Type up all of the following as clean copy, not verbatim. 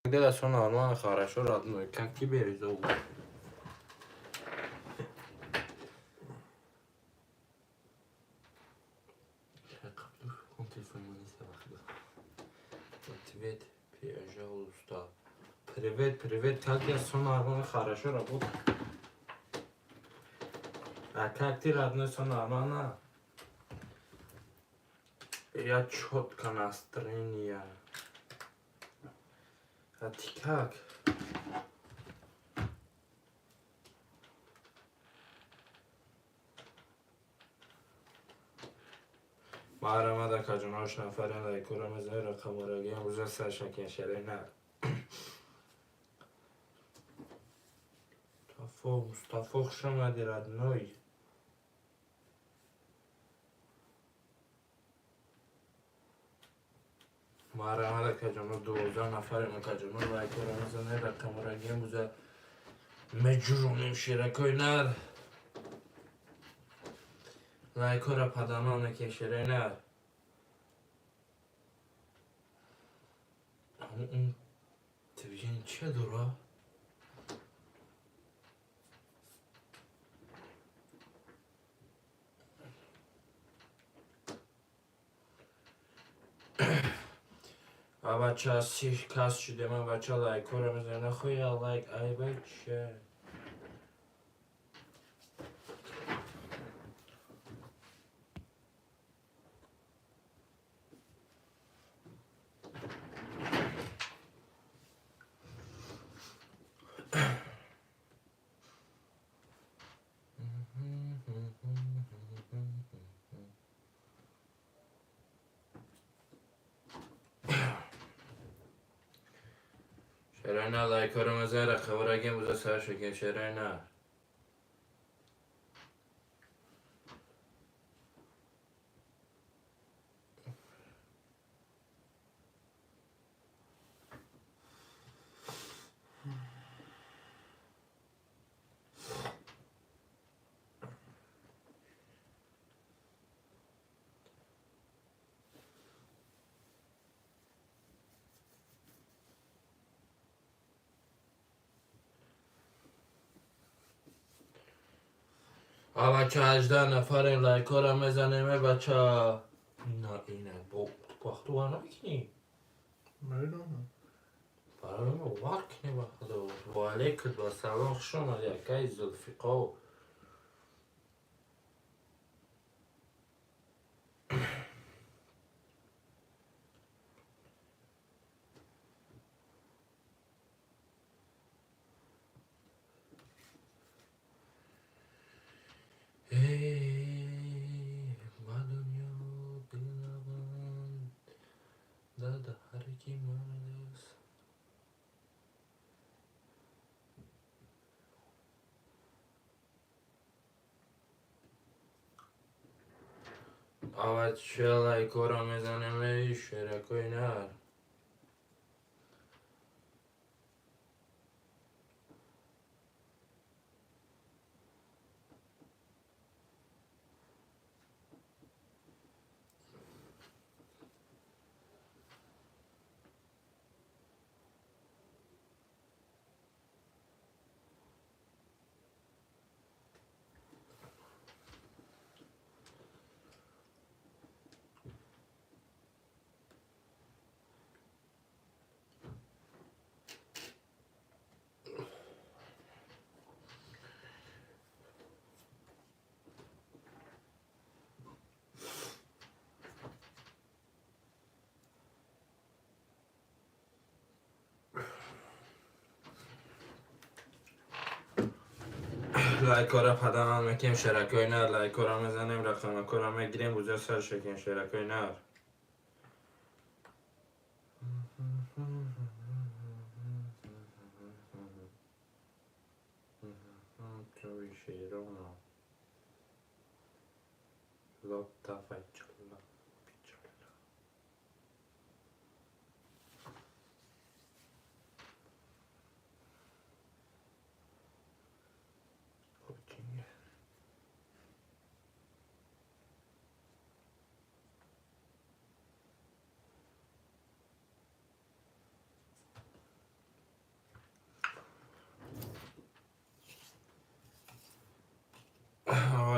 Дела, все нормально, хорошо, родной. Как тебе зовут? Ответ, пожалуйста. Привет, привет, как я, все нормально, хорошо, работаю. А как ты, родной, все нормально? Я четко настроение. А ты как? Марама да каҷонош нафарен лайкора мезани рақаморагиам рӯза саршакин шере на. Мустафо, Мустафо, хуш омадӣ, родной. Марама да каҷоно 12 нафарем каҷоно лайкора мезани рақаморагиам рӯза меҷуронем шеракои нар. Лайкора падамал мекунем шерои нар. Он телевизион че дора? А бача 30 кас шудем, а бача лайкора мезанем. Нахуя лайк, ай бача. Шерайна лайкора мезанем, рақаморагиам рӯза сар шукем шерайна. А бача 18 нафарем лайкора мезанем, э бача. Ина ина бо вақту вар намекунӣ? Медонам. Барои мо вар кунӣ ба худо. Ва алейкум ассалом, хуш омадӣ акаи Зулфиқо. Эй, ба дунё дилаванд, дада ҳар ки мард аст. Авача лайкора мезанем, эй шеракои нар. Лайкора падамал мекунем шеракои нар, лайкора мезанем, рақамакора мегирем, рӯза сар шакем шеракои нар. توی شیرانو Lotta facciola picciola. Coaching.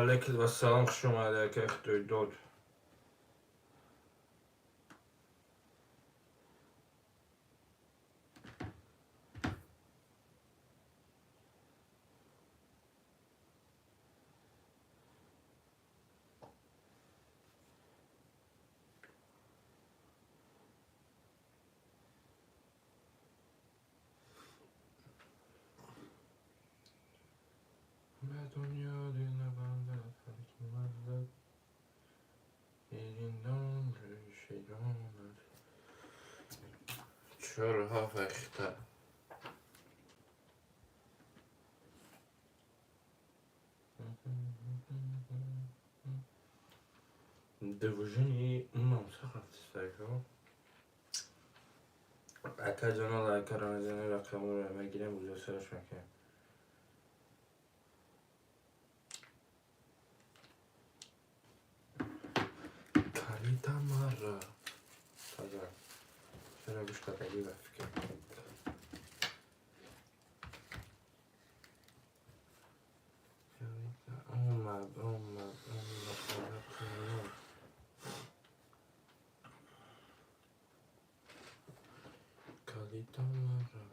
Алейкум вассалом, хуш омадед, акай Худойдод. Ба дунё дил набандад, ҳар ки мардад, дилиндон рӯи донад. 4-7 ахта. Движение мамсахатистайко. Акаҷона, лайкара мезанем, рақамро мегирем, буза сараш мекунем. Калита мара. Таза. Чаро гӯш кардагӣ ба фикр. Калита омад, омад, омад, омад. Калита мара.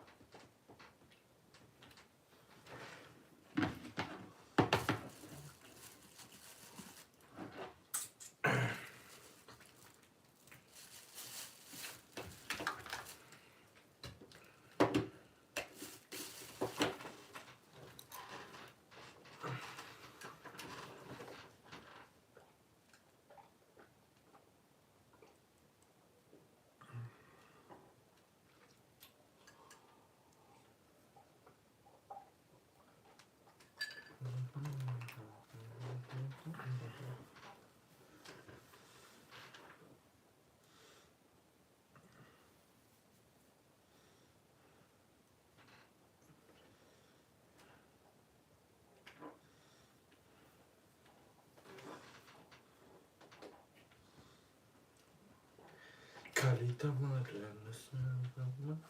Калита мара.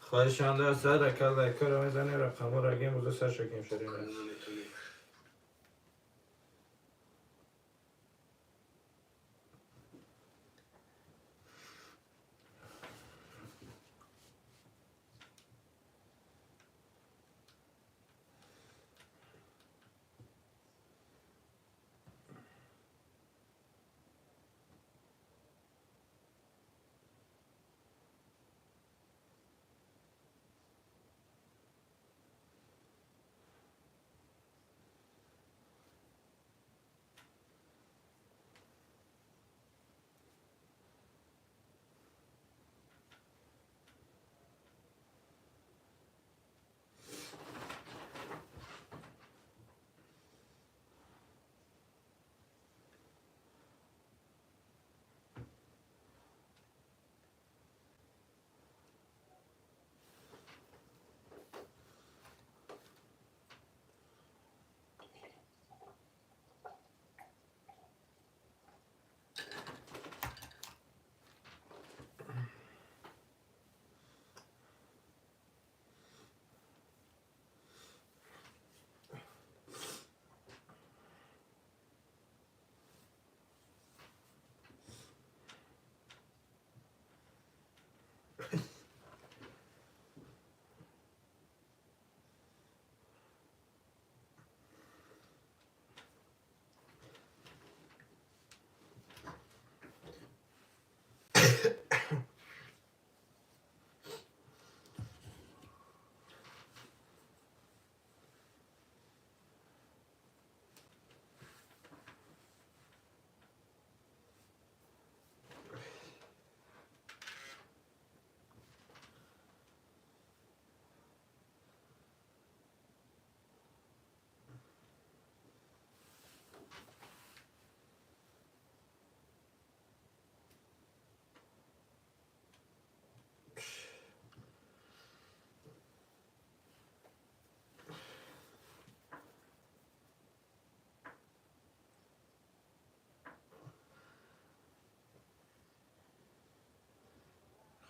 Хоҳишанда аст, ака лайкаро мезанем, рақамҳоро гем, буза сар шакем шарина.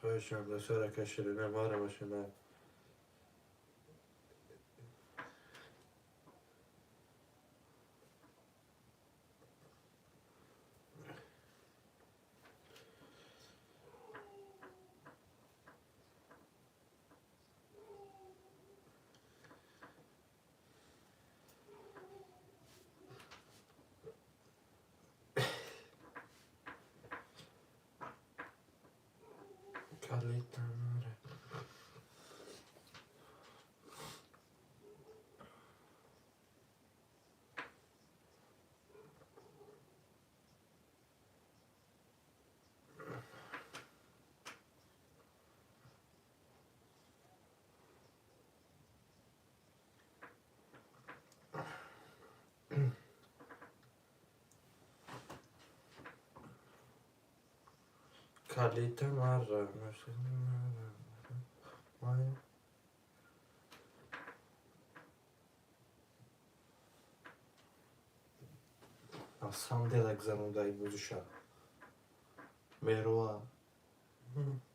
Хоҳишанда сар, ака Ширина, мара бошина. Калитамара. Калитамара. На самом деле гзаронда ибузиша. Мероа.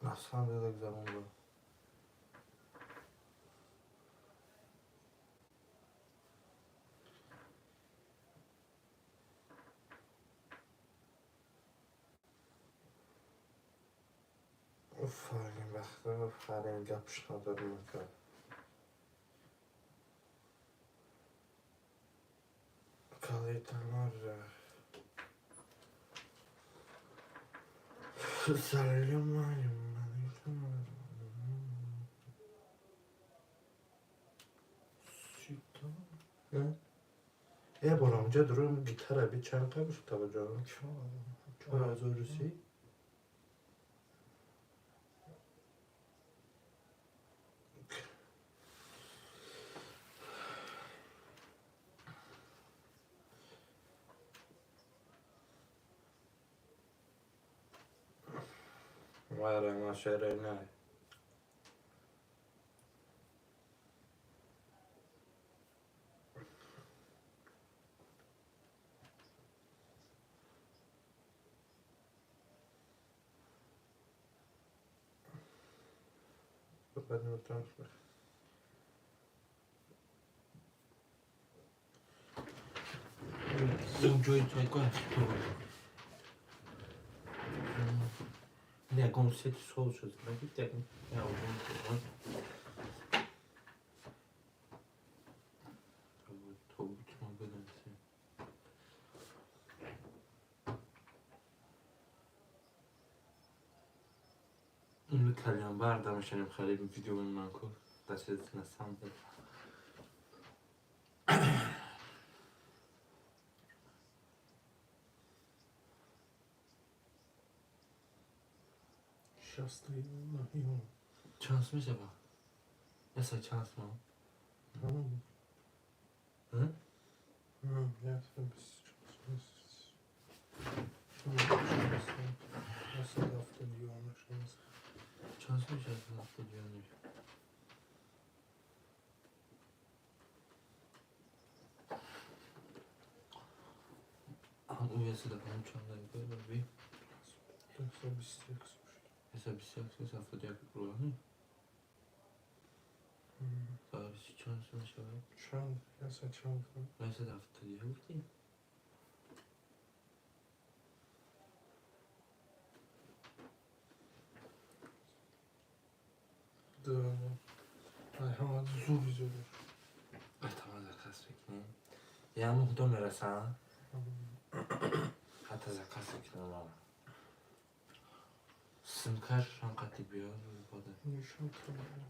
На самом деле гзаронда. Офарин, бахта, офарин, гапш надорем ака. Калитамара. Е борам ҷа дурум гитара би чанд қа бошад таваҷҷӯҳ? 4030. Вара машерена. Ягон сети сол шуд. Калянбар дамешанем харидем видеои ман ку. Das ist на самом деле. 61. Чанс мешава? Яса чанс ма? Hm? Hm? Ja, Чанс мешава стадиони. Уяса да чанда би. Яса 26 71 рублани? Чанс мешава? Чанд, яса чанд. Яса 71? Ҳама зур зур. Эҳтимол заказ мекунем. Я муҳдо мерасам? Ҳатто заказ мекунам. Симкаш ҳам қати биёд ибода. Нишон кардам.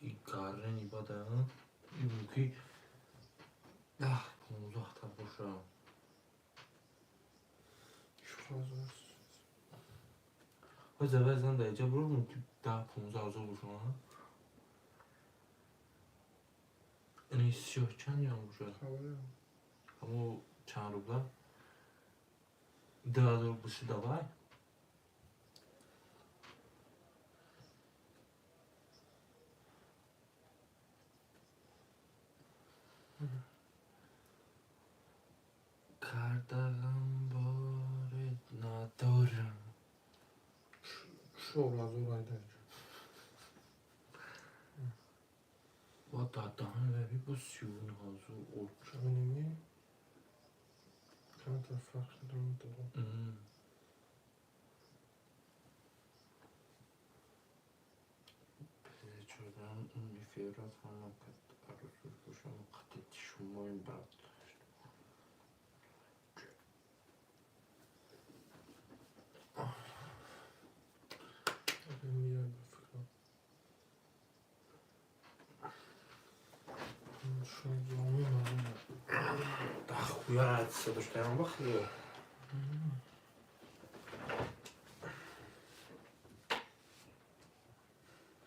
И гарен ибода. Мумкин 10-15 та боша. 4000. ҳозир вазан дар иҷа буро мумкин 10-15 ҳазор боша. Ини сиёҳ чанд ям бошад? Ҳамо чанд рубла? 2000 боши давай. Кардаам боре надорам. 4000 айда. Ва дадаҳан лаби бо 39 ҳазор оч. Чуними камтар фарқ дорад. Чордан меферад ҳама кат арӯсуш бошам қати шумои брат. Зомин. Дохуя доштаям вақт.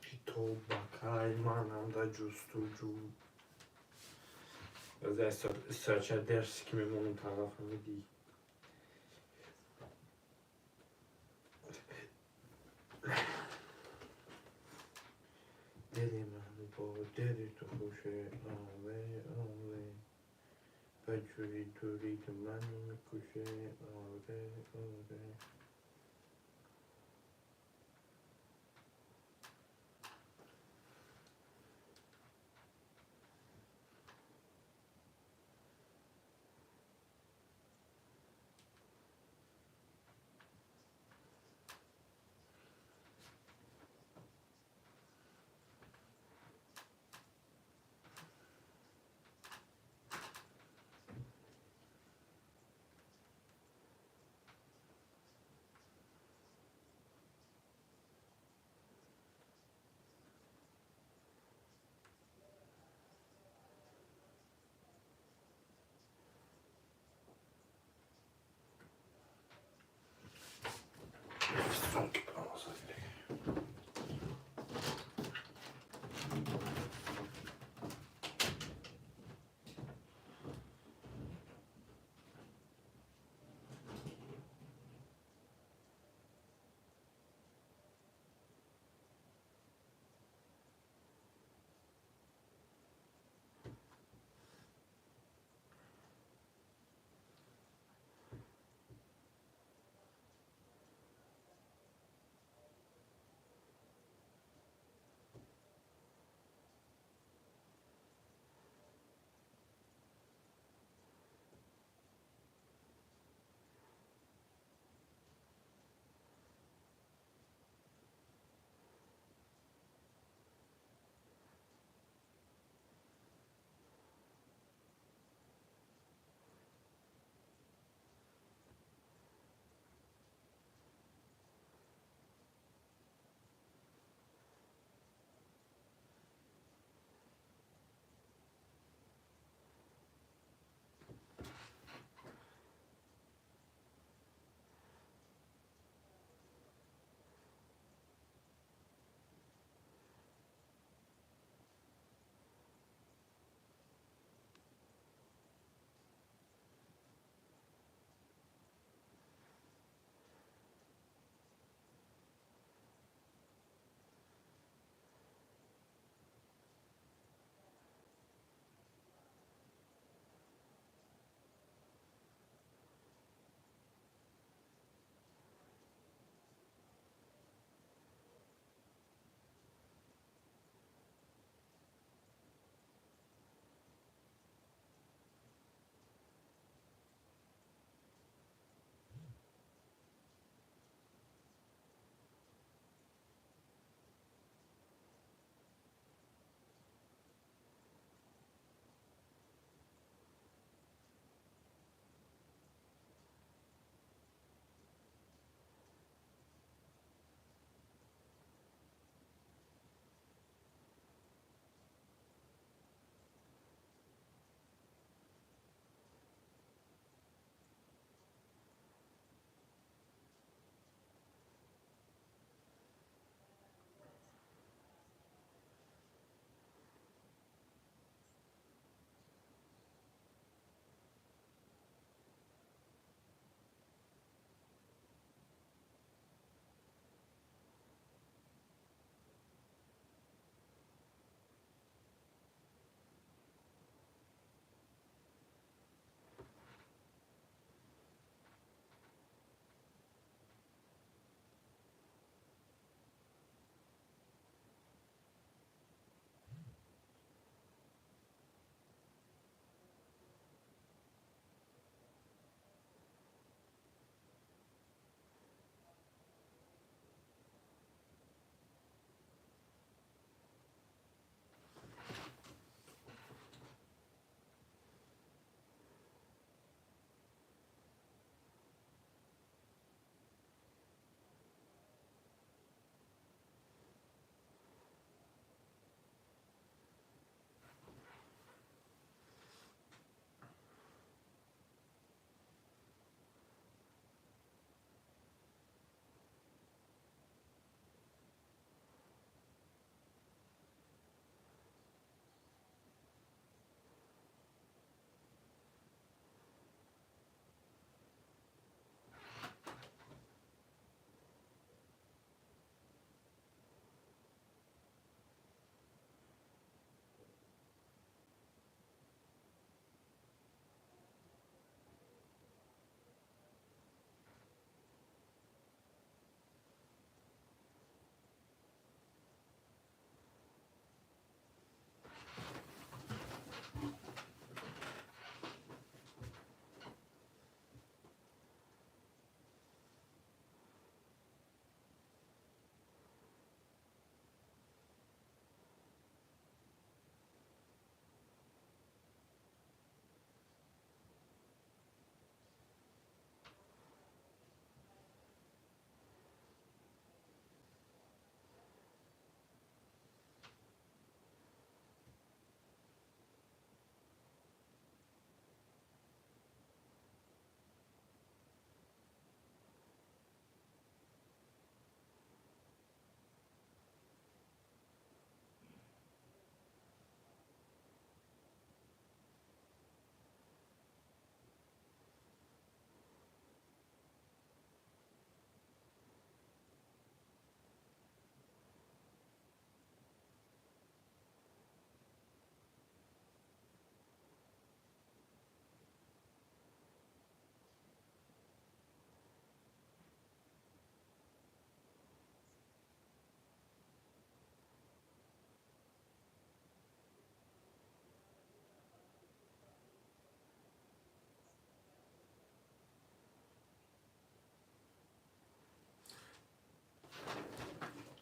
Китоб бакай манам дар ҷустуҷӯ. Сача дарси ки мемонам тарафа медӣ. Дили ман бо дили ту хуше, оре оре. Баҷури дури ту ману мекуше, оре оре.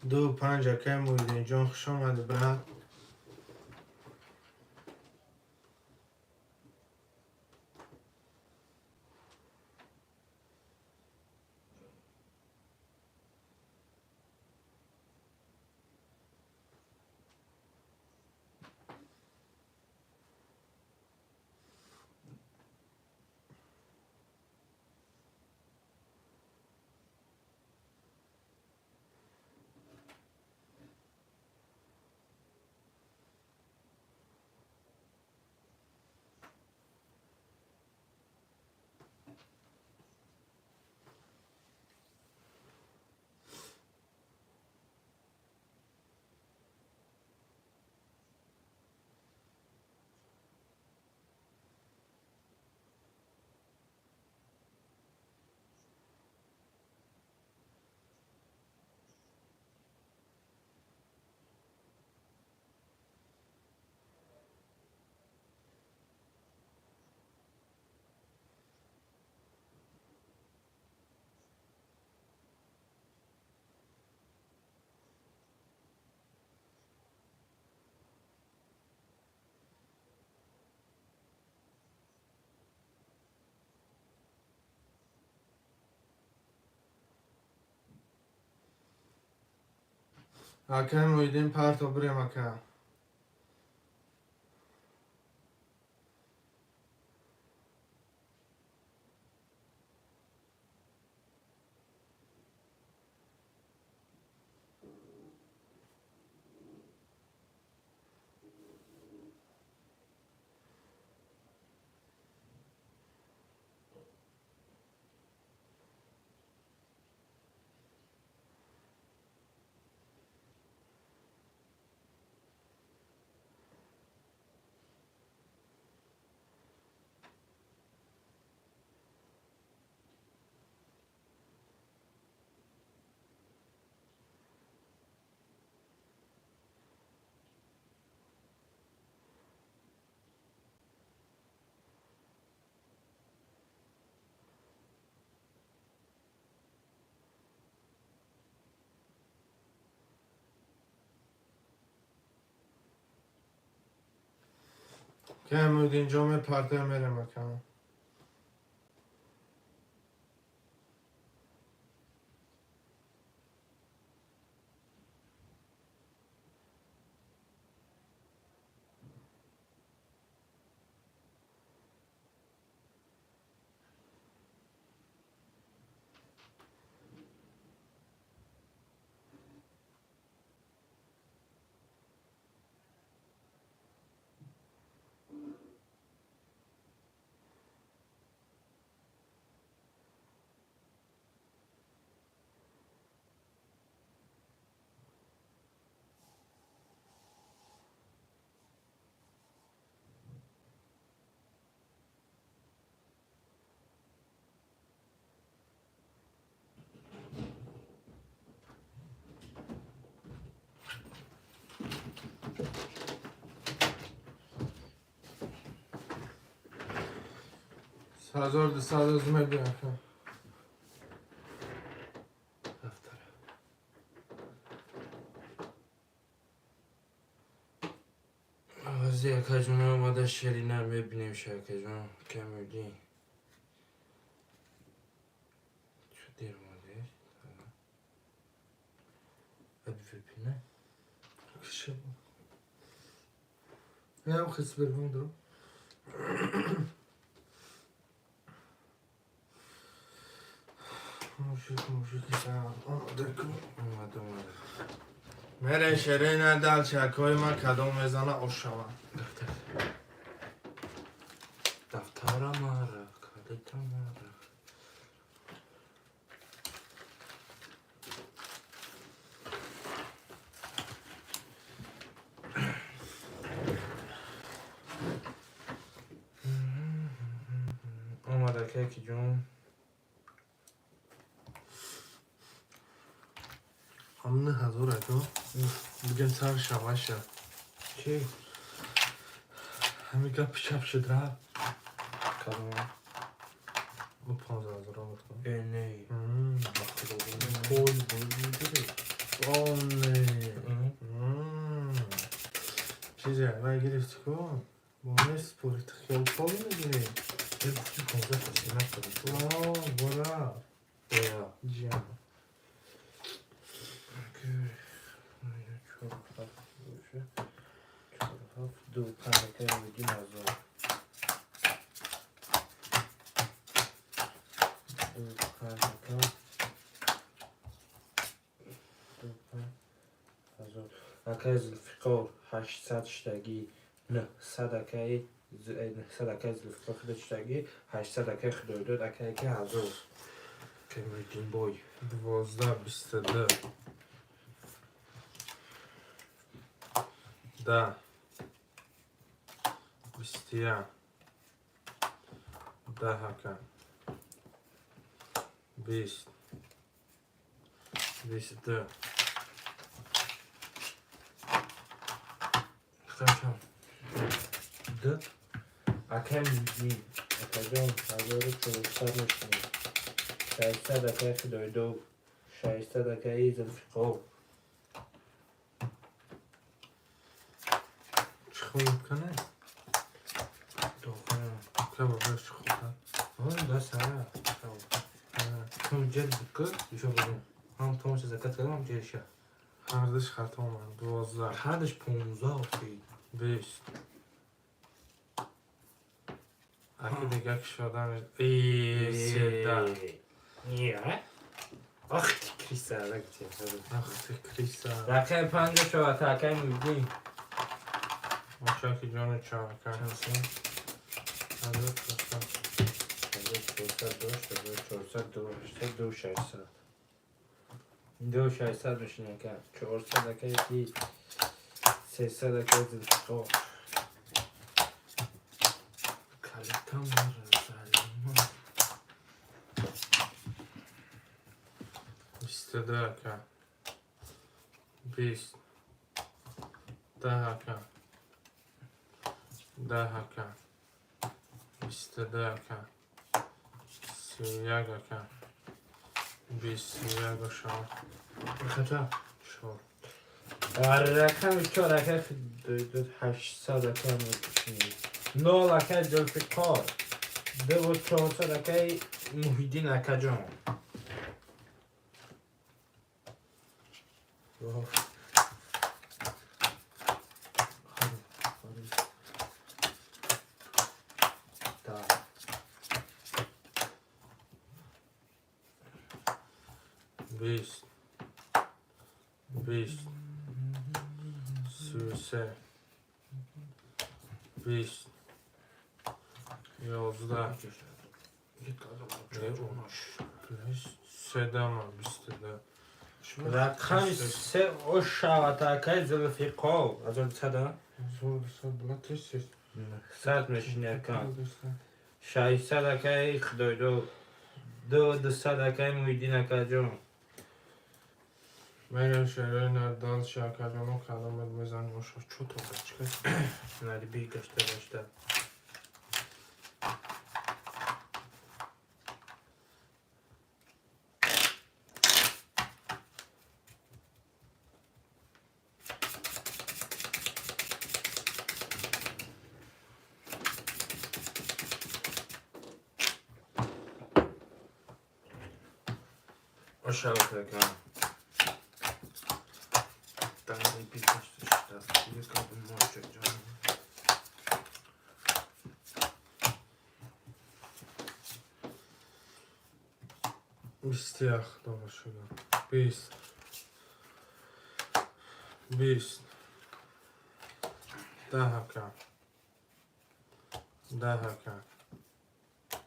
2-5. Акай Муҳиддинҷон, хуш омадӣ, брат. Акай Муҳиддин, парто бирем, ака. Акай Муҳиддинҷон, мепартоем, мерем, ака. 1200 аз мебиям, ака. Дафтара. Ози, акаҷон, омада шерина мебинем ша, акаҷон, камудин. Чӣ дер омадеш? Абвпна? Ям хис биргум ду. Мужик, мужик, омода кун. Омада, омада. Мере шерина дальше, акои ма кадом мезана ошава. Дафтар. Дафтара мара, калита мара. Омада, каки ҷон. Ҳамни ҳазор, ако. Бигем сар шаваша. Чи? Ҳами гапи чап шуд, рафт. Кадом? Бу 15 000 гуфтам. Э, не. Ой. Бой, бой, бой. Он Вай гирифти ку? Бо месупори, ту хиёл пол мегирӣ. Ты гуфти 15 та 17 та. О, бора. Я. Ҷиам. Чор, ҳафт боша. Чор, ҳафт, ду, панҷ, акай Муҳиддин 1000. Ду, панҷ, ака. Ду, панҷ, 1000. Акай Зулфиқор 800 штагӣ, 900 акай 900 акай Зулфиқор худо штагӣ, 800 акай Худойдод, акай ки 1000. Акай Муҳиддин бой. 12, 22. 10. 21. 10 ака. 20. 22. Хачам. Д. Акай Муҳиддин. Акаҷон, 1400 мешунед. 600 акай Худойдод. 600 акай Зулфиқор. Чӣ хуб кане? Дохана. Ка бабаш чӣ хуб кан? Он да сара. Том ҷел буд ку, ишо будум. Ҳам томша закат кардам, ҳам ҷелша. Ҳардуш хато омад. 12. Ҳардаш 15 охи. 20. Аки дига кушодан. И 13. Не, Ах ти криса, ракти. Ах ти криса. Рақами панҷа шавад, акай Муҳиддин. Очаки ҷони чака. Чанд сом? 1400. 1400 дошт, 1400, 2800, 2600. 2600 мешин ака. 400 акай ки 300 акай Зулфиқор. Калитам залима. 22 ака. 20. 10 ака. 10 ака. 22 ака. 31 ака. 21 шав. Хача. Чор. Рақами чор акай Худойдод 800 акай мешин. 0 акай Зулфиқор. 2400 акай Муҳиддин акаҷон. Воҳ. Хари, хари. Так. 20. 20. 33. 20. 11. Седама 22. Рақами се ошавад акай Зулфиқор. 1200 1200 була тез тез. 900 мешини ака. 600 акай Худойдод. 200 акай Муҳиддин акаҷон. Мерем шерои надал шакаҷоно каломат мезанем оша чӯ то бачка. Нари би гашта гашта. Ошавад ака. Нари би гашта шуда. Якабы мочаҷон. 21 дома шуда. 20. 20. 10 ака. 10 ака.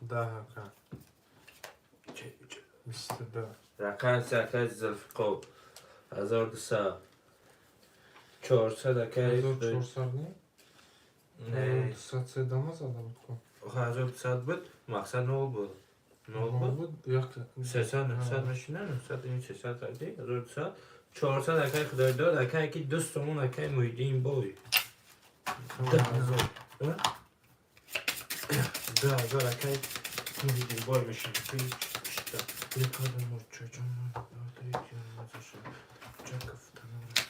10 ака. 22. Рақами се акай Зулфиқор. 1200. 400 акай 1400 не? Не. 200 седама задам ку. 1200 буд, мақсад нол буд. Нол буд. Буд як. 300, 900 мешина, 900 ин 300 ади, 1200. 400 акай Худойдод, акай ки 2 сомон акай Муҳиддин бой. 10,000. 2000 акай Муҳиддин бой мешина. Шта. Якада мурчаҷон. Чакафтанора.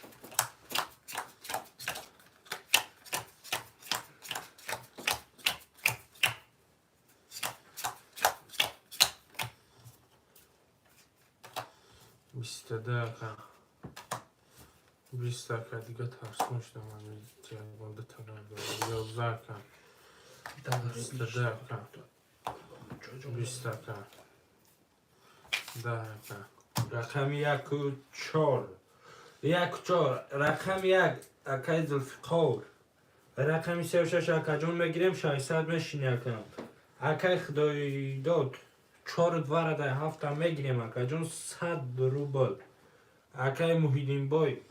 22 ака. 20 ака, дига тарсон шудам, ягон дута надорам. 11 ака. 22 ака. 20 ака. 10 ака. Рақами яку чор. Яку чор. Рақами як акаи Зулфиқор. Рақами сеу шаш акаҷон мегирем, 600 мешини акам. Акаи Худойдод чору двара дар ҳафта мегирем акаҷон 100 рубл. Акаи Муҳиддинбой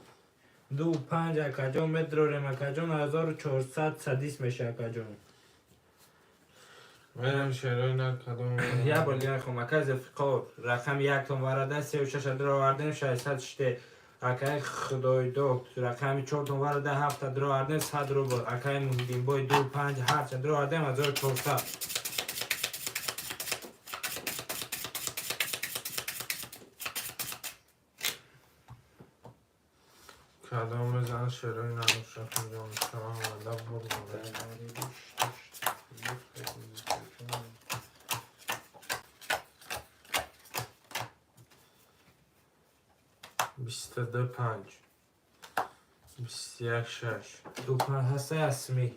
ду панҷ акаҷон медрорем акаҷон 1400 садис меша акаҷон. Мерам шерои на кадом. Я бор дигар хом акаи Зулфиқор рақами яктон варада сеу шаша дуровардем 600 шите. Акаи Худойдод рақами чортон варада ҳафта дуровардем 100 рубл. Акаи Муҳиддинбой ду панҷ ҳафта дуровардем 1400. Кадом мезан шерои надошта ҷон шама омада бурдам. 22 панҷ. 21 шаш. Ду панҷ ҳастаи асми.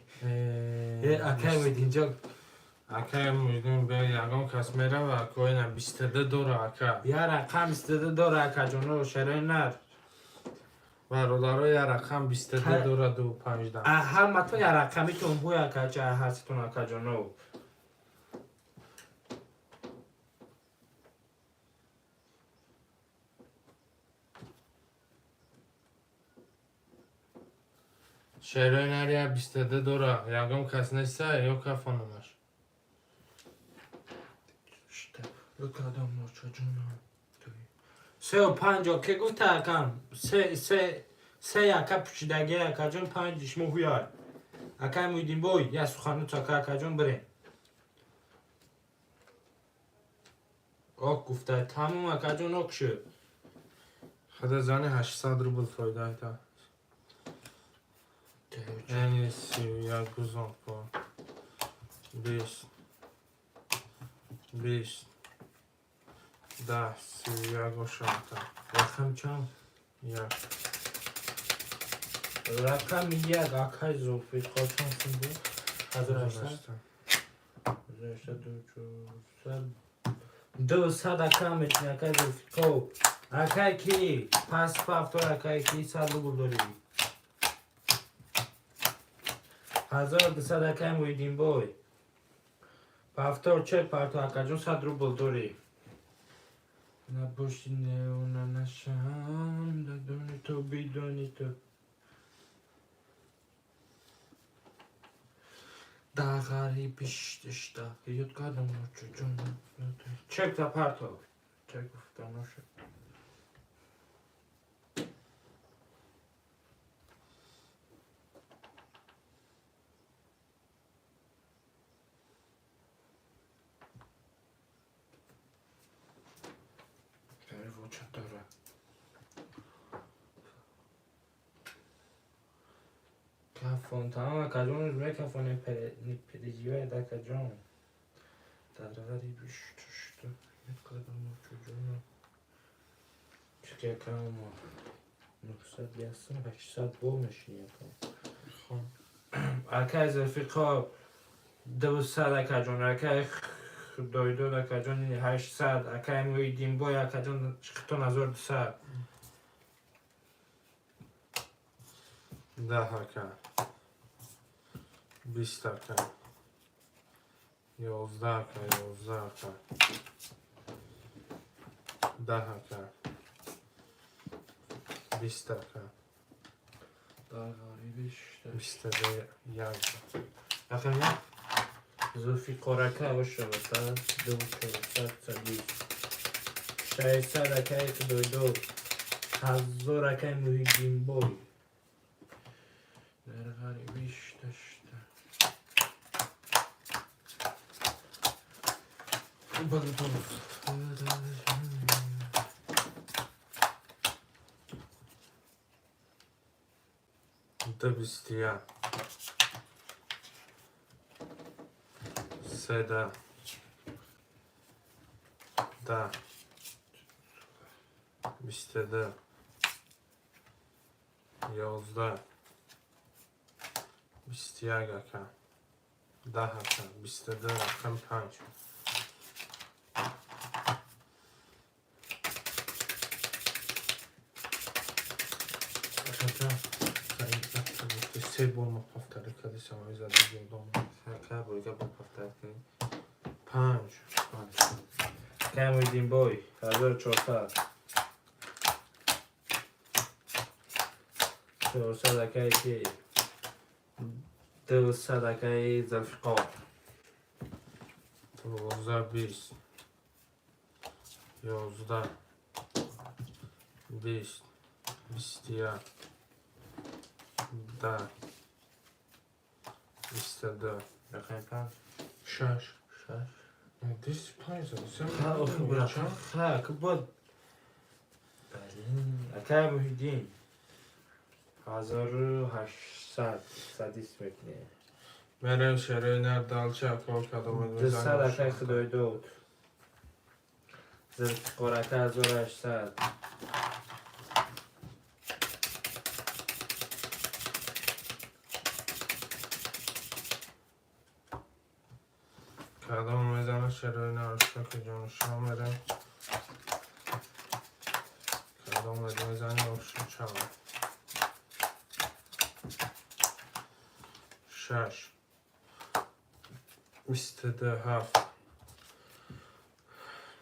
Акаи Муҳиддинҷон. Акаи Муҳиддин бе ягон кас мерава, акоина 22 дора ака. Я рақам 22 дора акаҷоно шерои нар. Бародаро я рақам 22 дора ду панҷда. Ҳаматон я рақамитон ҳуй акача ҳаститон акаҷоно. Шерои нар я 22 дора, ягон кас неста ё кафономаш. Сеу панҷо ке гуфта акам се се се ака пӯшидаги акаҷон панҷ шумо ҳуяй. Акаи Муҳиддинбой я суханут ака акаҷон бирем. Ок гуфта тамом акаҷон ок шуд. Хада зани 800 рубл фоида айта. Яъне 31 гузон кун. 20 20 10 31 ошамта. Рақам чанд? Як. Рақами як акаи Зулфиқор чанд сум буд? 1800? 1800 ду чорсад. 200 ака мечини акаи Зулфиқор. Акаи ки? Пас пафтор акаи ки 100 рубл дорӣ. 1200 акаи Муҳиддинбой. Пафтор чек парто акаҷон 100 рубл дорӣ. Набоши неона нашам, дадони ту бидони ту. Дар ғарибиш ёд кардам ҷон. Чек та парто. Чек гуфта нашуд. Переводча дора. Кафон тамом акаҷон мекафоне переживай дакаҷон. Дар ғарибиш тушта ёд кардам ҷон. Чики акам 900 ясм 800 бо мешини акам. Хоб. Акаи Зулфиқор 200 акаҷон, акаи Худойдод акаҷон 800, акаи Муҳиддинбой акаҷон хитон 1200. 10 ака. 20 ака. 11 ака, 11 ака. 10 ака. 20 ака. Дар ғарибиш 22 як. Рақам як? Зулфиқор ака бошад, ду чорсад садис. 600 акаи Худойдод. 1000 акаи Муҳиддинбой. Дар ғарибиш ташта. Ду 21. Се да. Да. 22, 11, 21 ака, 10 ака, 22, рақами 5. Се бор мо повтори кардисам, ами задаги ёдом. Ака, бойга бо повтор кунем. Панҷ. Панҷ. Акай Муҳиддинбой, 1400. 400 акай ки? 200 акай Зулфиқор. 12, 20, 11, 20, 21, 10, 22. Рақами панҷ. Шаш. Шаш. 25 зад. Ха, охи брат. Ха, ки бод. Блин. Акай Муҳиддин. 1800 садис мекунем. Мерем шерои нар далча кор кардам. 200 акай Худойдод. Зулфиқор ака 1800. Кардам мезанам шерои нар шоки ҷоншо мерем. Кардам мезанем ошо чава. Шаш. 27.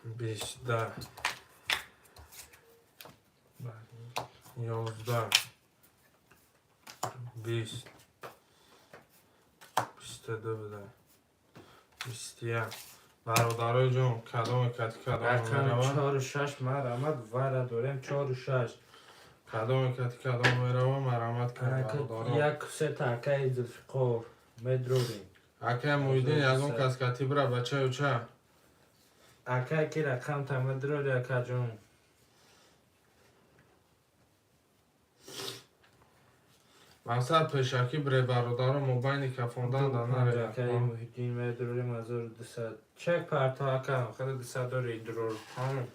20, 10. 11, 20, 22 буда. 21. Бародарои ҷон, кадоме кати кадоме Рақами меравад? чору шаш марҳамат, вара дорем чору шаш. Кадоме кати кадом мерава, марҳамат кунед, бародаро. Як сета акаи Зулфиқор медрорем. Акай Муҳиддин, ягон кас кати бира, бачаю ча? Акай ки рақамта медрори, акаҷон. Мақсад пешакӣ бире, бародаро, мобайни кафондан да наре. Акаи Муҳиддин медрорем 1200. Чек парто ака, хеле 200 дори дрор. Тамом.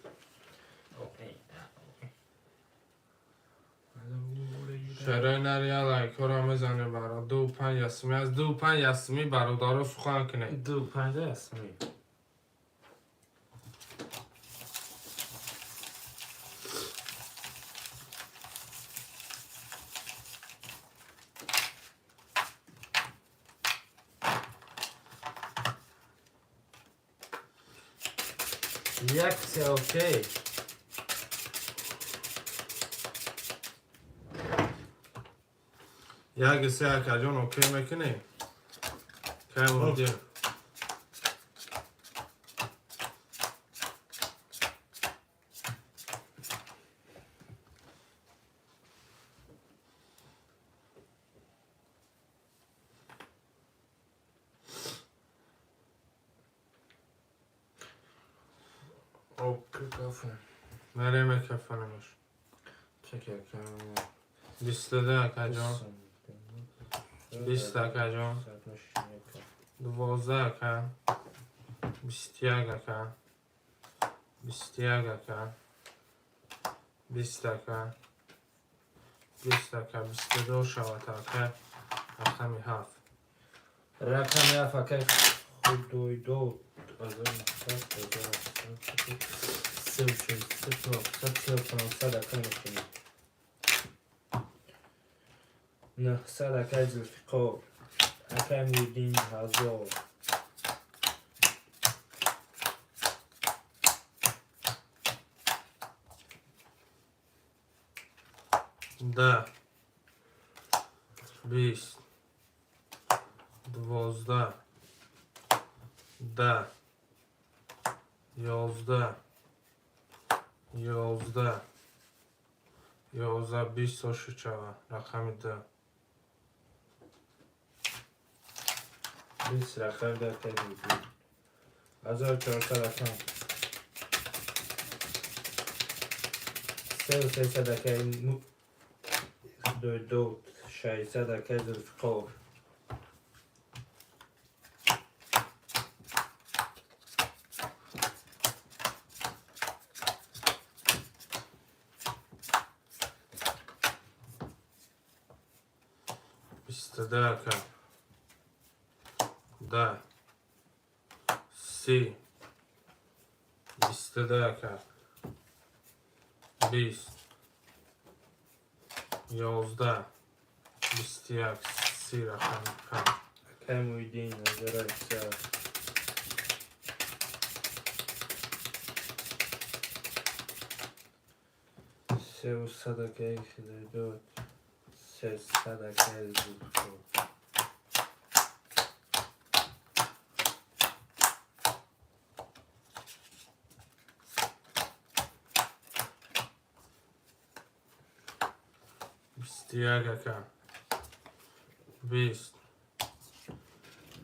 Шерои нари я лайкҳоро мезанем, баро. Ду панҷ ясми аз ду панҷ ясми, бародаро, сухан кунед. Ду панҷ ясми. Як се окей. Як се, акаҷон, окей мекунем. Кай Муҳиддин. Окей, кафе. Мерем мекафанемаш. Чек акам. 22, акаҷон. 20, акаҷон. 12, ака. 21, ака. 21, ака. 20, ака. 20, ака. 22 шавад, ака. Рақами ҳафт. Рақами ҳафт акай Худойдод. 1900, 1800, 3600, 900, 500 акай мекунем. 900 акай Зулфиқор. Акай Муҳиддин 1000. 10, 20, 12, 10, 11, 11, 11, 20 ошучава. Рақами д. 20 рақами д акай Муҳиддин. 1400 рақам. Сеу сесад акай Худойдод. 600 акай Зулфиқор. 22 ака. 10, 30, 22 ака. 20, 11, 21, 30 рақами 5. Акай Муҳиддин 1800. 300 акаи Худойдод. 300 акаи Зулфиқор. 21 ака. 20,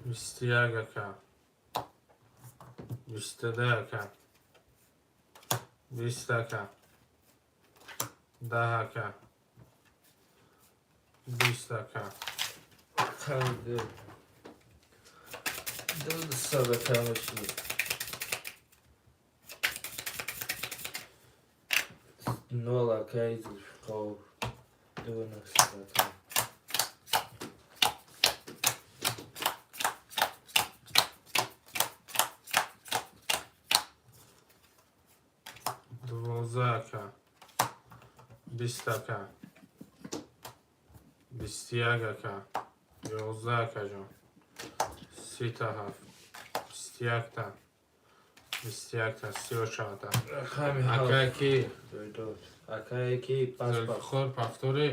21 ака. 22 ака. 20 ака. 10 ака. 20 ака. Қанди 200 ака мешинӣ. 0 акаи Зулфиқор. 2900 ака. 12 ака. 20 ака. 21 ака. 11 акаҷон. 30-та ҳафт. 21-та. 21-та, 34-та. Рақами ҳафт. Акае ки? Худойдод. Акае ки паспорт. Зулфиқор повтори.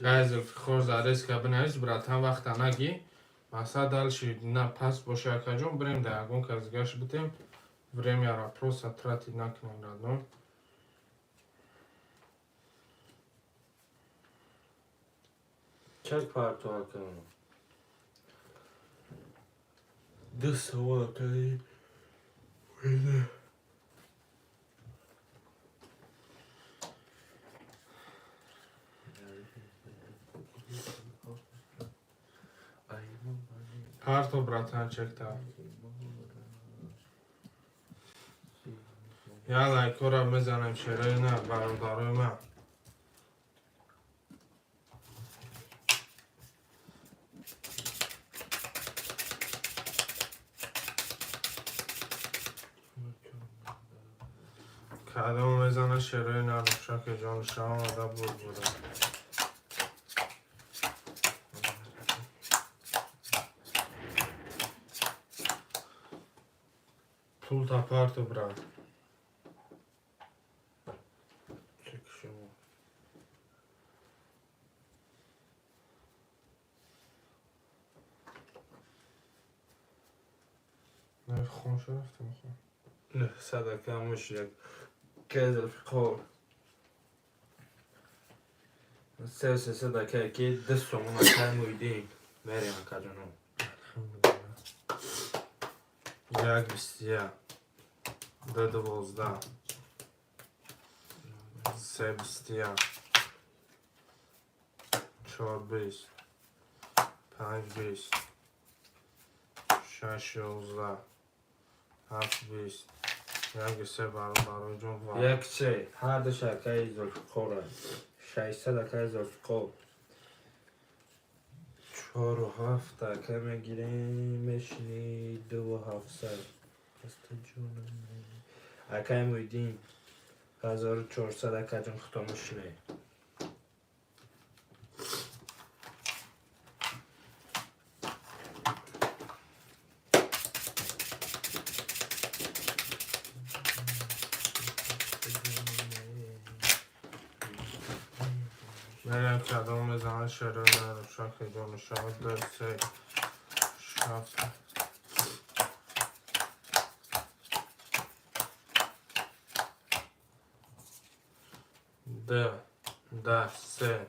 Гай Зулфиқор зарезка бинавис, братан, вақта нагӣ. Мақсад дальше на пас боша, акаҷон, бирем да ягон кас гашт битем. Время ра просто тратить накунем, родной. Чак парто ака. Ду савол акаи. Парто, братан, чекта. Я лайкора мезанем, шерои на бародарои ман. Кадом мезана шерои на рӯшаки ҷони шамо ада буд буда. Пул та парто, брат. Чек шумо. Не хон шо рафтем хон. 900 ака муш як. Акаи Зулфиқор. 300 акае ки 2 сомон акаи Муҳиддин. Мерем акаҷоно. Алҳамдулилла. 1 21, 2 12, 3 21, 4 20, 5 20, 6 11, 7 20, 1 3 бародарои ҷон ва 1 3 ҳардуш акаи Зулфиқор аст. 600 акаи Зулфиқор. 4 7 ака мегирем, мешинӣ 2 700. Аста ҷонам. Акаи Муҳиддин 1400 акаҷон худто мешинӣ. Мерем кадом мезанад шерои на рӯшаки ҷони шамо 2 3 7 2 10 3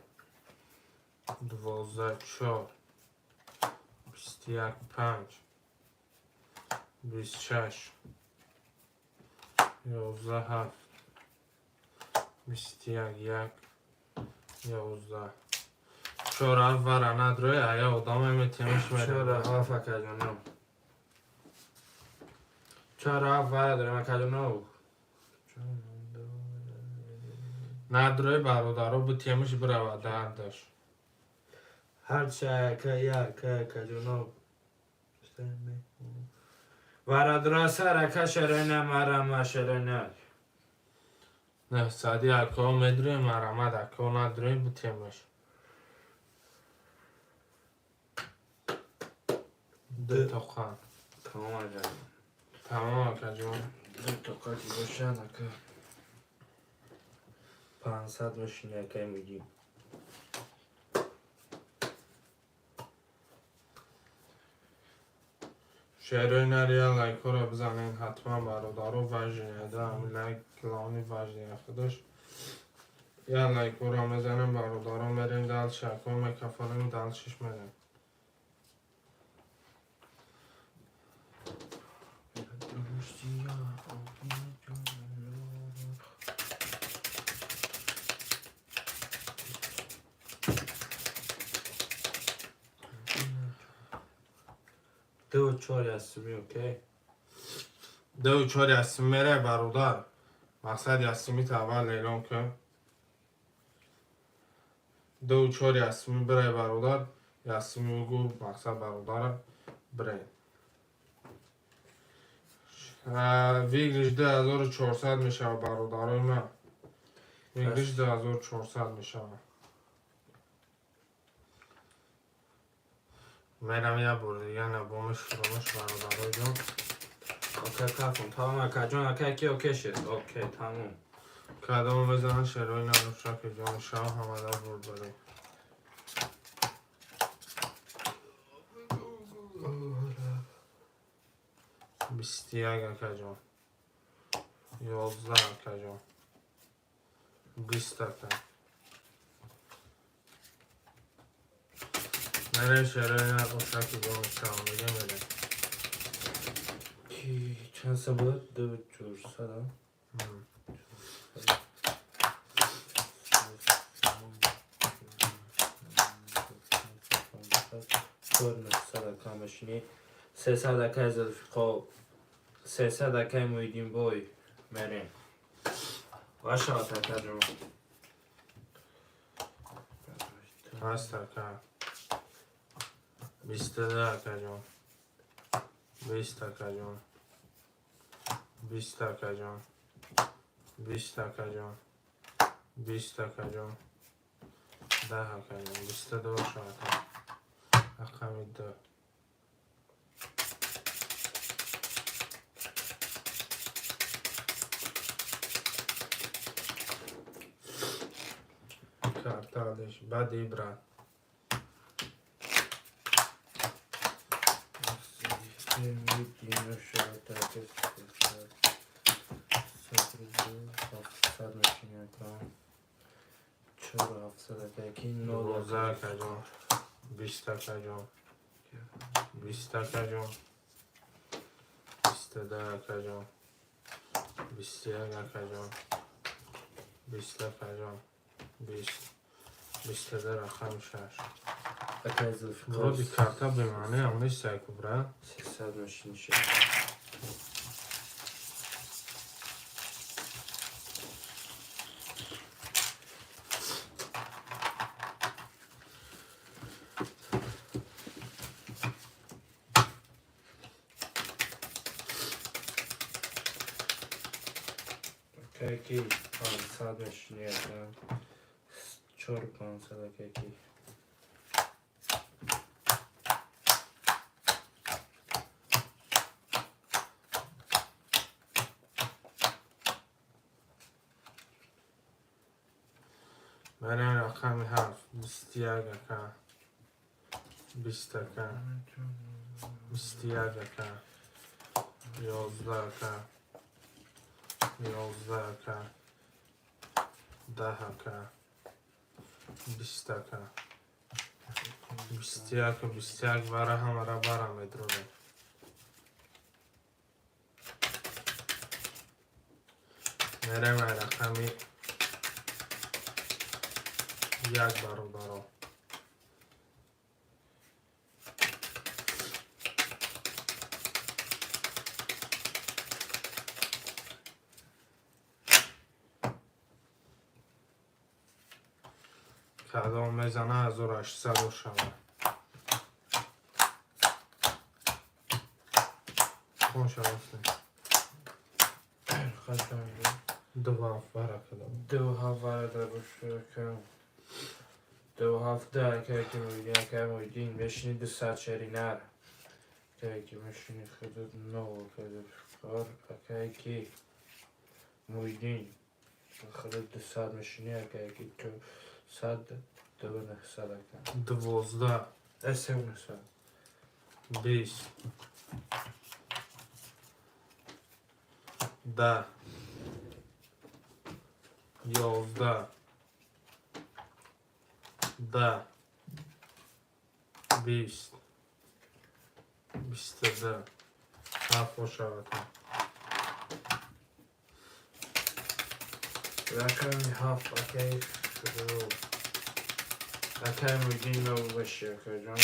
12 4 21 5 26 11 7 21 1 11 4 7 вара надрои ая одама метемаш 4 мерем. 7 акаҷоно. 4 7 вара дорем акаҷоно. Надрои, бародаро, бутемаш бирава дардаш. Ҳарча ака як ака ҷоноб. Бародаро, сар ака шерена марама шерена. 900 ако медрои, марамад ако надрои, бутемаш. Ду тоқа. Тамом, ака. Тамом, акаҷон. Ду тоқа ки бошанд, ака. 500 мешини, акай мегим. Шерои нария, лайкҳоро бизанед ҳатман, бародаро, важный да лайк, главный важный худаш. Я лайкҳоро мезанем, бародаро, мерем дальше, ако мекафонем, дальше ш мерем. Ду чор ясми, окей. Ду чор ясми мере, бародар. Мақсад ясмит аввал эълон кун. Ду чор ясми бирай, бародар. Ясми угу мақсад, бародара, бирай. Выигрыш 2400 мешавад, бародарои ман. Выигрыш 2400 мешавад. Мерам як бор дига набомиш фуромӯш, бародарои ҷон. Окей, кафон. Тамом, ака ҷон, ака ки окей шид. Окей, тамом. Кадомо бизанан, шерои нарушаки ҷон шав, ҳамада бурд барем. 21, акаҷон. 11, акаҷон. 20, ака. Мерем, шерои нарушаки ҷон шав, мега мерем. Ки чанд са буд? Ду чорсад, а? Чор 900 ака мешини. 300, акай Зулфиқо. 300, акай Муҳиддинбой. Мерем. Вашават, ака ҷон. Ҳаст, ака. 22, акаҷон. 20, акаҷон. 20, акаҷон. 20, акаҷон. 20, акаҷон. 10, акаҷон. 22 боша, ака. Рақами ду. Картадеш. Баъди брат. 700 мешини, ака. Чор 700, ака ки нол. 12, акаҷон. 20, акаҷон. 20, акаҷон. 22, акаҷон. 21, акаҷон. 20, акаҷон. 20. 22, рақами шаш. Акай Зулфиқор. Вроде карта бемаъне ам нест, айку, брат. 300 мешини шед. Акай ки 500 мешини, ака. Чор 500, акай ки. Мерем рақами ҳафт. 21, ака. 20, ака. 21, ака. 11, ака. 11, ака. 10, ака. 20, ака. 21, 21 бара ҳамара бара медрорем. Мерем ай рақами як, бародаро. Кадом мезана 1800 шава. Хон шаваст. Ду ҳафт баракада. Ду ҳафт барада бошакам. Ду ҳафт да акай ки муйдин, акай муйдин мешини 200 шеринар. Акай ки мешини худут но акай Зулфиқор, акай ки муйдин худут 200 мешини, акай ки ту сад ду нӯҳсад ака. 12. Се нӯҳсад. 20. 10. 11. 10. 20. 22. Ҳафт бошавад. Рақами ҳафт акай худо. Акай муйдин нов боши акайҷон.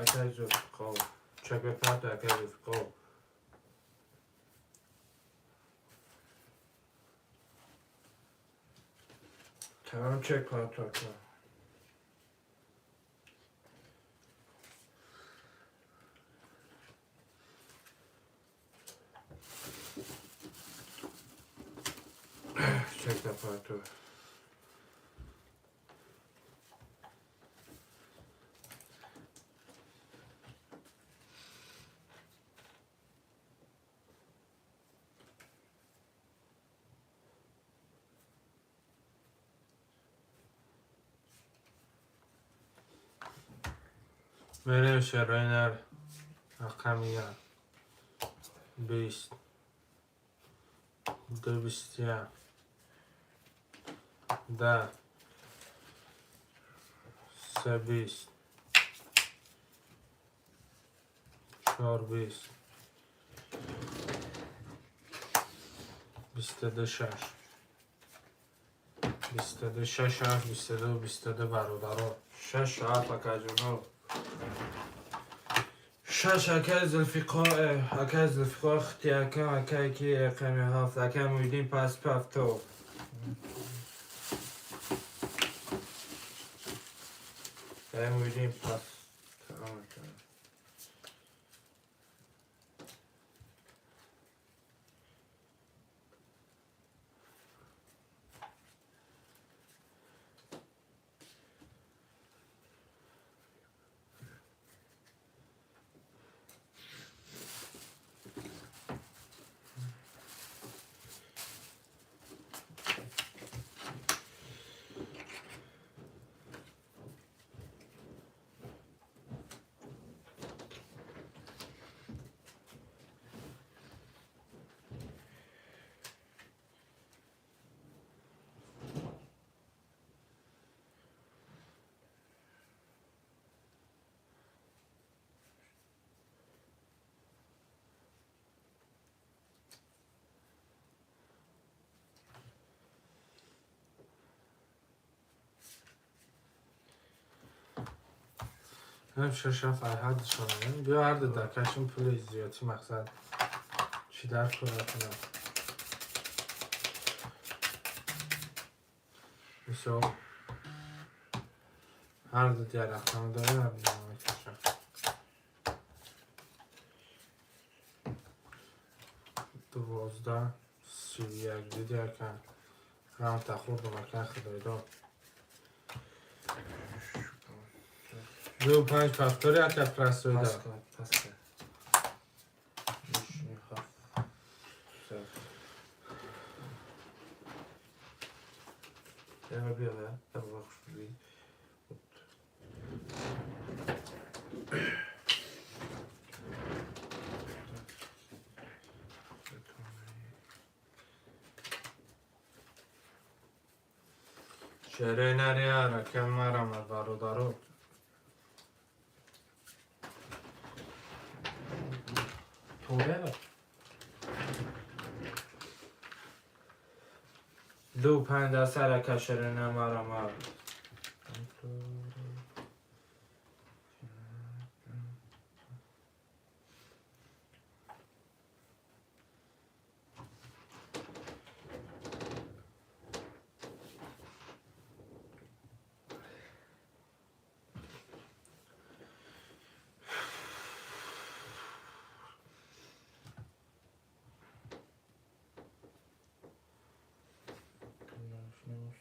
Акай Зулфиқор. Чакапат акай Зулфиқор. Тамом чек парто ака. Чек парто. Мерем шерои нар рақами як. 20. Ду 21. 10. Се 20. Чор 20. 22 шаш. 22 шаш ҳафт 22 22 бародаро. Шаш ҳафт акайҷоно. Шаш акай Зулфиқор, акай Зулфиқор хти акам, акай ки рақами ҳафт, акай Муйдин пас пафто. Акай Муйдин пас. Тамом ака. Ҳам шаш ҳафт ҳад шона. Биё ҳар ду дакашон пули зиёдӣ мақсад. Чӣ дар кора кунам. Мисол ҳар ду дия рақам дора ҳар ду мекашам. 12 31 диди ака. Рамта хурдум ака худойдод. Ду панҷ пафтори ака прасоида. Пас кар, пас кар. Мешини ҳафт. Сад. Яра биё, я хушбуди. Шерои нари ракам марамад бародаро. Торе? Ду панҷ дастар ака ширина марамад.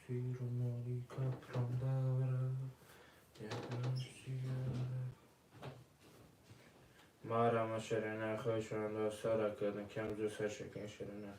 Сирумори капром дорад, Марама ширина хоҳишманда сара кардам, кам ҷо сар шакан ширина.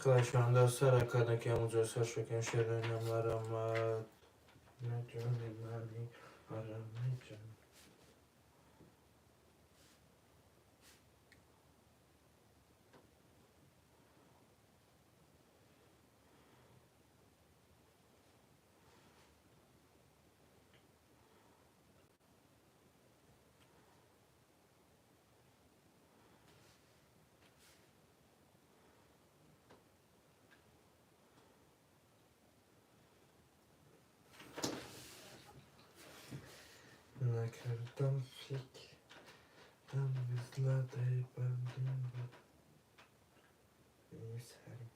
Хоҳишманда сара кардам, ки ҳамон ҷо сар шакан ширина. Марамат наҷони мани арамаҷон. Накардам фикрам златай бандим сари.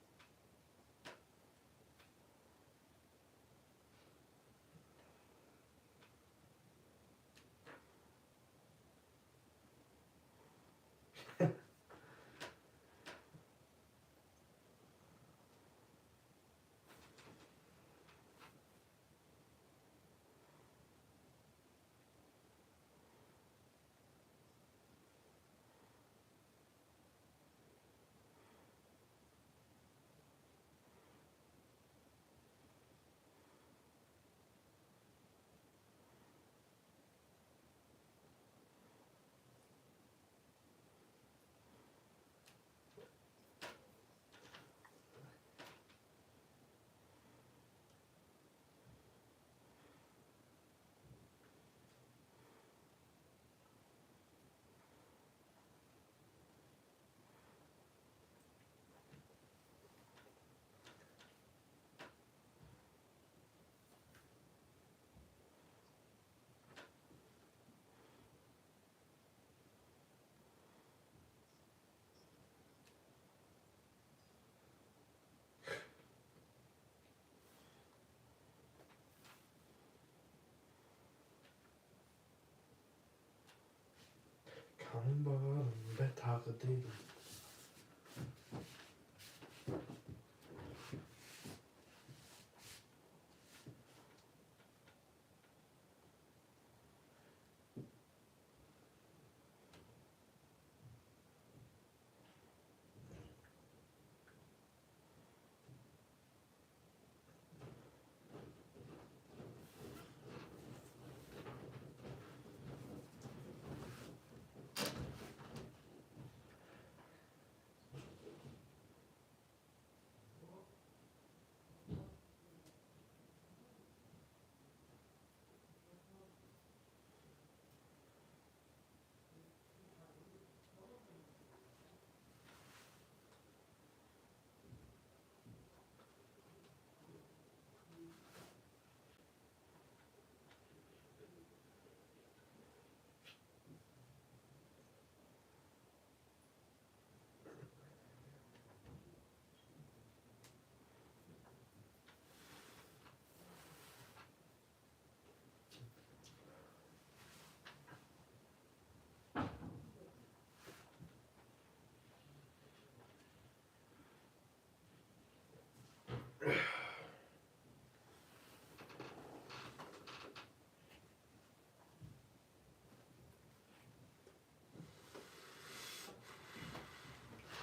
Кам борам ба тақдирам.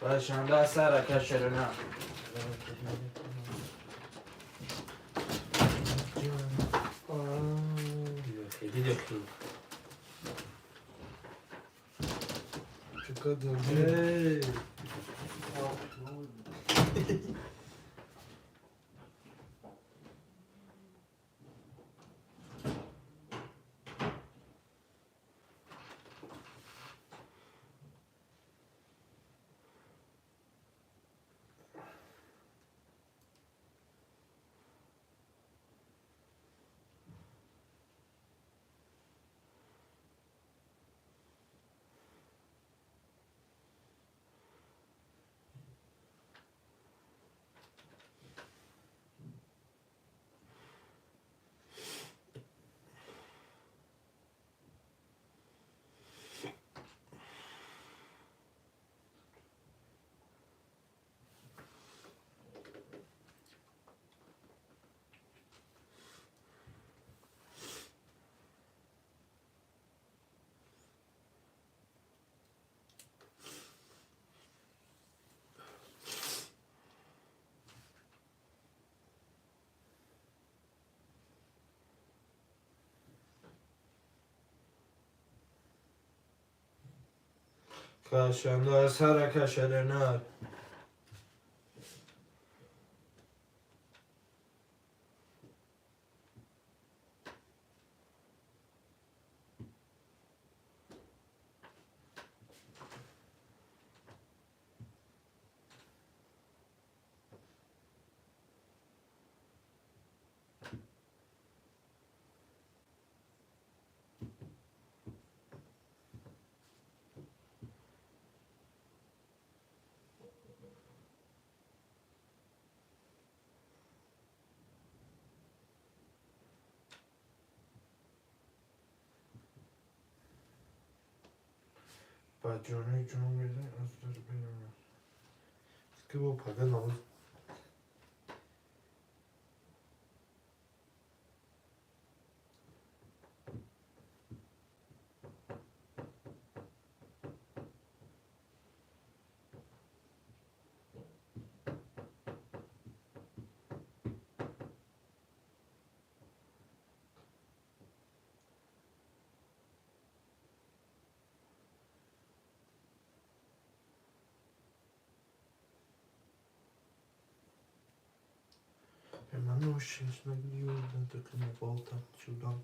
Хоҳишманда сара каширина. Чақадр. Кашанда сара кашадана. Ба ҷони ҷон медан аз дар бинам. Ки бо пага намоз. Şuradan.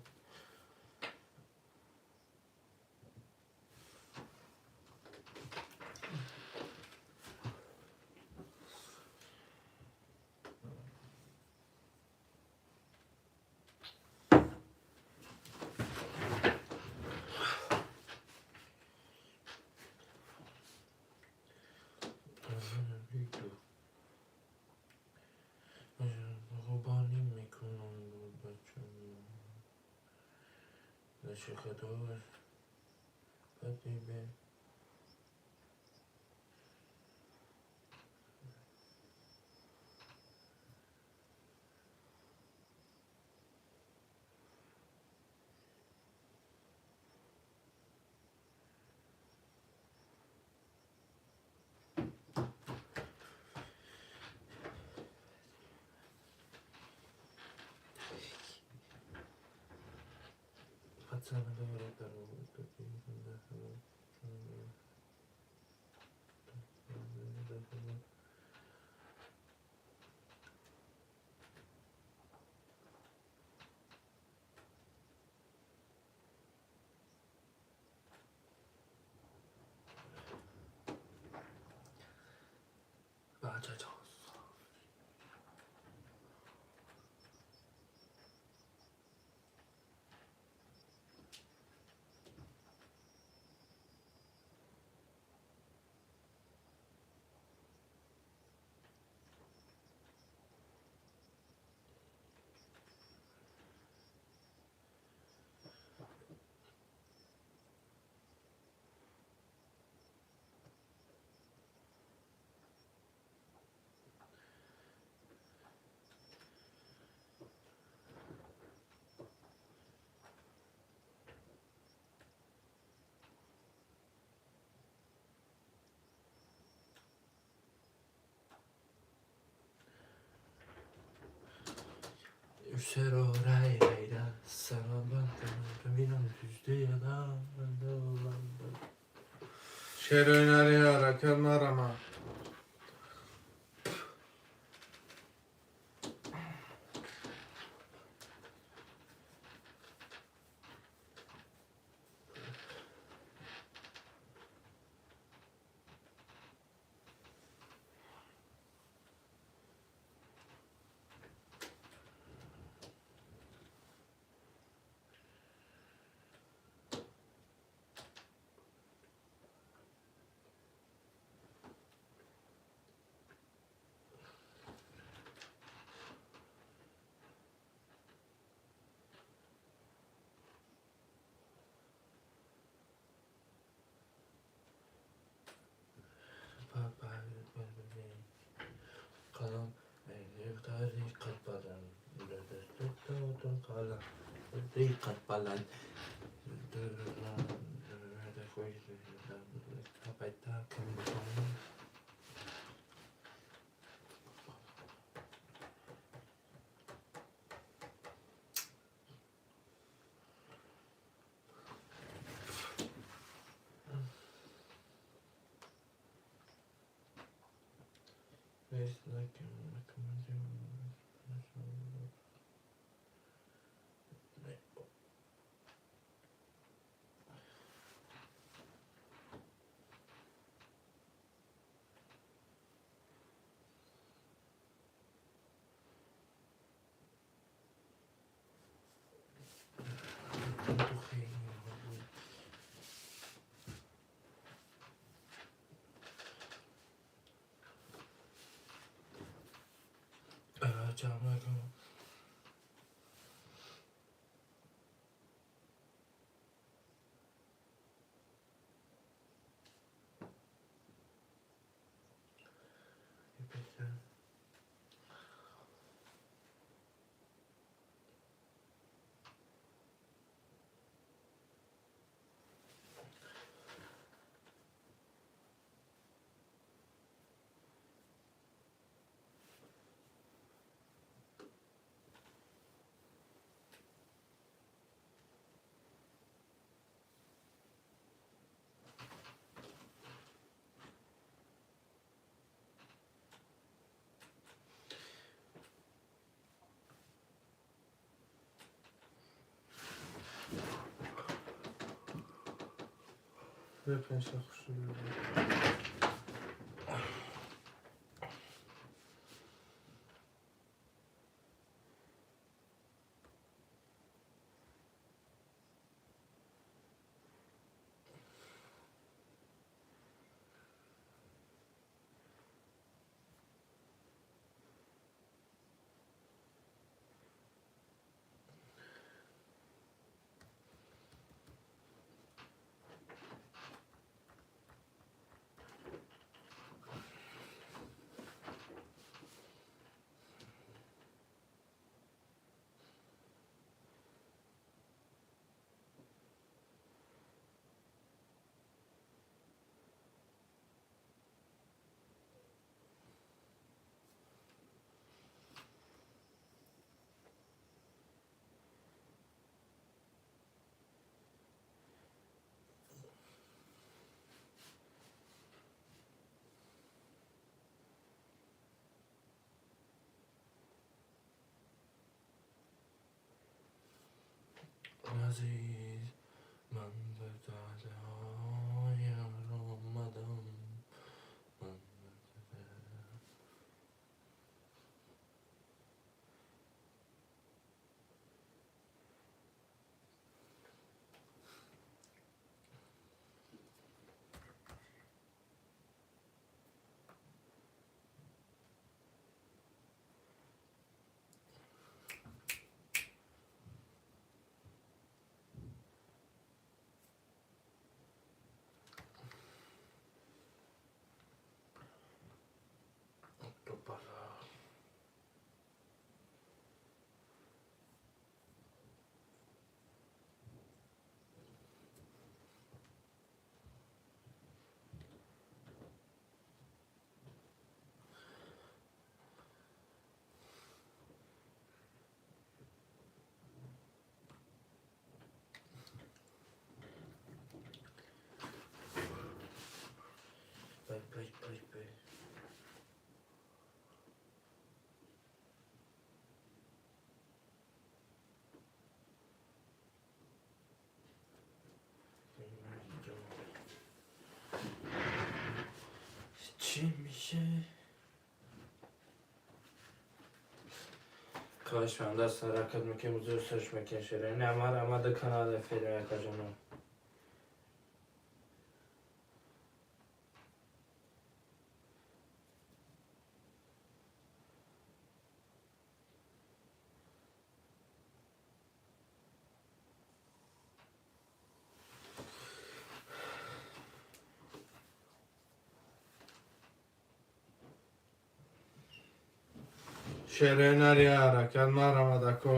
맞아. Ду серо рай райда сарабан. Шерои нари ҳаракат нарама. Қалам қад баланд, қад баланд. Бепенша хушрӯ. Азиз, ман ба дадаям омадам, ман ба дадаям. Чӣ миша? Хоҳишманд аст, ҳаракат мекунем, ҳузур сарш мекунем, шерои намар амада канал эфири акаҷонам. Шерои нари ҳаракат марамадако.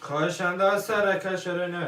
Хоҳишанда аст, ҳаракат шерои на.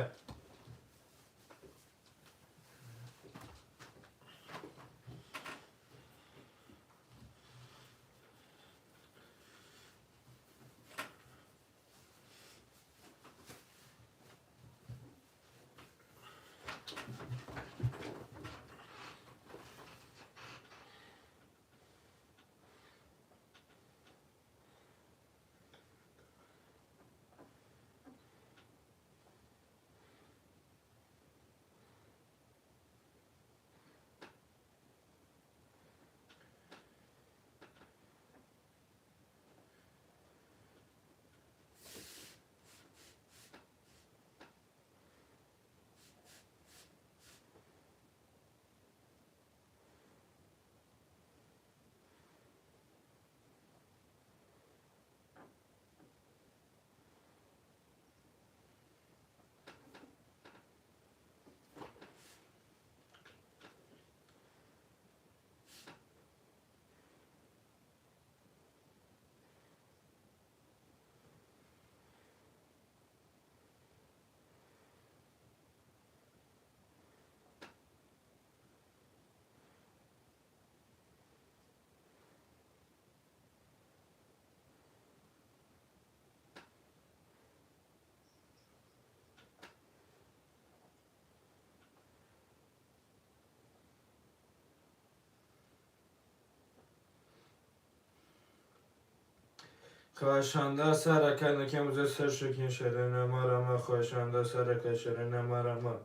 Хоҳишанда аст, ҳаракат мекунем, ҳузур сарш мекунем, шерои намарама. Хоҳишанда аст, ҳаракат шерои намарама.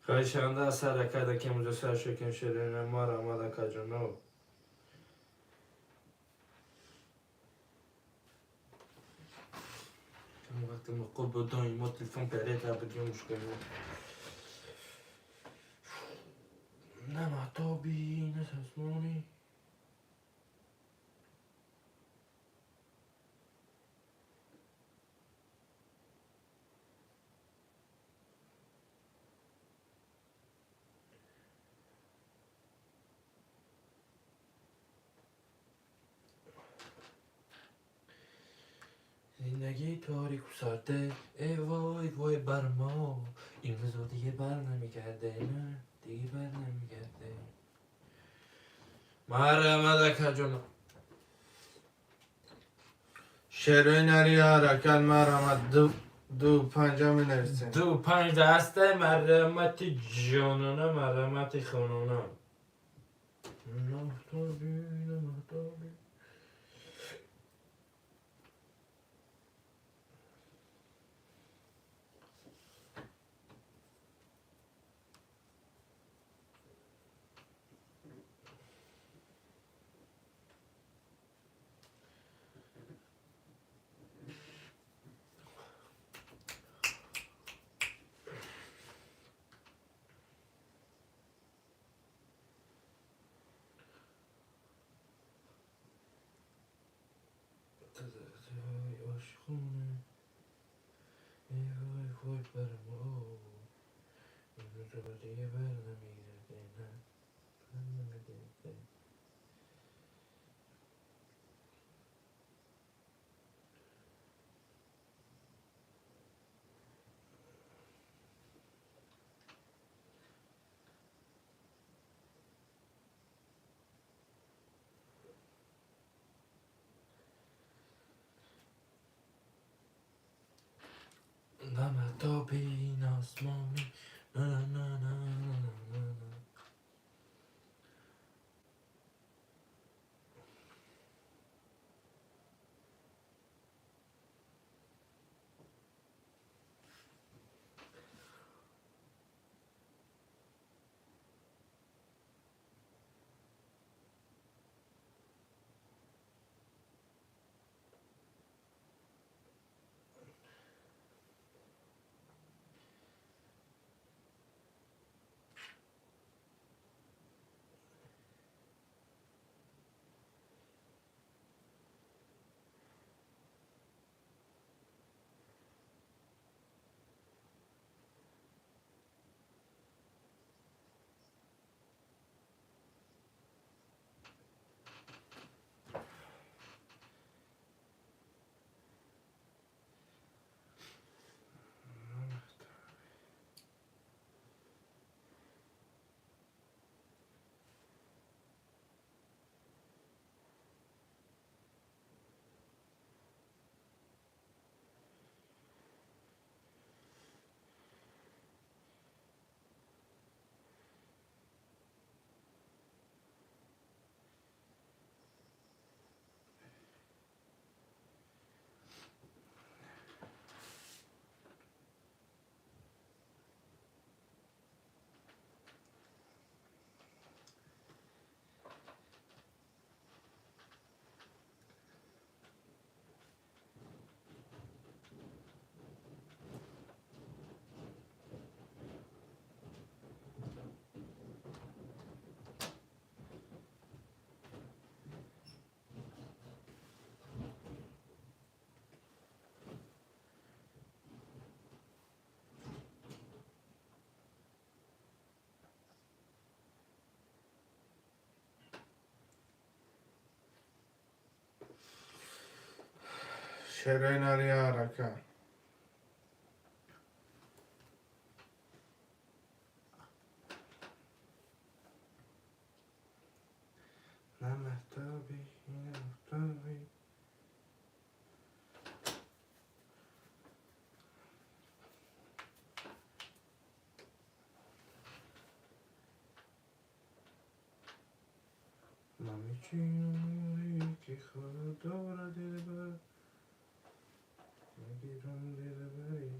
Хоҳишанда сад ака даке муҷассар шукем ширина марҳамат акаҷоно. Вақти муқул буд доимо телефон перета будем мушкил. На маҳтоби, на сасмони. Зиндагӣ торику сарде, э вой вой бар мо. Ин рӯзо диге бар намегарде, на диге бар намегарде. Марҳамат акаҷоно. Шерои нари ҳаракат марҳамат ду панҷа менависем. Ду панҷ дасте марҳамати ҷонона, марҳамати хонона. Маҳтоби, на маҳтоби. Ошиқона, эй вой вой бар мо. Ин рӯзо диге бар намегарде, на бар намегарде. На маҳтоби, на осмони, на на на на на на. Шерои нари ҳаракат. На маҳтоби, на маҳтоби. Намечинам ки худора дилбар, нагирам дилбари.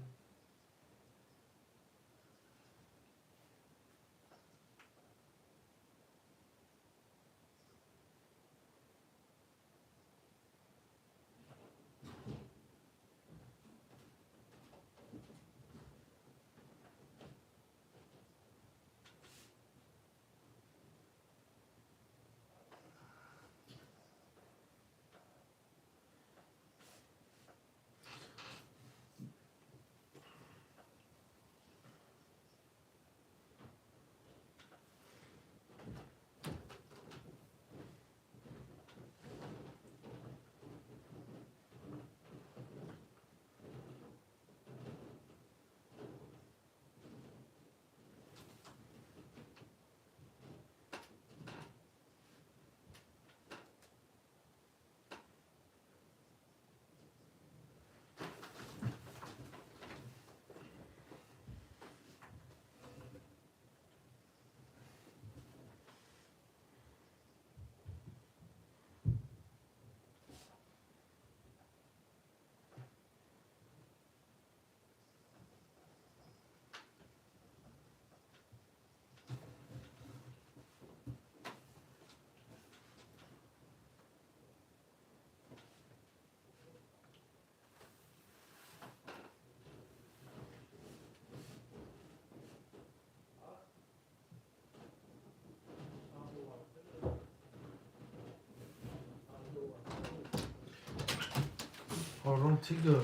Ором тигр.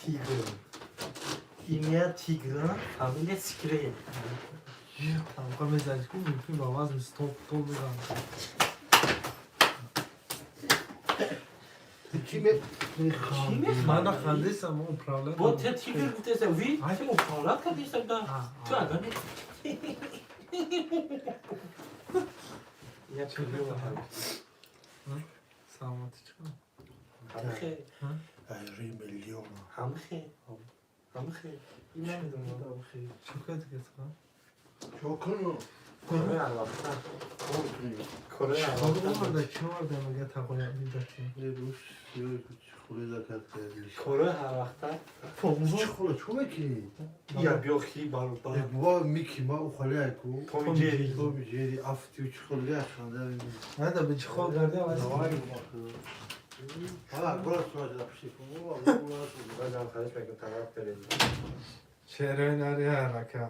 Тигр. Имя тигра, фамилия секрет. Тамға мезанӣ ку мумкин ба вазни 100 тон бизанам. Чӣ ме- Ман нахандисам, мо управлять. Бо те тигр гуфтеса, ви Ай. те управлять кардиса да. Ту ага не. Я чего? Саломатӣ чӣ? Ҳамхе, Айри миллион. ҳамхе, ҳамхе. Ин намедонам. Чӣ кардӣ ка? Чо кунам? Кораи алвақта. Кор кунем. Кораи алвақта. Оварда, чӣ оварда, мага тақоя бидати. Не, руш, ёй, чӣ хуле закат кардӣ. Кораи ҳарвақта. Чӣ хуле, чо мекунӣ? Я биё хи баробар. Э, бува Микки, ма у хале айку. Том Ҷерри. Том Ҷерри, афти, чӣ хуле ханда мекунӣ. Нада ба чӣ хол гарди аваз. Давай, бува. Ҳала, бора сурат запиши кун. Бува, бува, бува. Базам хариш мекунам таваққуф дорем. Шерои нари ҳарака.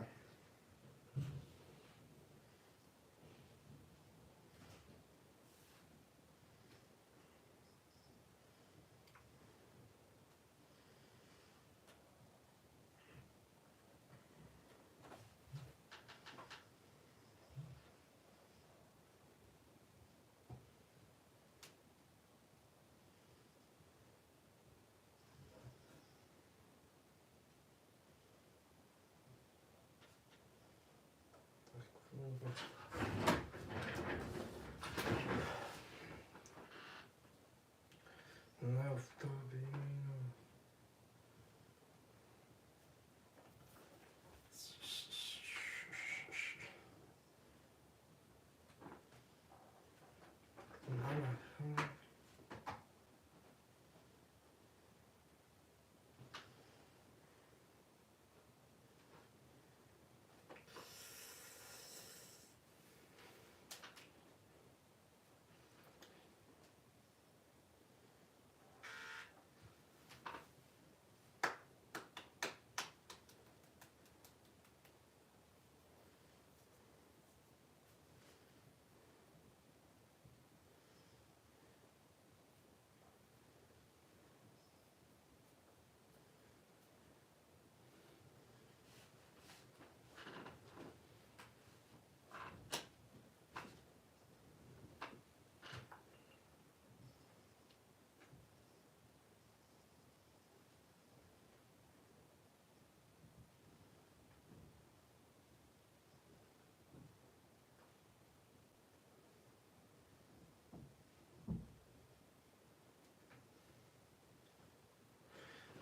Нафтобино.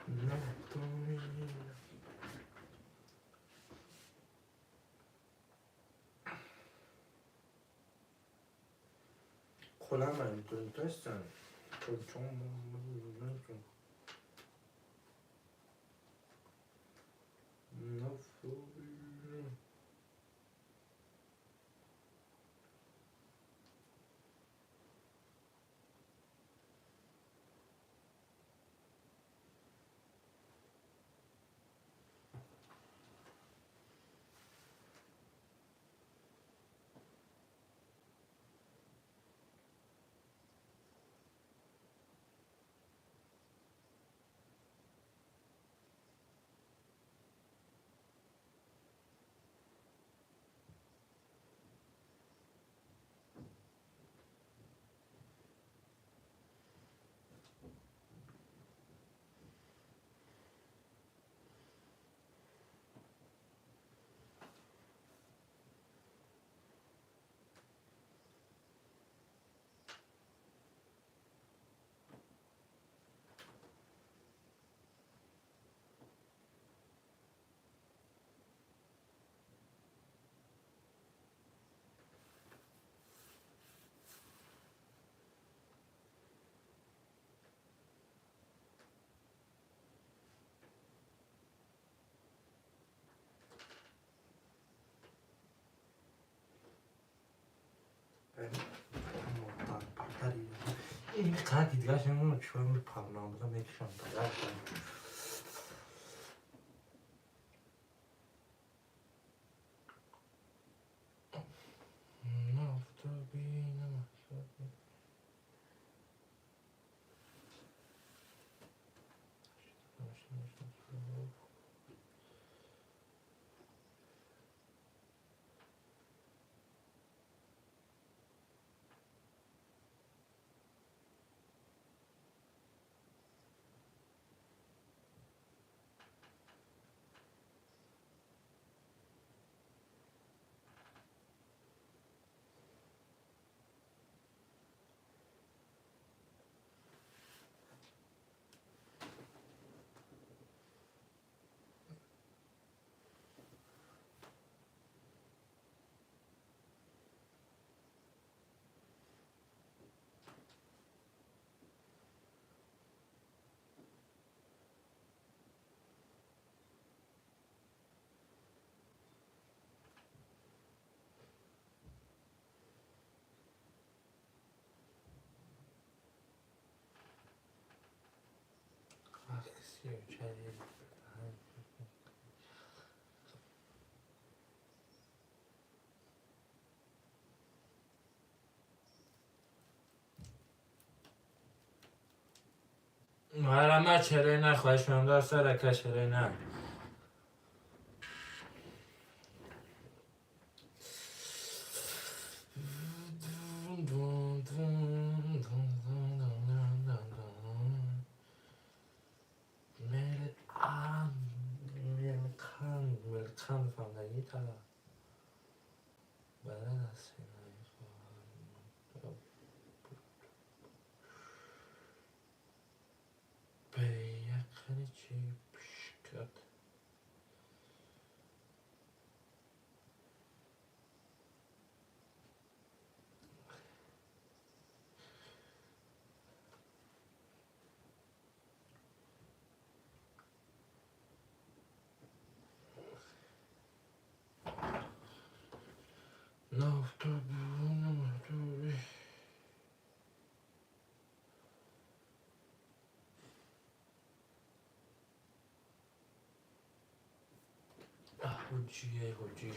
Нафтобино. Коламан дунтасан. Чон Нафтобино. Ин қади дигаш намедонам чӣ кор мепарнам, буда мекушам падар. Нафтоби, намафтоби. 34 марама черей на, хоҳиш мекунам, дар сар ака черей на. Мелқан фаҳмдагӣ тала балад ҳастем. Приехали пшкат. На автобус. Ҳуҷҷие ҳуҷҷи.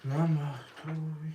На махтуви.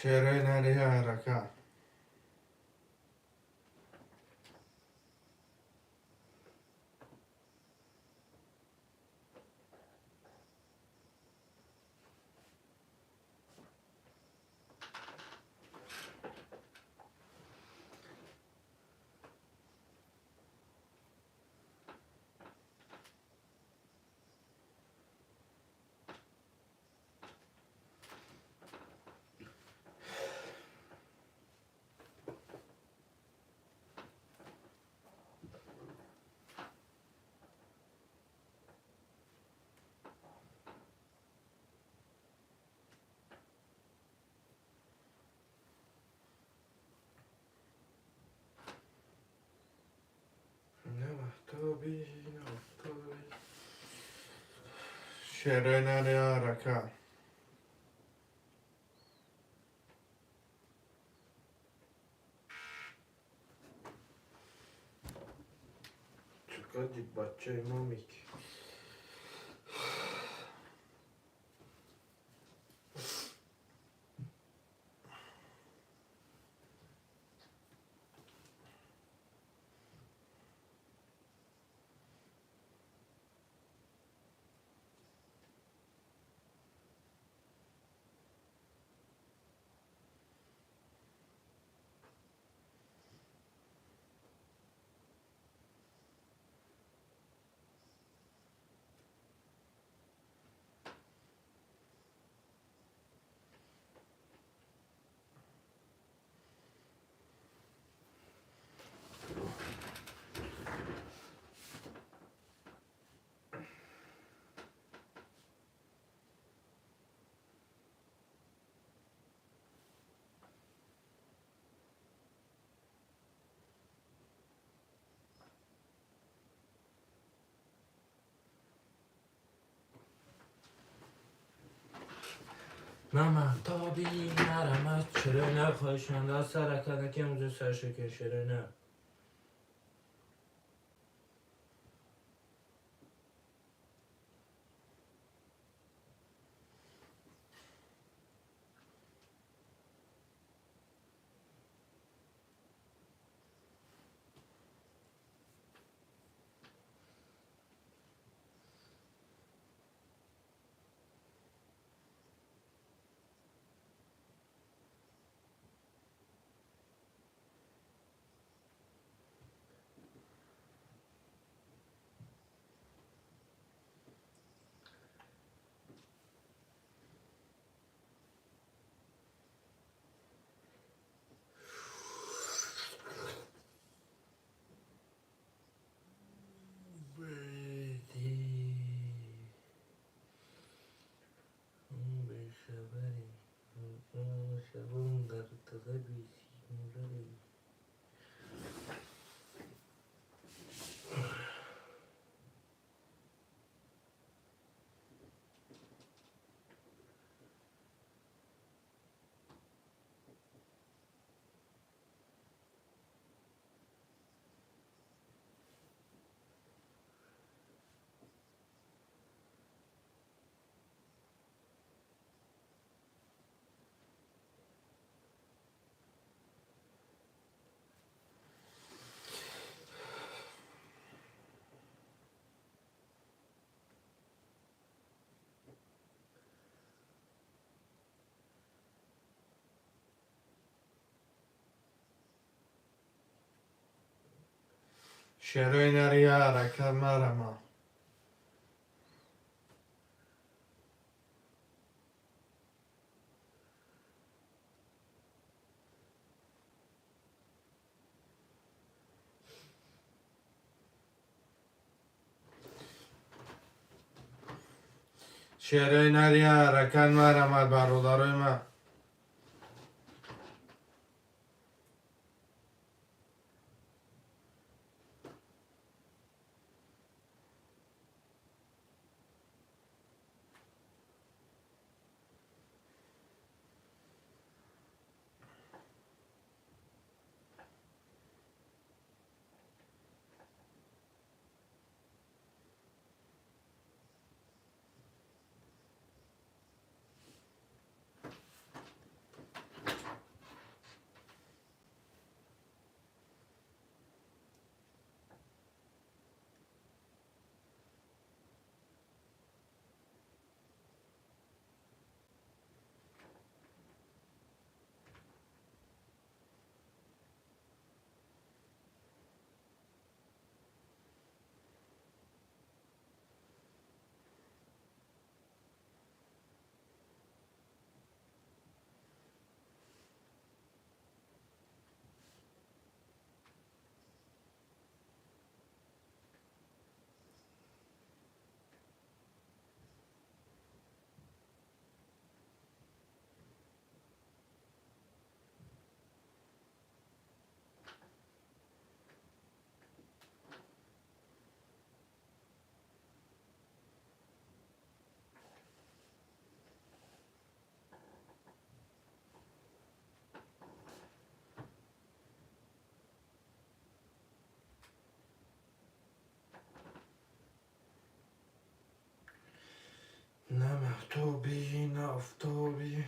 Шерои нари ҳаракат. Шерои нари ҳаракат. Чукади бачаи момик. Мама тоби нарамад чаро на хоҳишманда сара карда ки имрӯз саршакер шерои на. Шерои нари ҳаракат марама. Шерои нари ҳаракат марамад бародарои ман. Офтоби.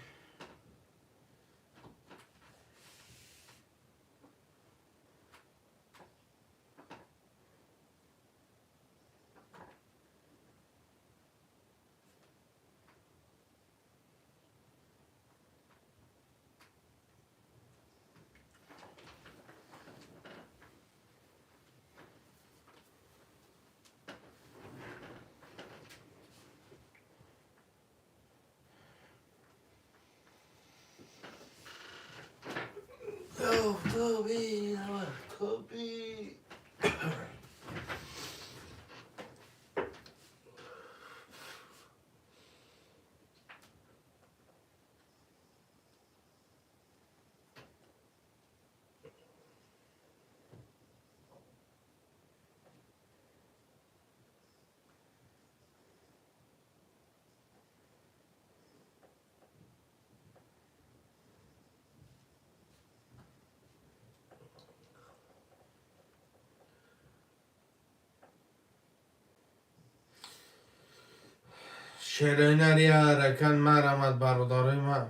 Офтоби, офтоби. Шерои ҳаракат марамад, бародарои ман.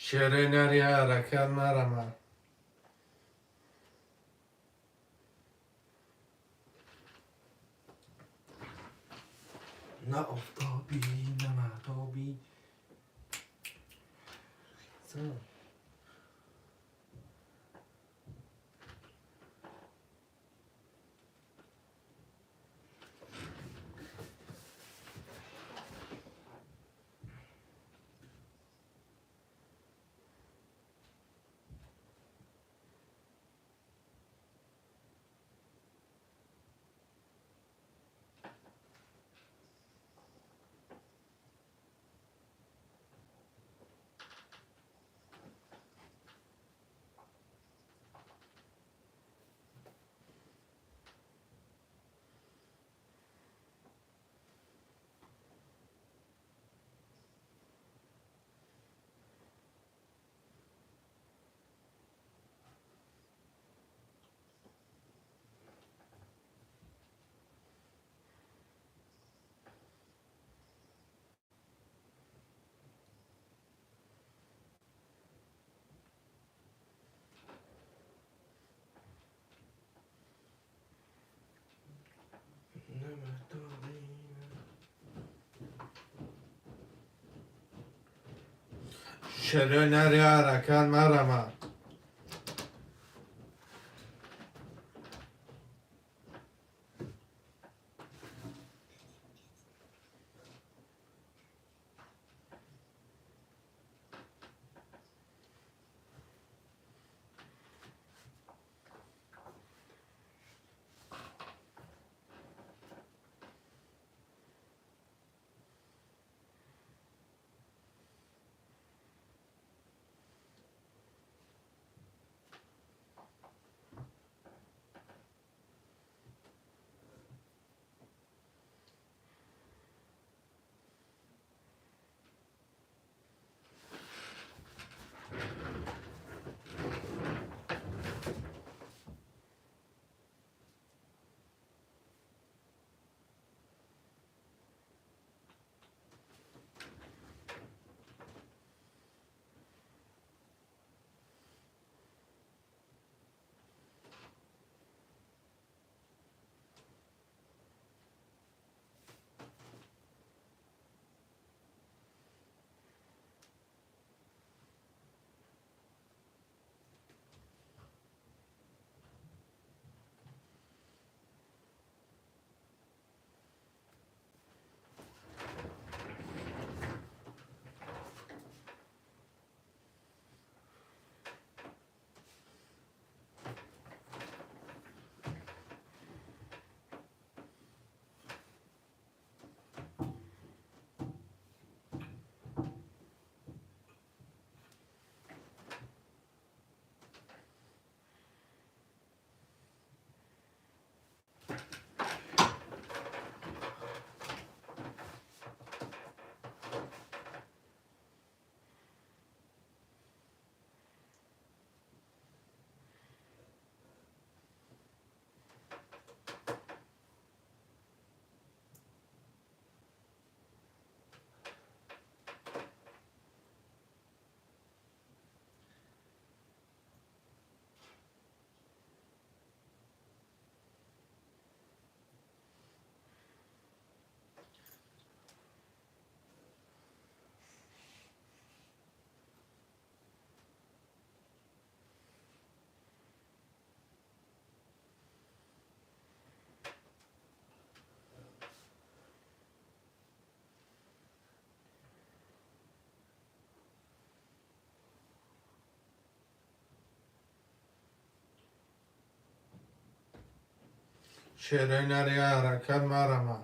Шерои нари ҳаракат марамад. На офтоби, на махтоби. На махтоби. Шерои нари ҳаракат марамад. Шерои нари ҳаракат марама.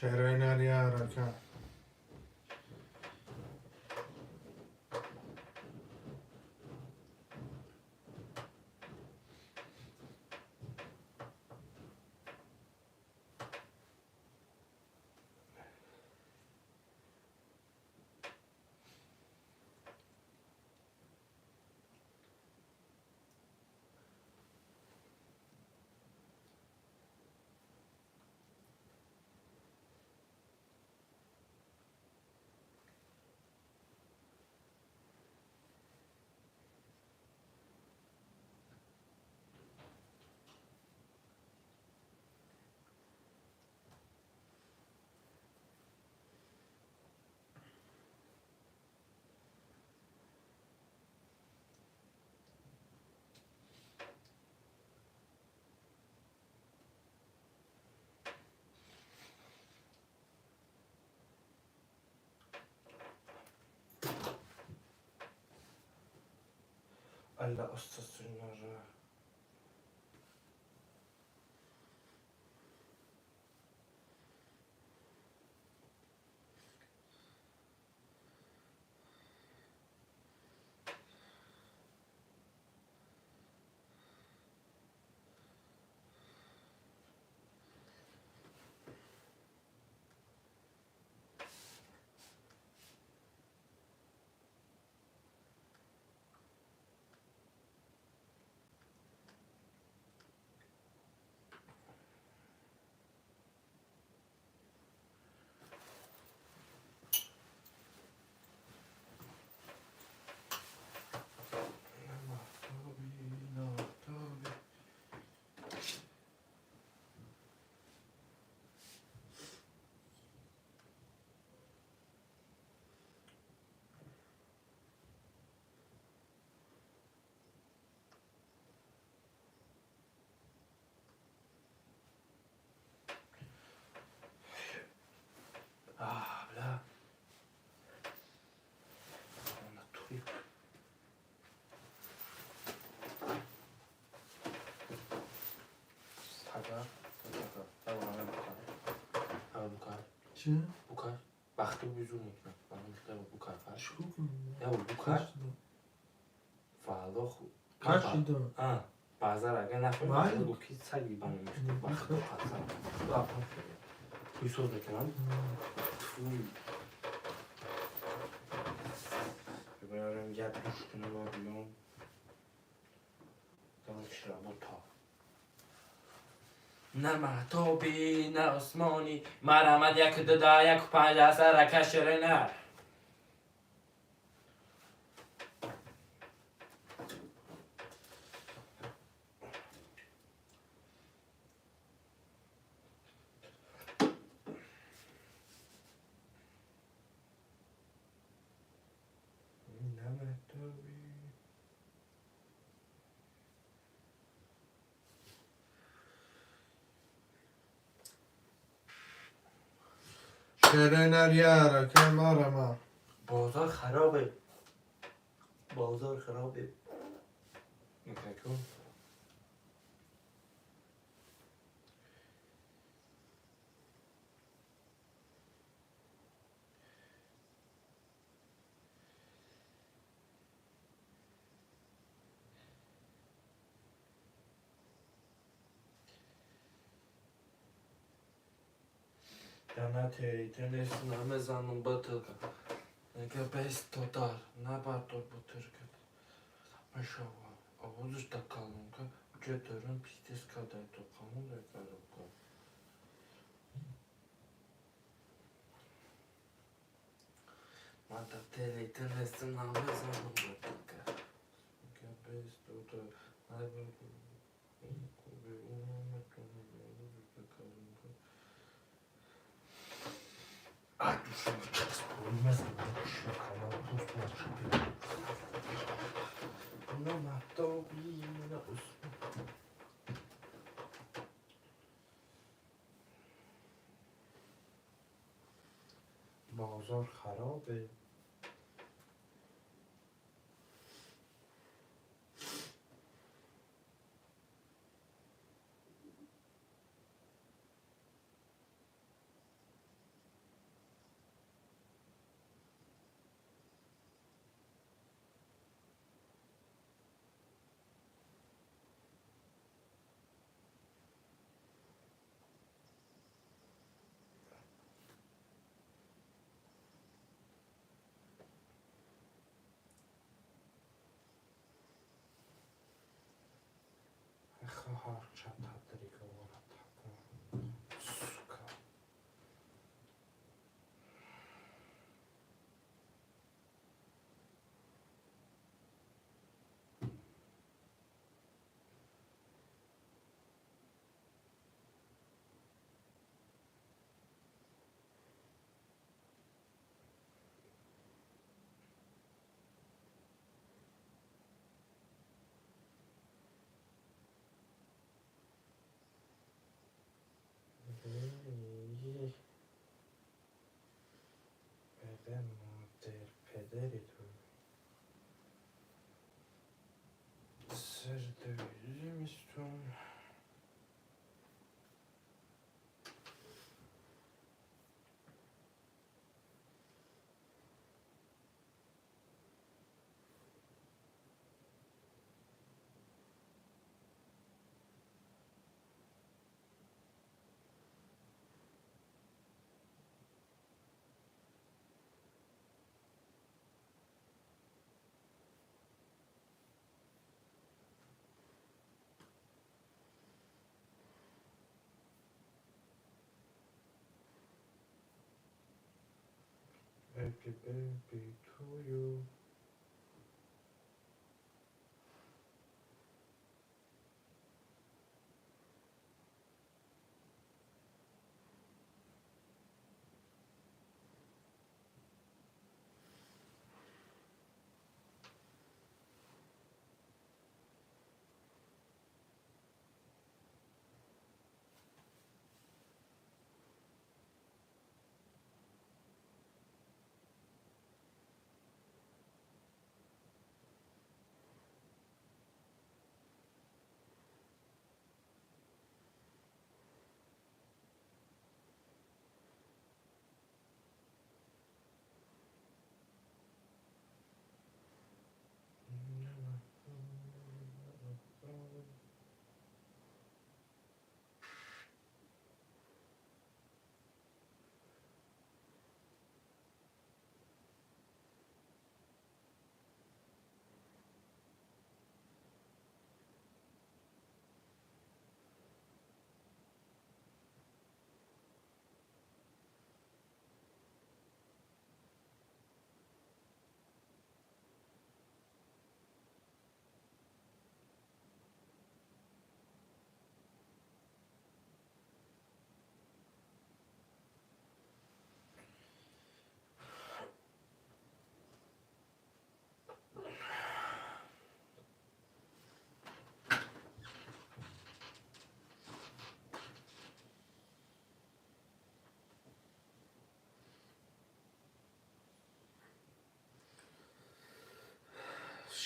Шерои нари ҳаракат. Алла устасунара. А, бля. В натуре. Taga, taga, taga, букар. Чӣ? Букар. Бахти бузур мекунад. Букар. Чикор кунам? Я букар. Фалло ху. Кашидам. А, базар агар Майли. нафаҳмид, ки саги ба мемешт. Бахти. Пӯйсоз мекунам. Тфуй. Бибарам як душ кунам ва биём. Дальше работа. На маҳтобӣ, на осмонӣ, марамад 1, 2, 1, 5 сарака ширина. На маҳтобӣ. Шеренар яра марама. Бозор харобе. Бозор харобе. Никаку. Дана намезанам бутылка. Нега без тодар, набардор бутырка. Мешава. Овозш да калонка, уҷа дорам пиздец кадай то калон да коробка. Ман да телетенесим намезанам бутылка. Нега без тодар, набардор. На маҳтобӣ, на осмон. Бозор харобе. Хоҳарча тадрика сука. Беде модер педери ту. Сир зимистон. Happy birthday to you.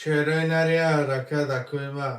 Шерои нари ҳаракат акои ма.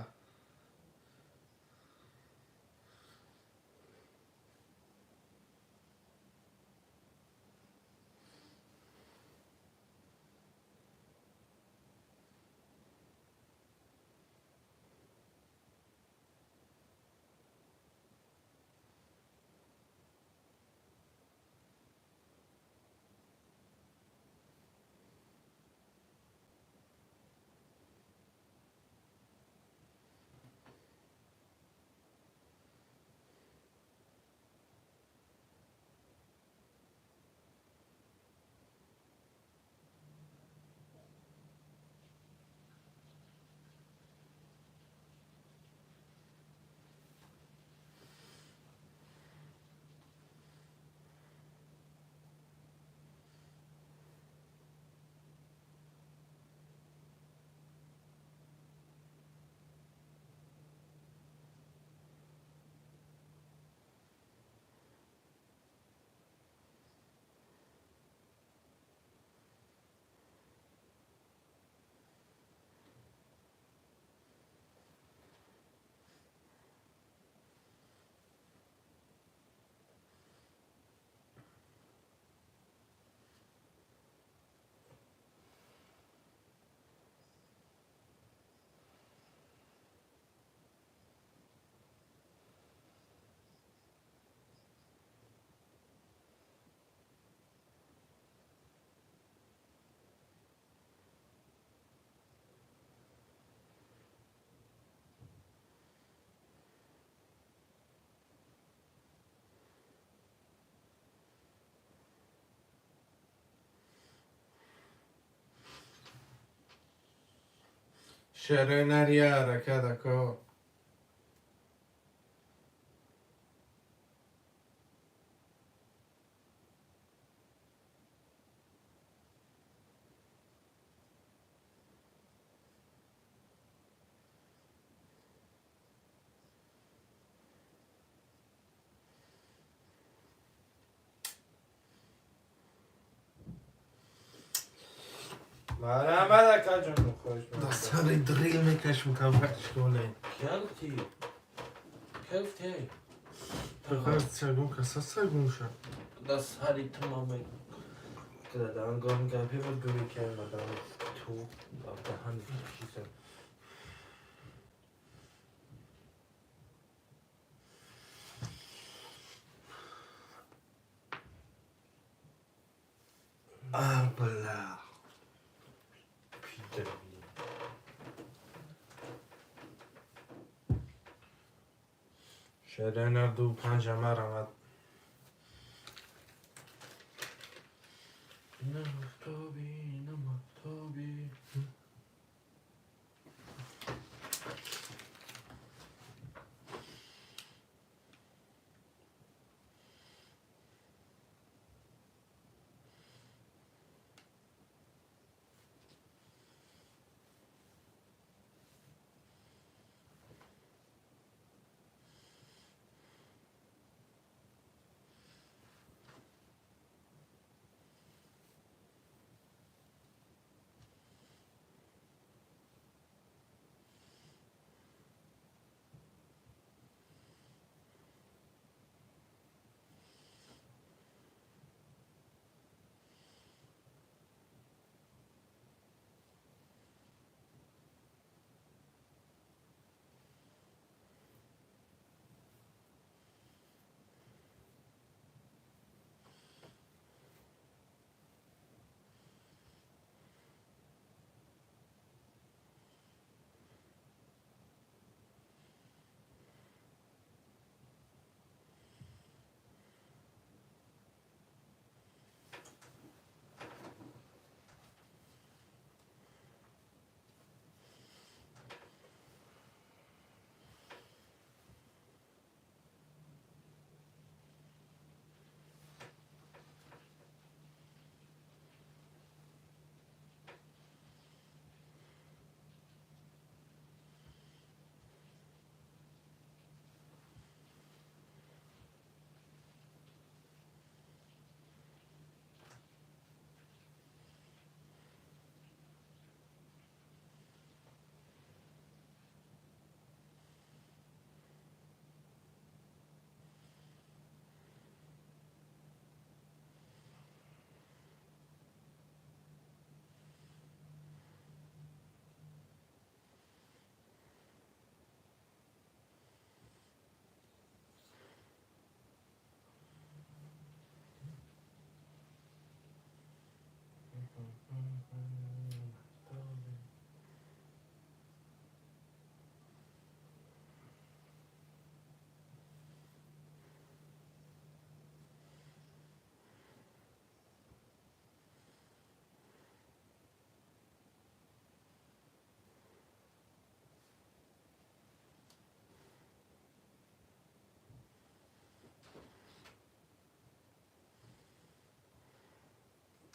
Шерои нари ҳаракат ако. Марҳамат, акаҷон, хоҳиш мекунам. Дастари дрил мекашм камкаш коле. Келти. Келти. Фақат сагун каса сагун ша. Да сари тумаме. Даҳангоҳ гапе буд гӯӣ ки мадам ту даҳан чиза. А, бля. Пидор. Шерои нар ду панҷа марамад. На махтоби, на махтоби.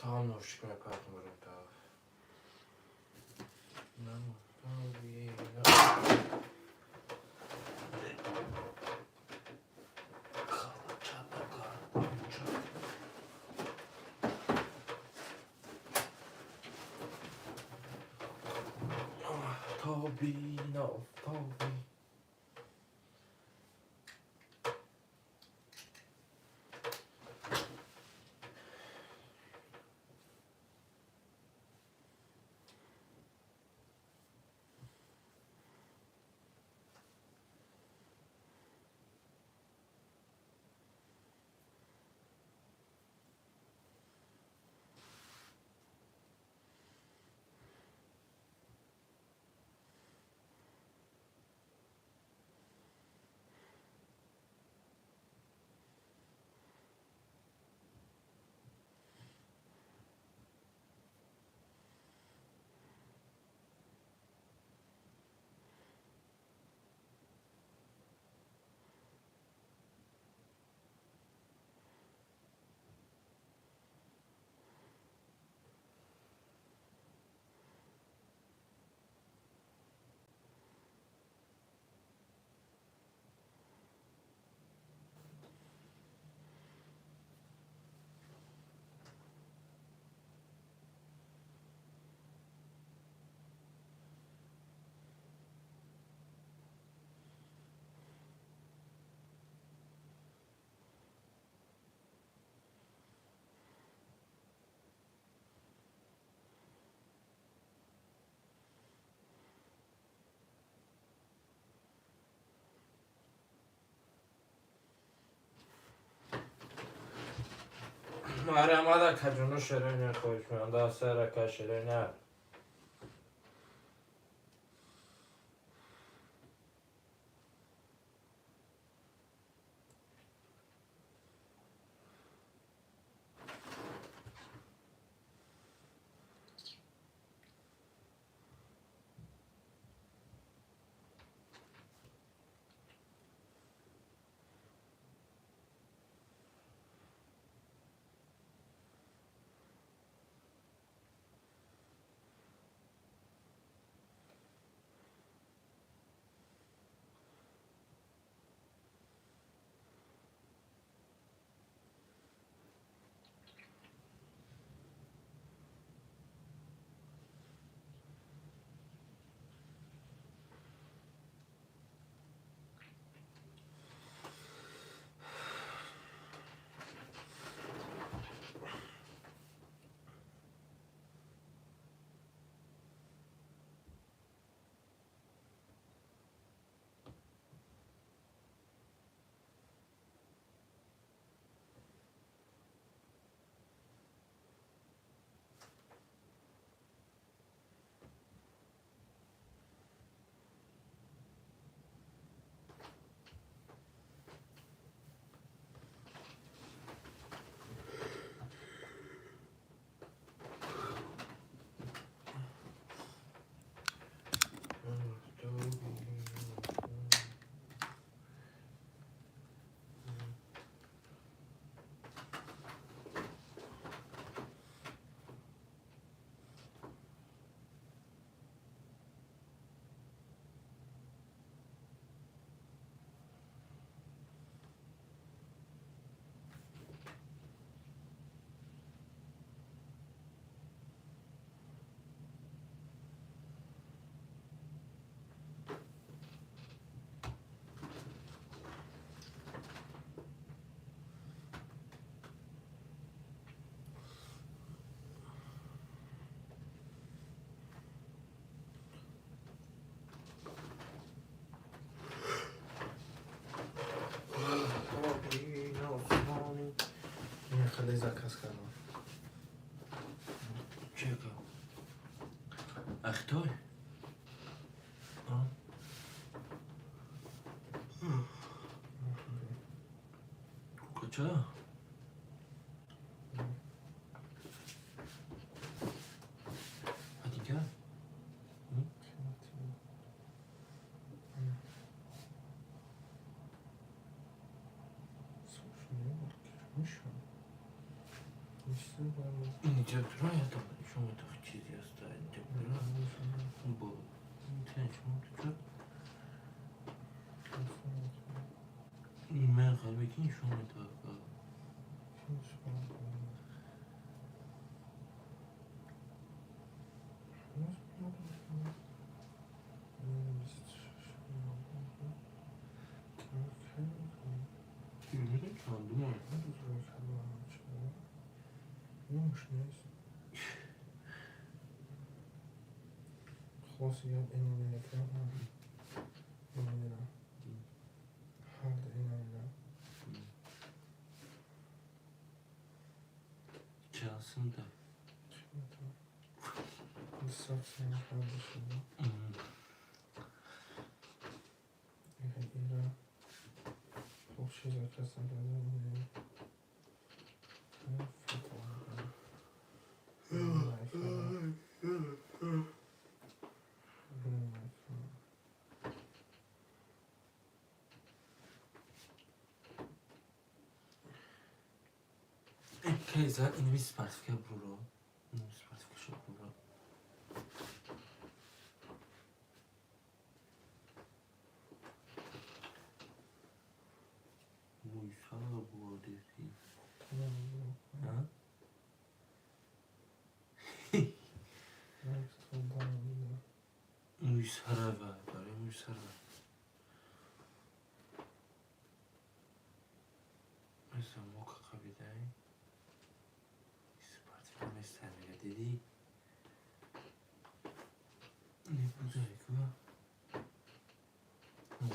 Там ножик мепартам та. Тоби, Тоби. Марҳамат, акаҷоно, шероина, хоҳиш мекунам, дастар, ака, шероина. Хеле заказ кардам. Чека. Ахтой? Куҷо? А дигар? Инҷа дура шумо чизе аста инҷа дура бо шумо ман қалби ки нишон медиҳад. Çalsın da. Keza inimiz Spotify bro. İnimiz Spotify şu bro. Muysal bu dedi. Ha? Muysara var, Muysara. Mesela moka kabidai. Dedi. Ne güzel ki. Ne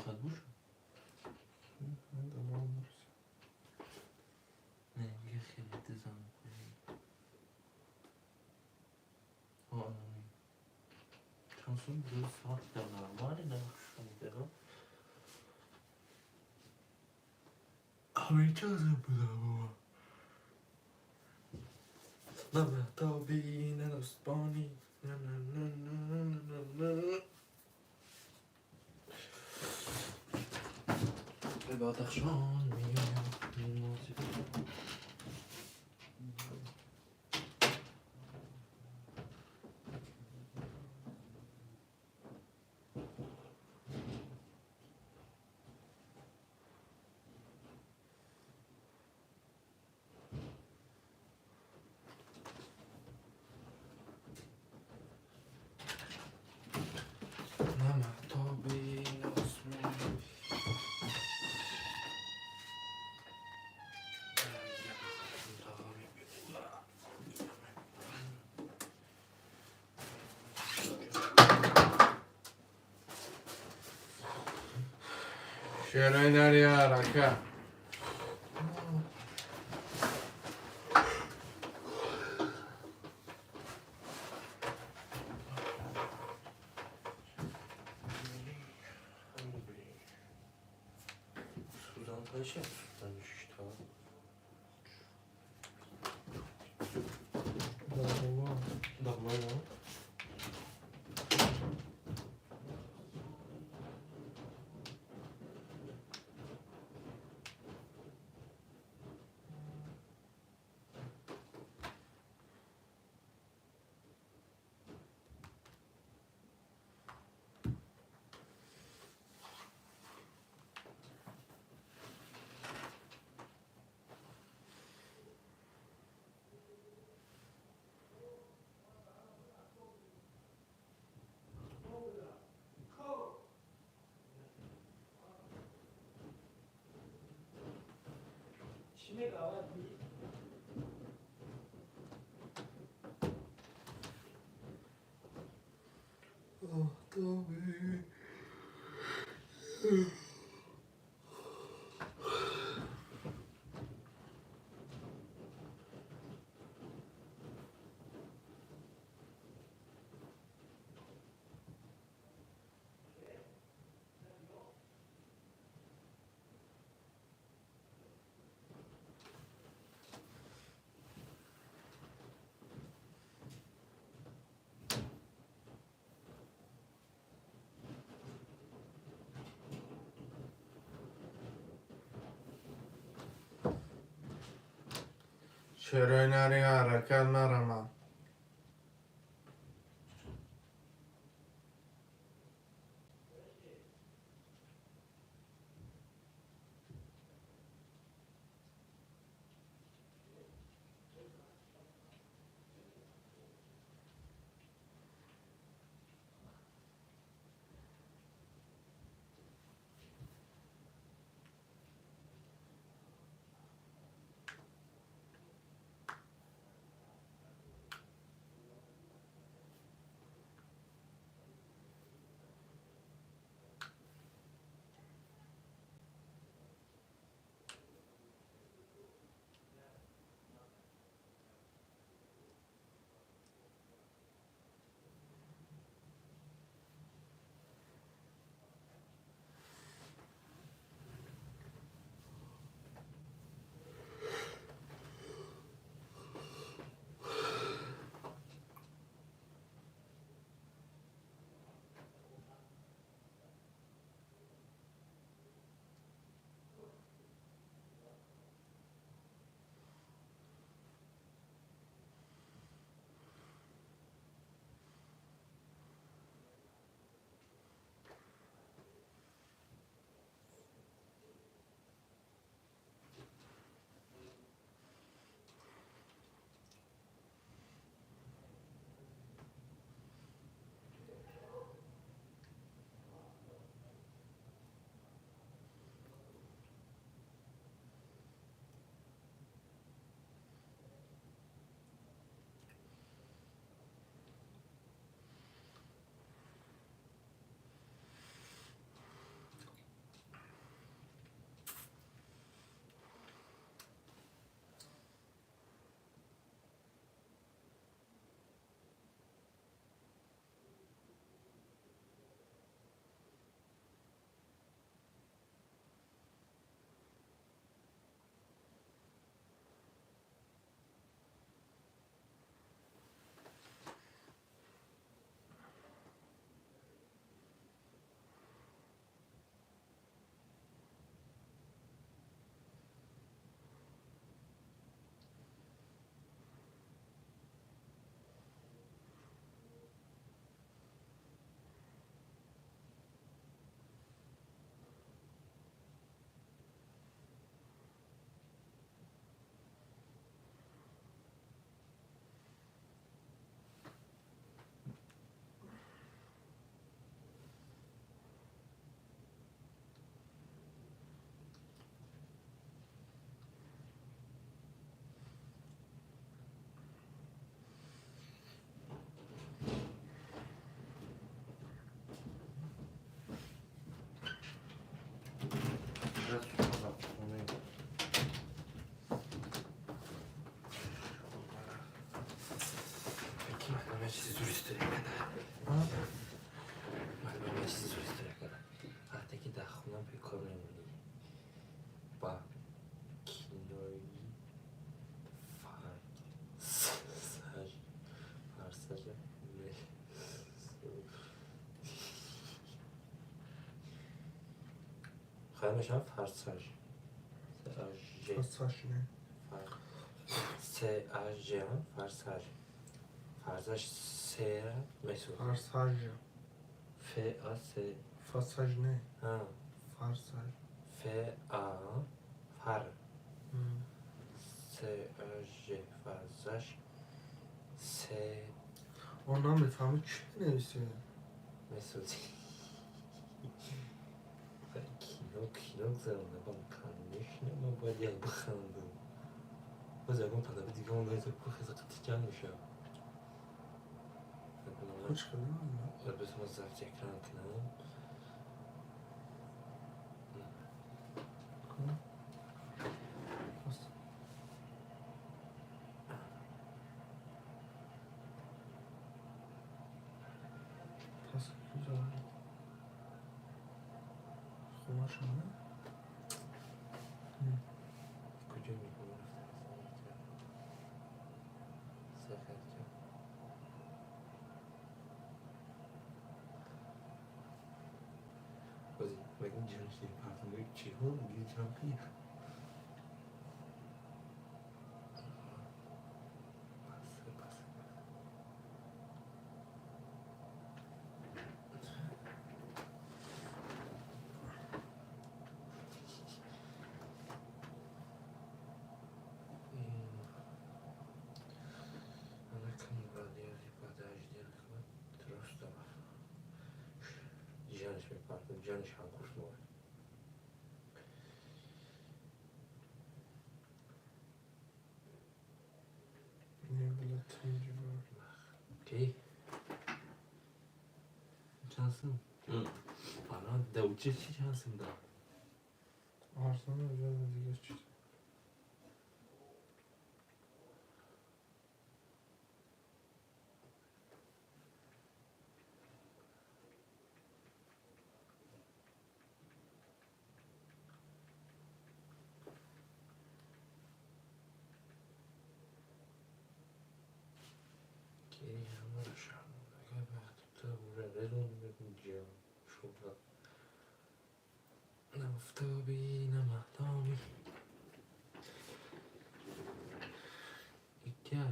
Ne Шерои нарияр, ака. Судан қайша? Судан шишта. Нормально. Шерои нари ҳаракат нарамад. Вақте ки дар хона бекор мемонӣ, ба кинои Форсажа хайр мешавад Форсаж. Форсаж не. С-А-Ж, Форсаж. Форсаж сера месӯзад. Форсаж. Ф-А-С. Форсаж не. Форсаж. Ф-А. Фар. С-А-Ж. Форсаж. С. Он намефаҳмад чӣ менависед. Месӯзӣ. Кино кино гузаронда, конечно, ман бояд як бихандам. Боз ягон падаби дига он лайза кухеза қатъи ҷанг мешавад. Куч кардам. Бояд ма запись экран кунам. Пас куҷо? Хонашон не? Куҷо мегӯям рафта? Сахарҷа. Бози мегӯм ҷанг партам чиҳо мегӯ ҷанг кунӣ. Мепартем, ҷаниш ҳам хушнур. Не, бля, тинҷи бар. Ки? Чанд сум? Ана да учи чи чанд сум да? Арзон уже дига чиз. Ки ҳамаро шармандага вақт уже резон ҷо шуда. На офтоби, на маҳтоби. Ика.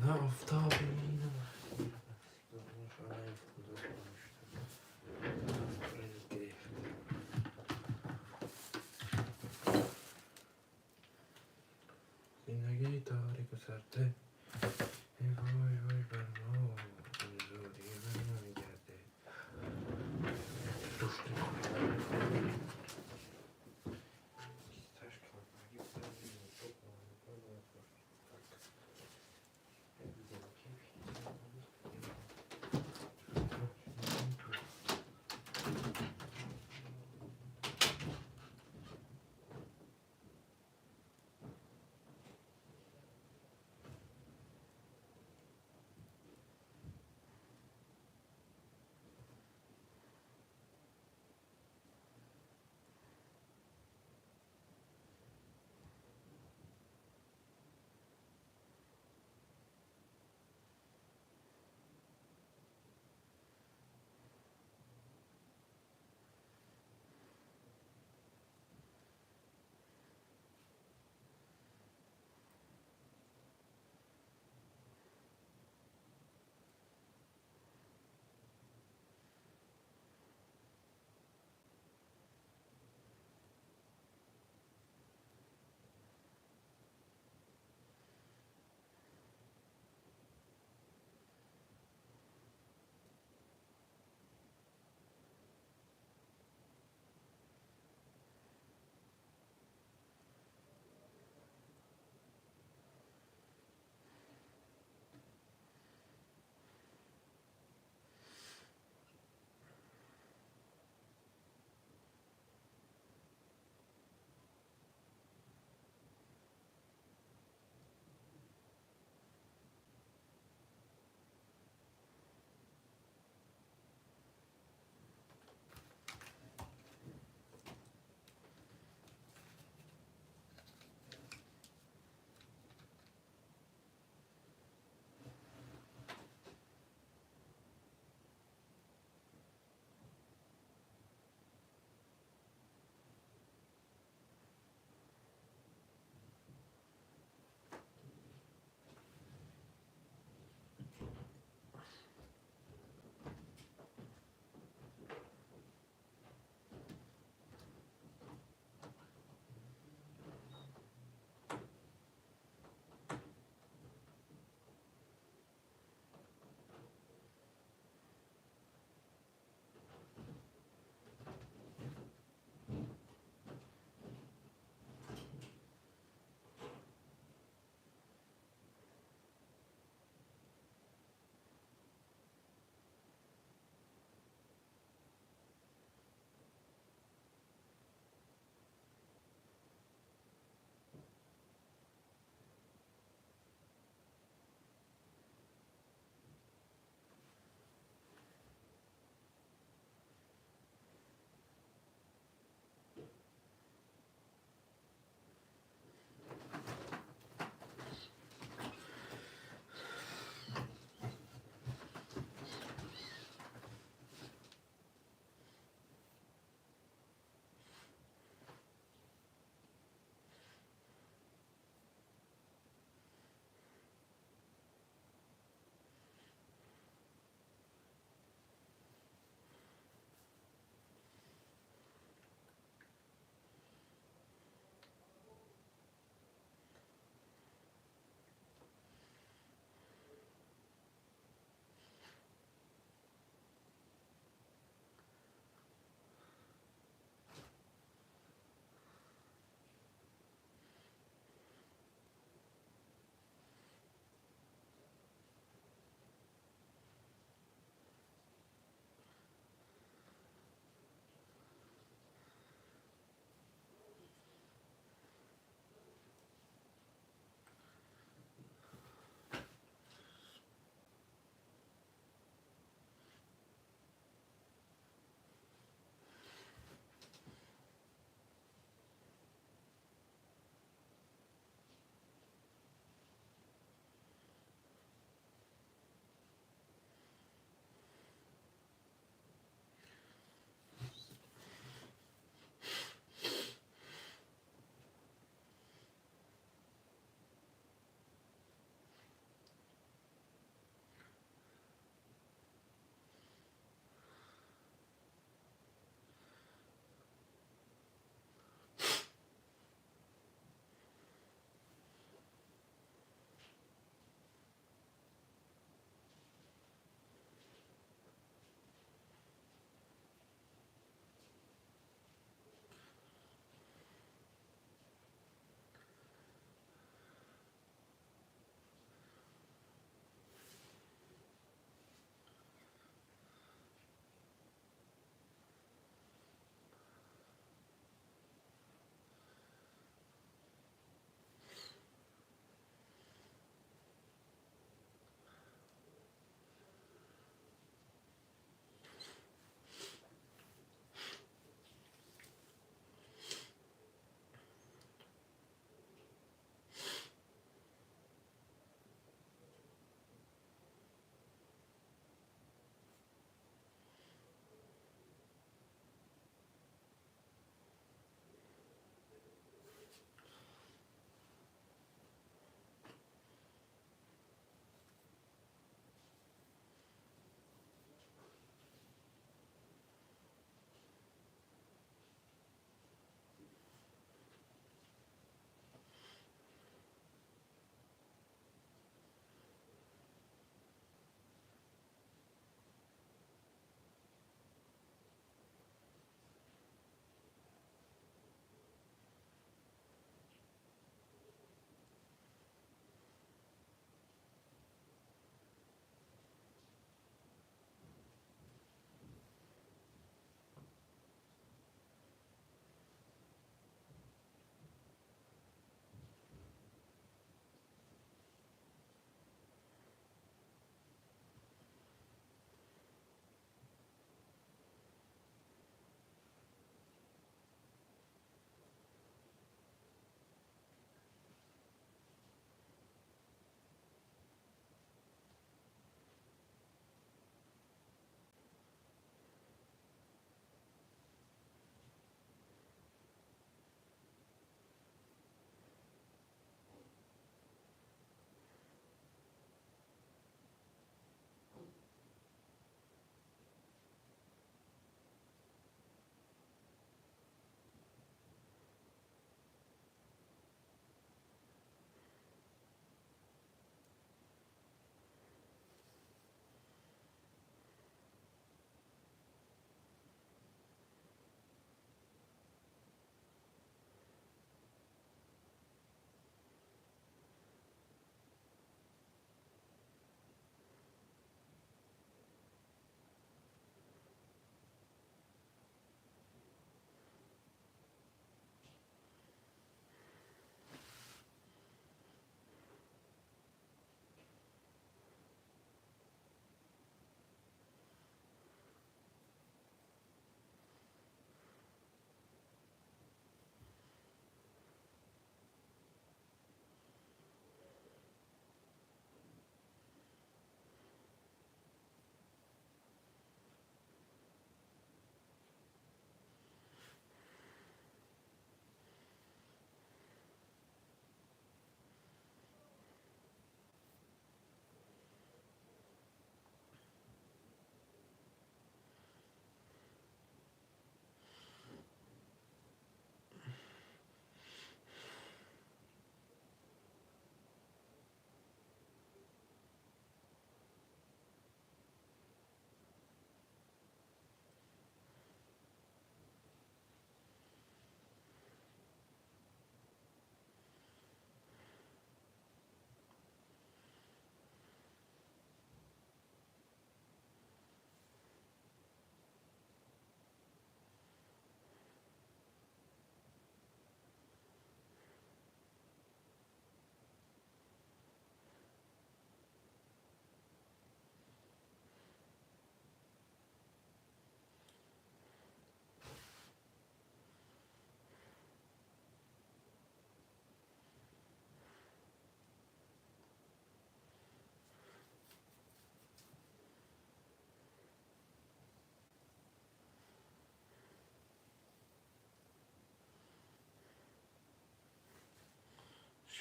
На офтоби, на маҳтоби. Зиндагии торику сарде, вой вой бар мо, зуди бар намегарде.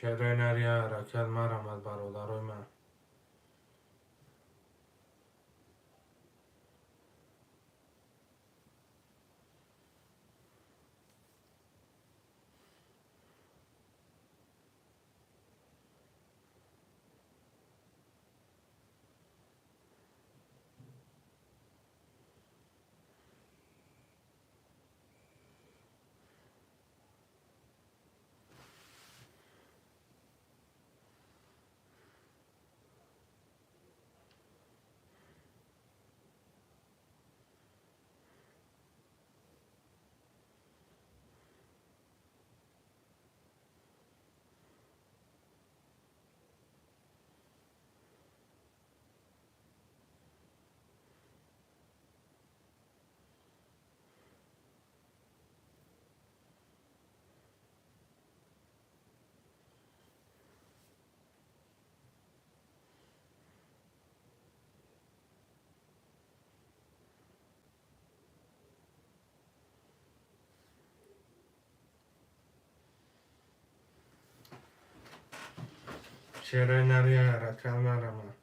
Шерои нария ҳаракат марамад, бародарои ман. Шерои нария ҳаракат марамад.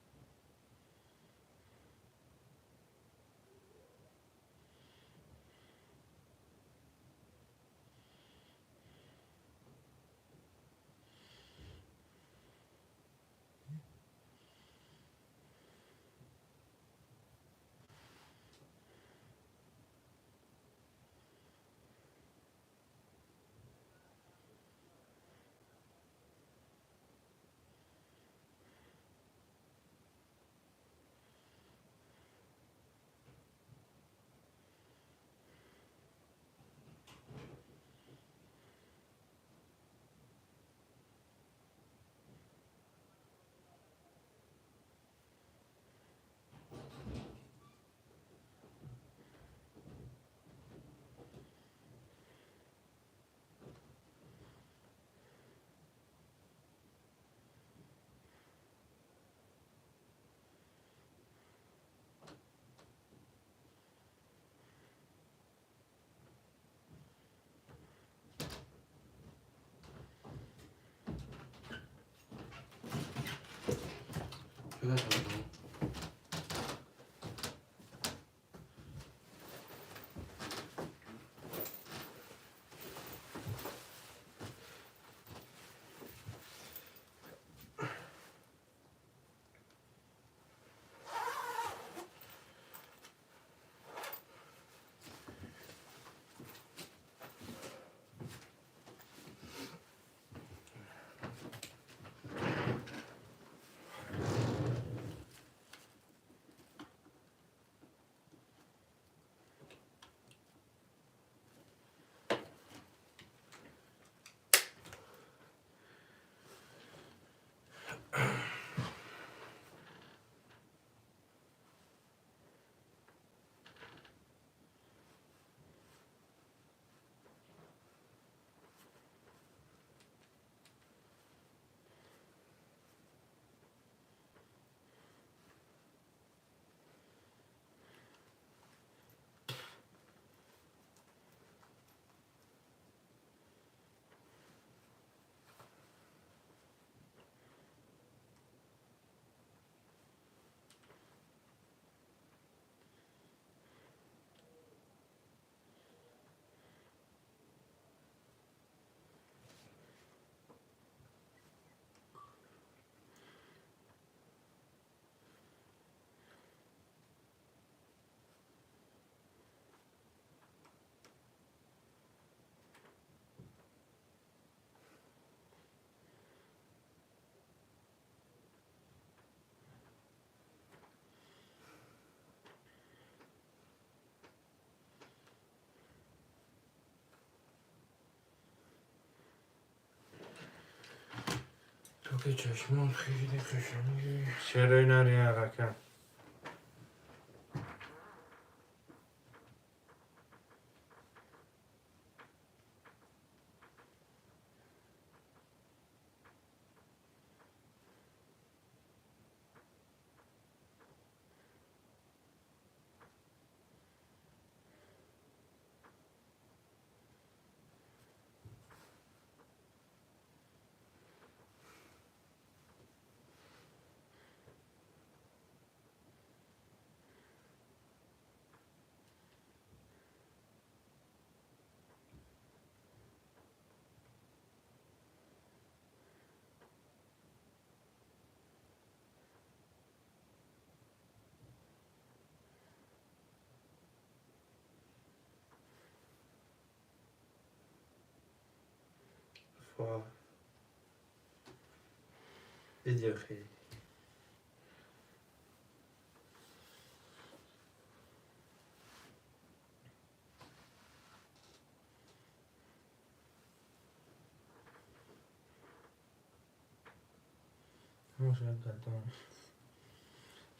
تو که چشمان خیلی قشنگی. شعرهای نری حرکت. Опа. Диди хеле.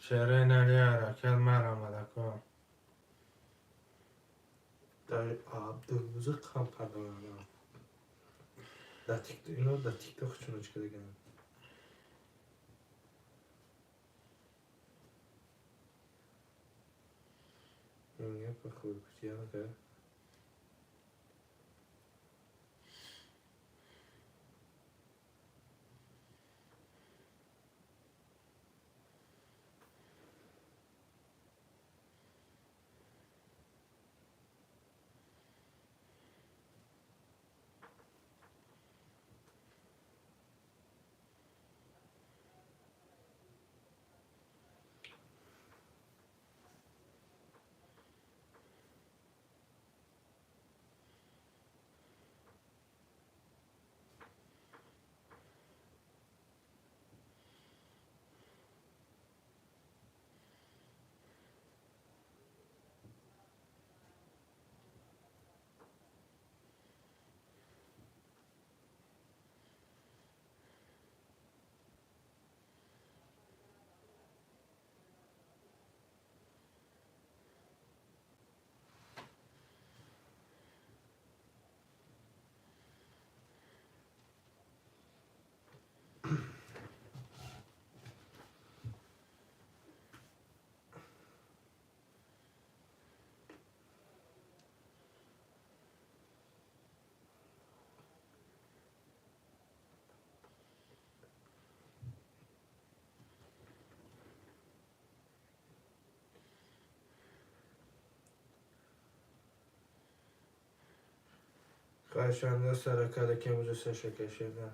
Шере нали ҳаракат марамадако. Дар Абдулмузиқ ҳам падонам. Дар тикток ино дар тикток чуночка диган. Меня похуй, кутьянка. Хоҳишанда саракада ки имрӯз саша кашида.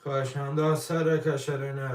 Хоҳишанда сарака шерена.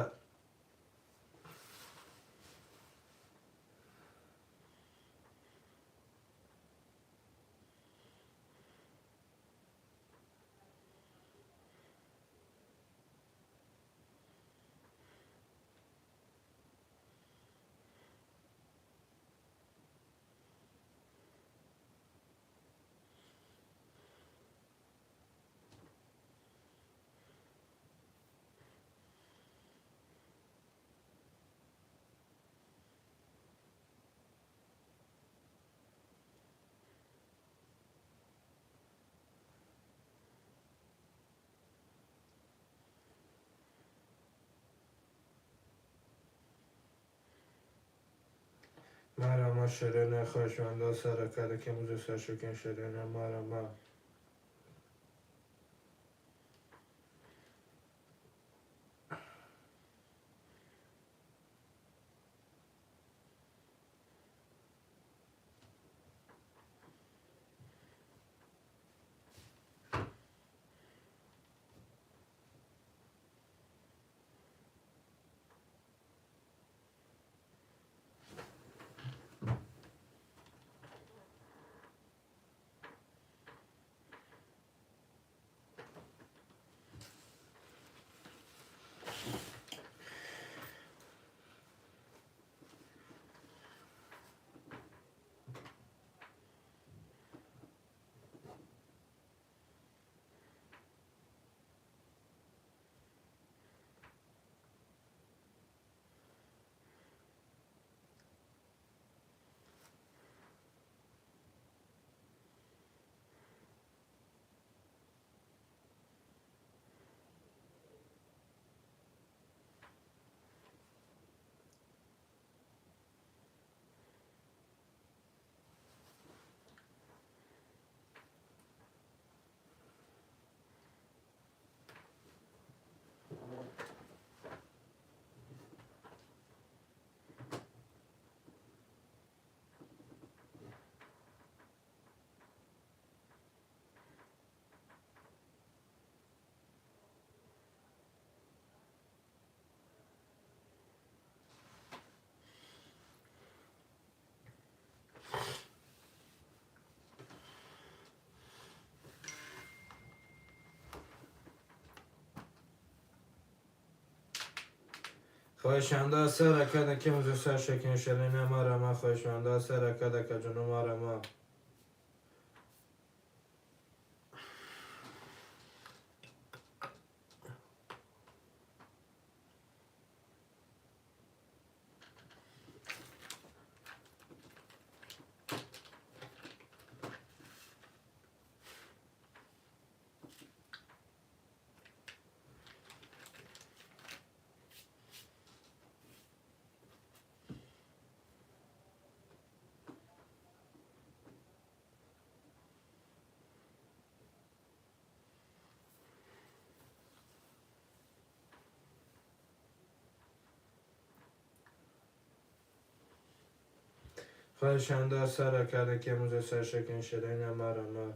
Марама ширина хоҳишманда саракада ки муза саршукин ширина марама. Хоҳишанда саракада ки муза саршукин ширина марама. Хоҳишманда саракада ка ҷуну марама. Хоҳишанда саракада ки муза саршукин ширина марама.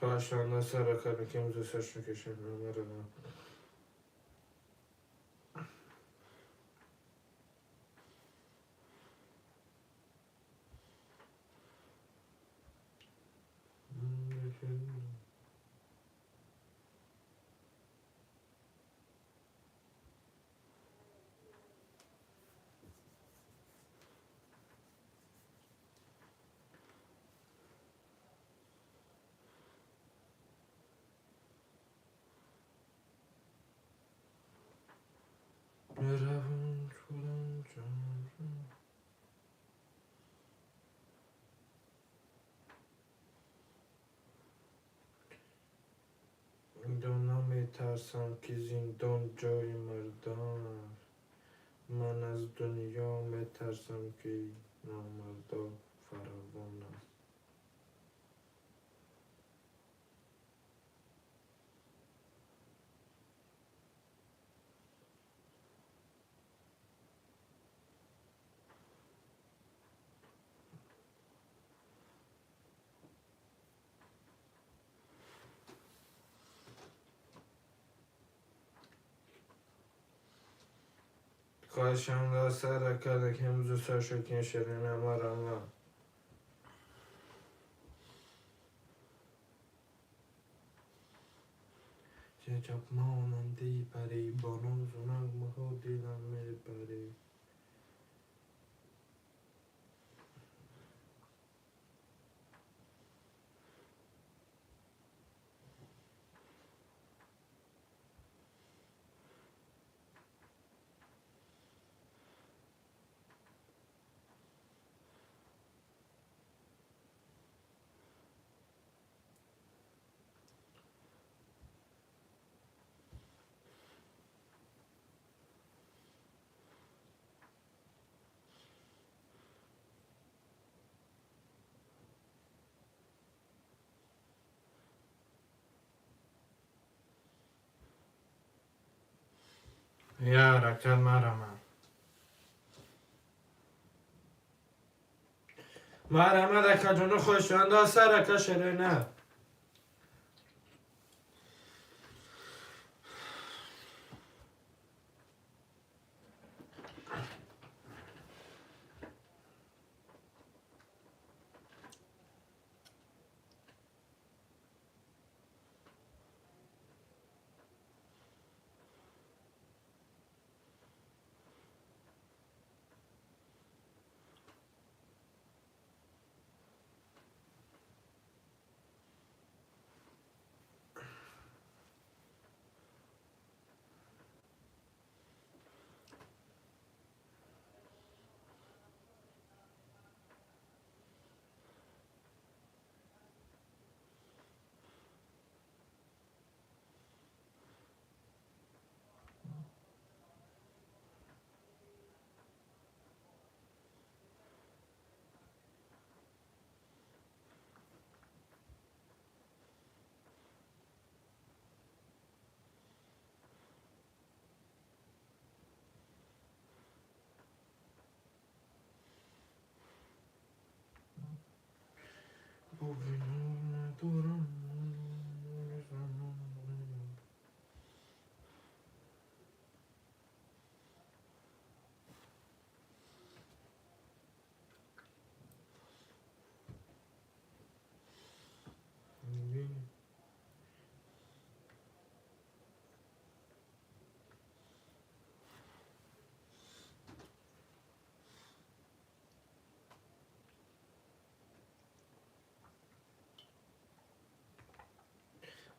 Хоҳишанда сарака ки имрӯз мекашем. Метарсам, ки зиндон ҷои мардон аст. Ман аз дунё метарсам, ки номардо фаровон аст. Хоҳишанда сарака ки имрӯз шокин ширина марама. Чه مانندی پری با ناز و نغمه ها دلم میبری. Я ҳаракат марама. Марама дака ҷону хоҳишанда сарака ширина.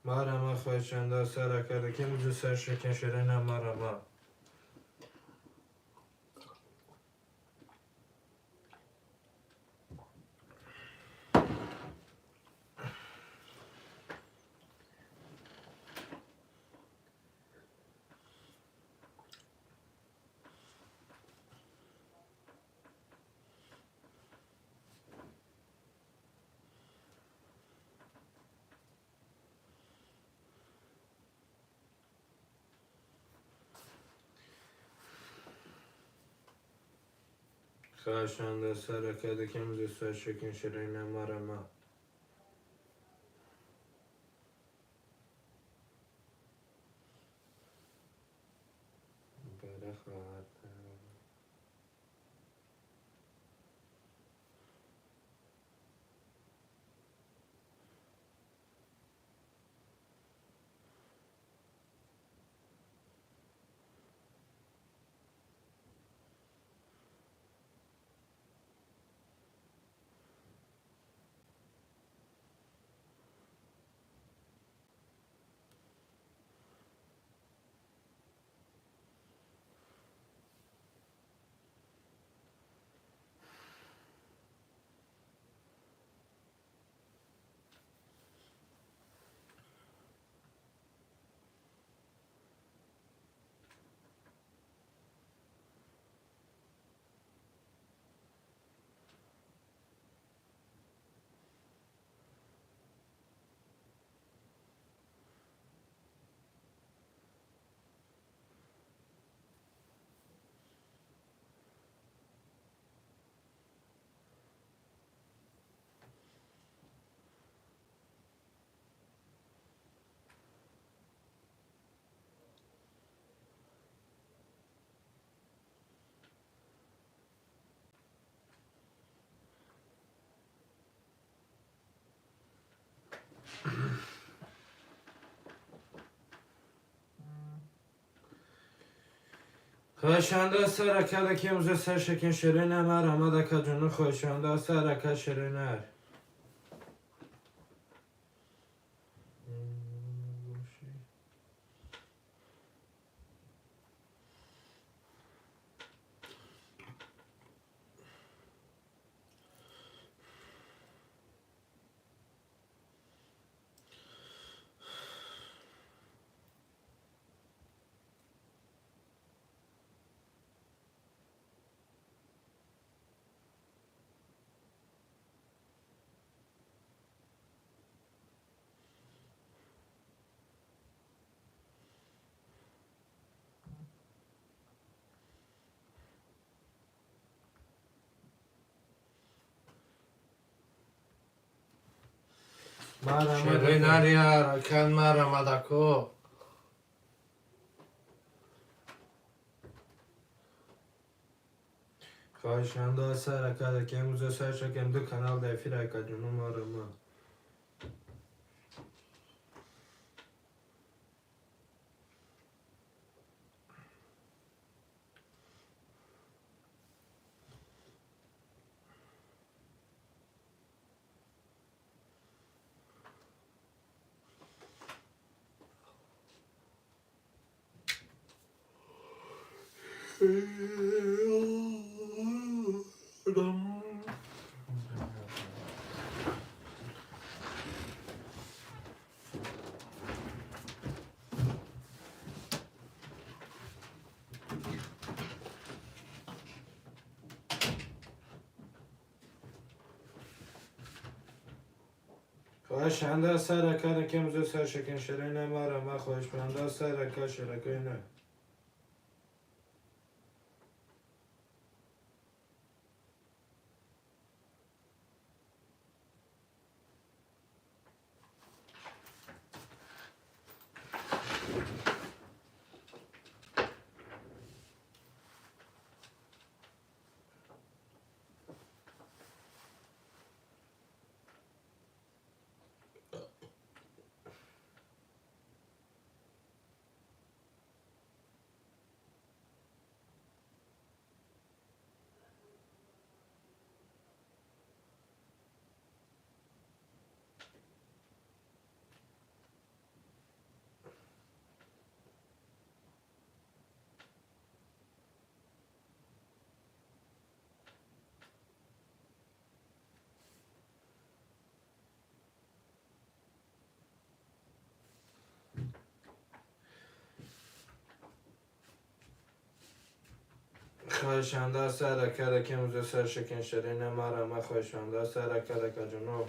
Марама хоҳишанда сарака ки имрӯз шокин ширина марама. Хоҳишанда сарака ки имрӯз шокин ширина марама. Шира хоҳар. Хоҳишанда сар ака ки имрӯза сар шакин шири намар омад ака ҷону хоҳишанда сар ака шири нар. Шири нарияр акан марамадако. Хоҳишанда сар ака ки имрӯза сар шакем ду канал дар эфир ака ҷону марама. Хоҳишанда сар ака ки имрӯза сар шакин шири намар ама хоҳишманда сар ака ширакои на. Хоҳишанда сар ака ки имрӯза сар шакин шири намар ама хоҳишанда сар ака ака ҷону.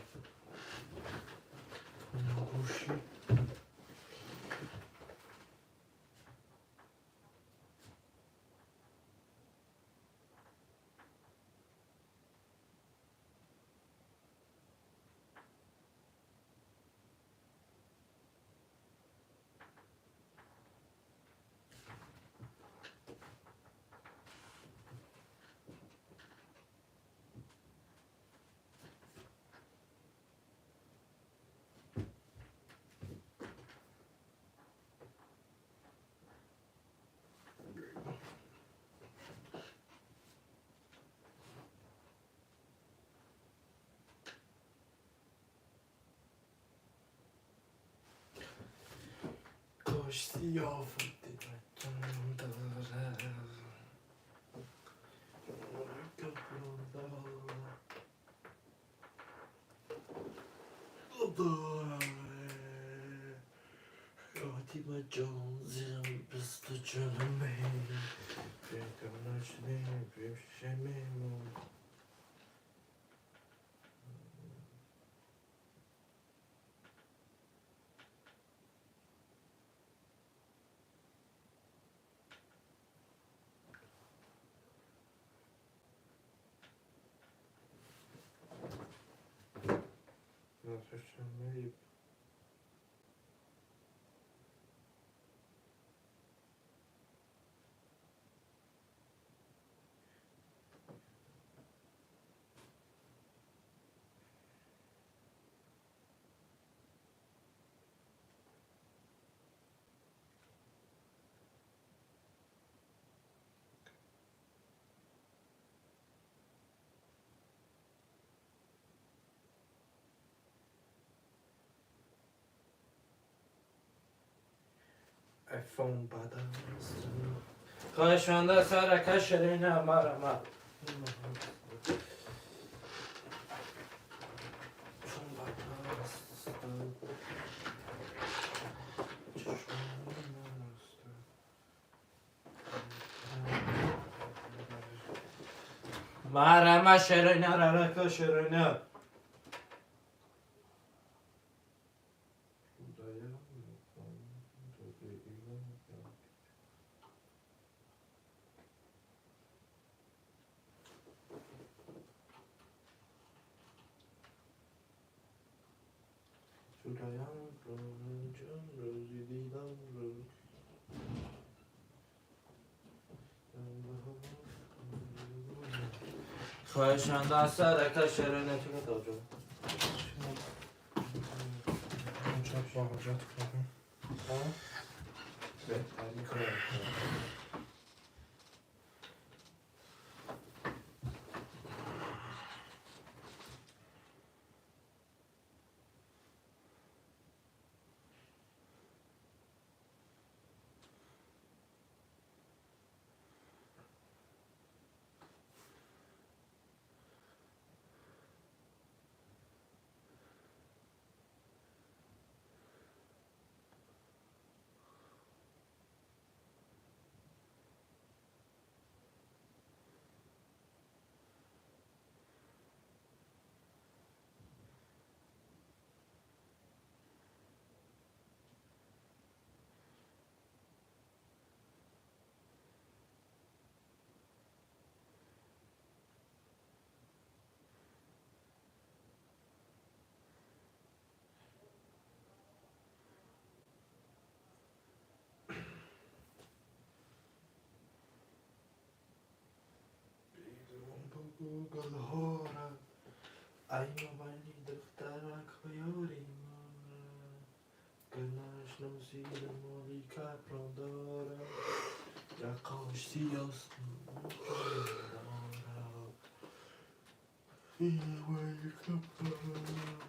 iPhone хоҳишманда сарака ширина марама. Марама ширина рарака ширина. Хоҳишманда сарака ширина чӣ тоҷо? با حاجت کنم. بهترین کار. گلهارا ای موبایلی دخترک یاری من گناش زیر مالی کپران دارم یقاش سیاس دارم موبایلی کپران.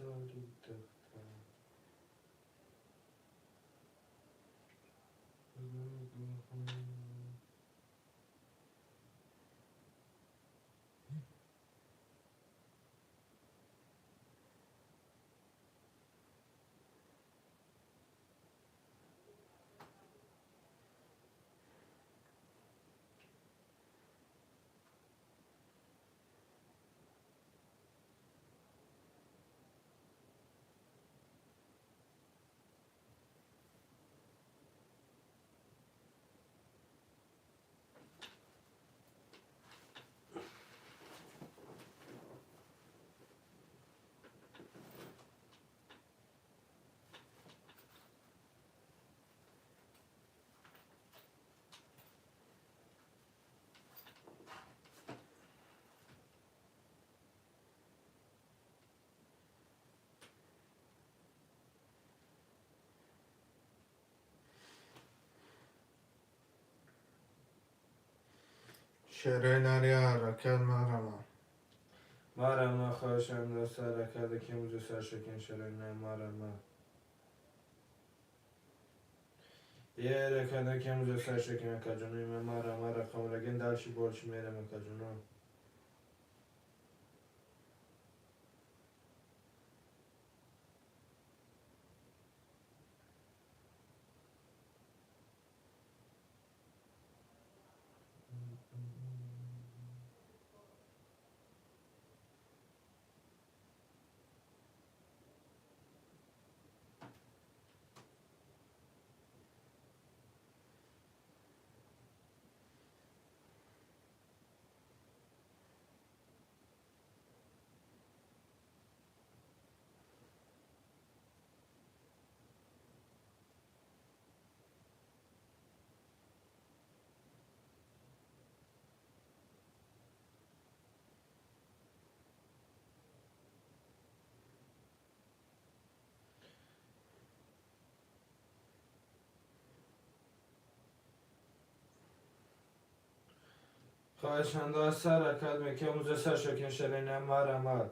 соли духтар. شعرهای نری حرکت محرمه. محرمه خواهشم دست حرکت که موزه سر شکن شعرهای نه محرمه. یه حرکت که موزه سر شکن کجونوی من محرمه رقم رگن درشی بارچی میرم کجونو. خواهشنده سر حرکت میکنه موزه سر شکن شرینه مرمت.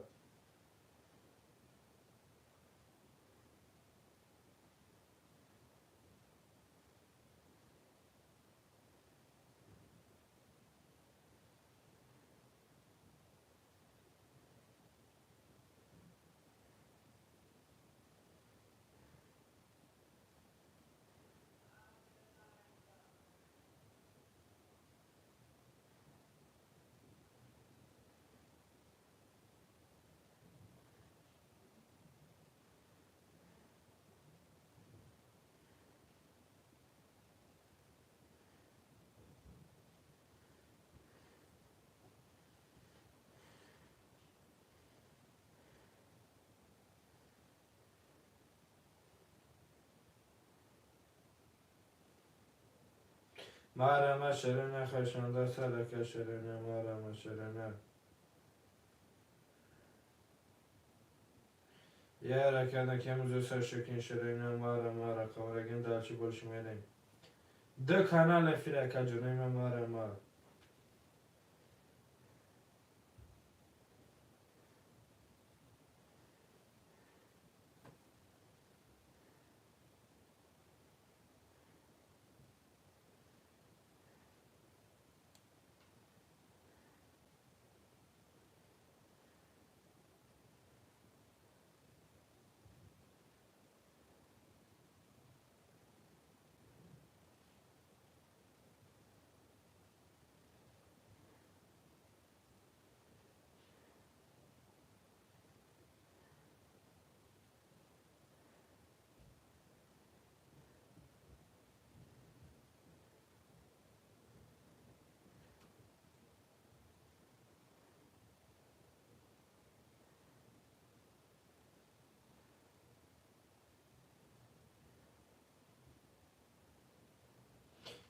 محرمه شرینه خواهشنده سر حرکت شرینه محرمه شرینه. یه حرکت که موزه سر شکن شرینه محرمه رقم رگن درچی برشی میریم. دو کانال فیره کجونوی من محرمه.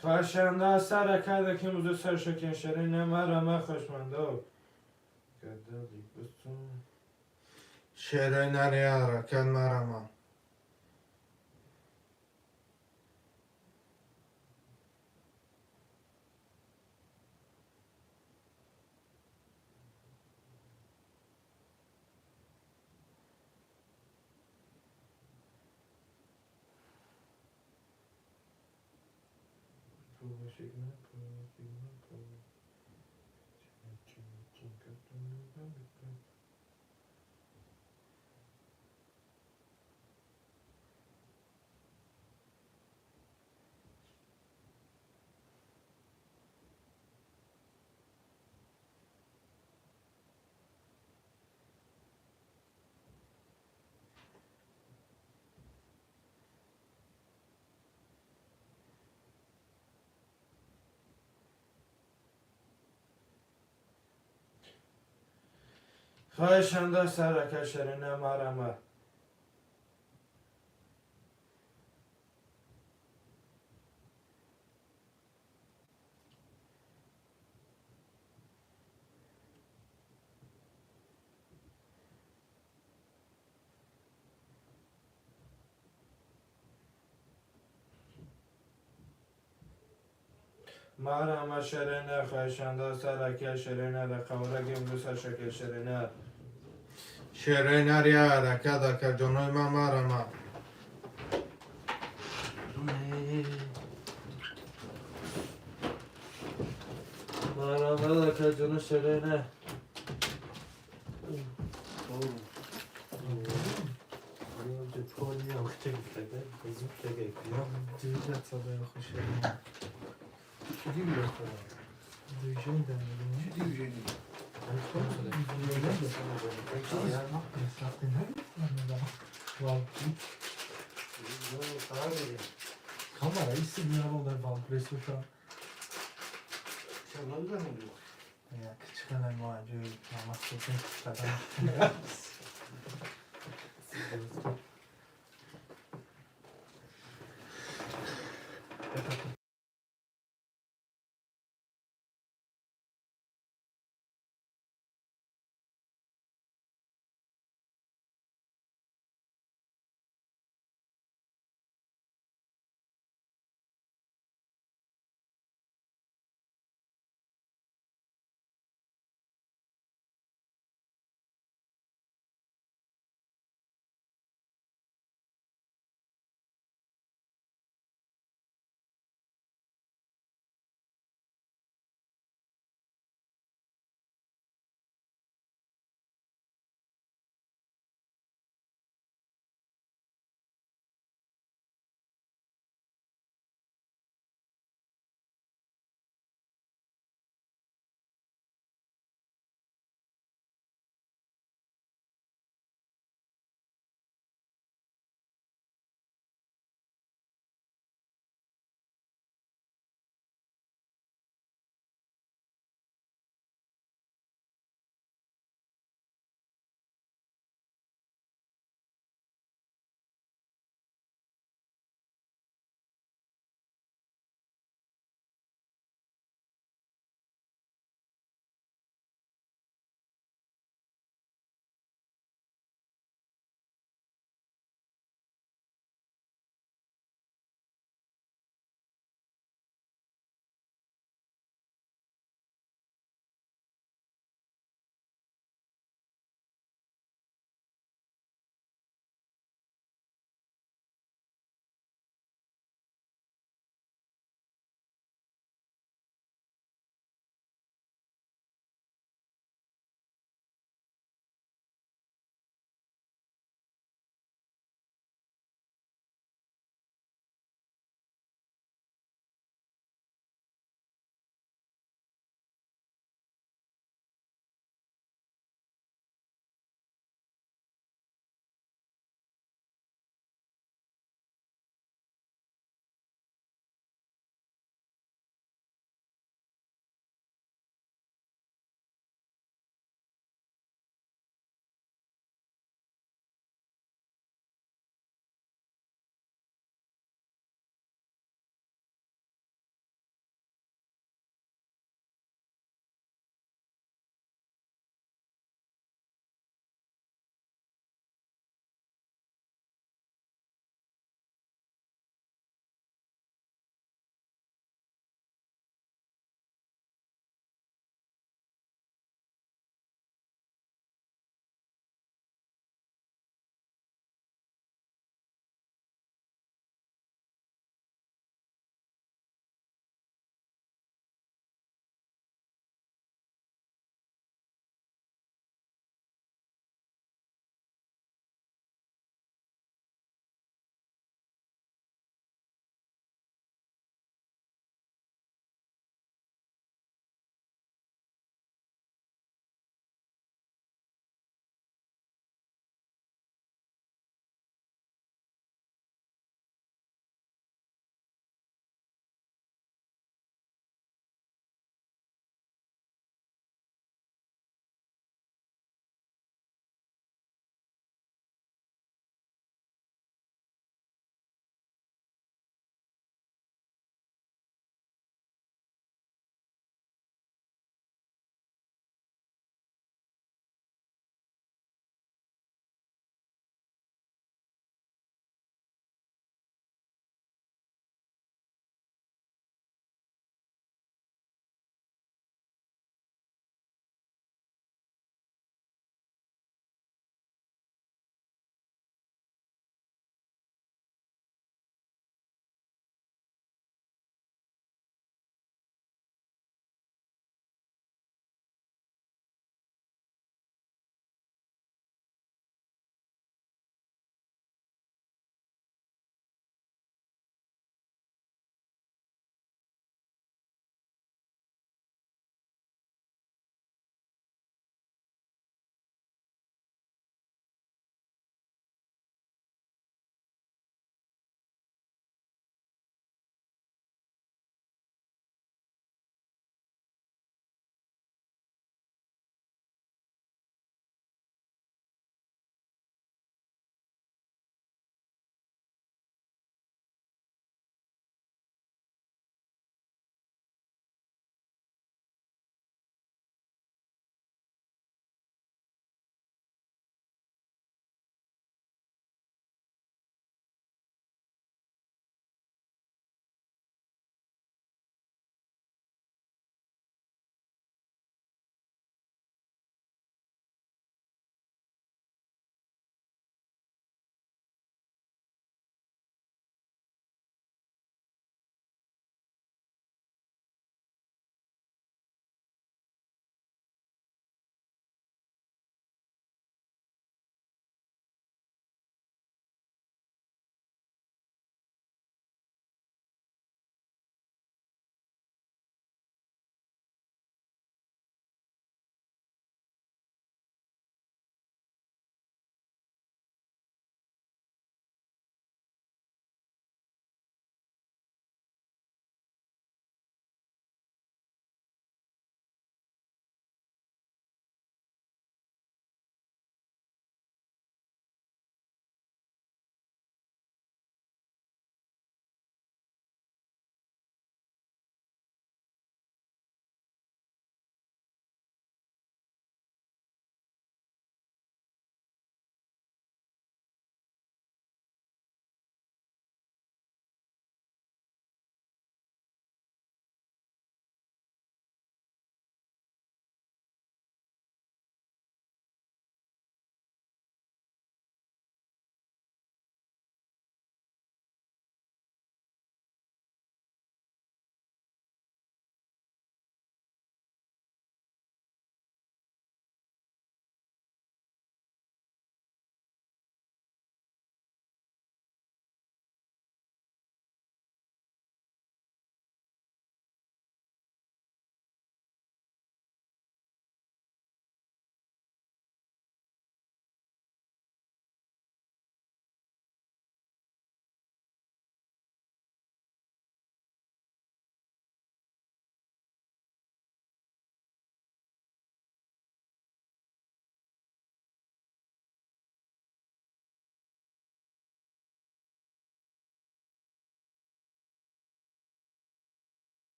خواهشنده سر حرکت که موزه سر شکن شرینه مرمه خوشمنده. شعرهای نری حرکت محرمه. Хоҳишанда сарака ширина марама. Марама ширина, хоҳишанда сарака ширина, рақавраги имрӯза шакл ширина. Ширина риа ҳаракат акаҷонои ман марама. Марама акаҷоно ширина.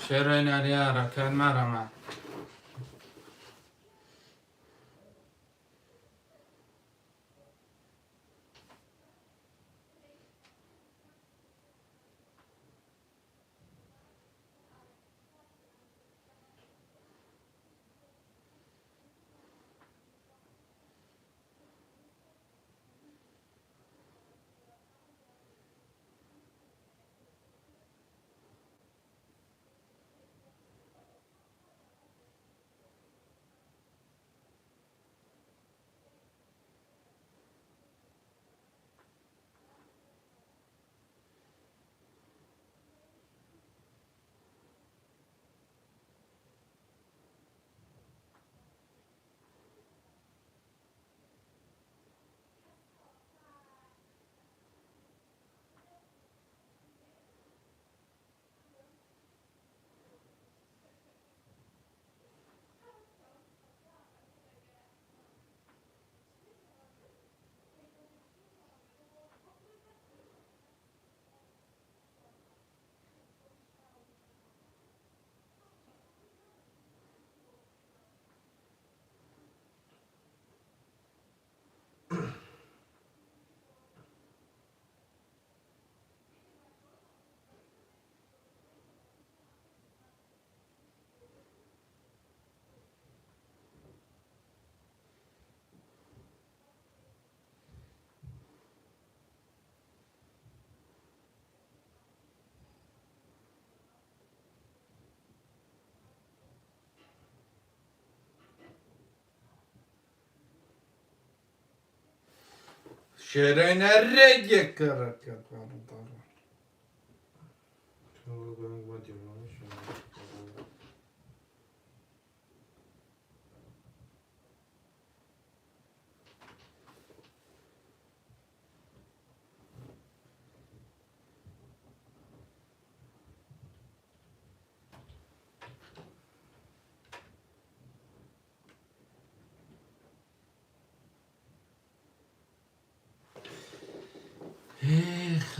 Шерои нари ҳаракат марама. Шерои нареге ҳаракат бародаро.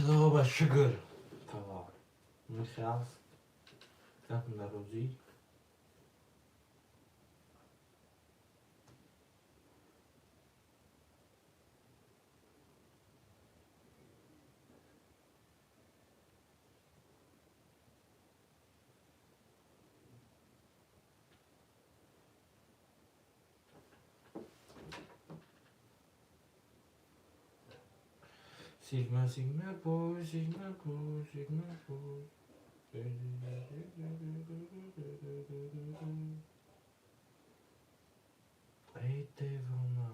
Худо ба шукр. Тавар. Михас. Гап нарӯзӣ. Sigma, Sigma boy, Sigma boy, Sigma boy. Эй, девона.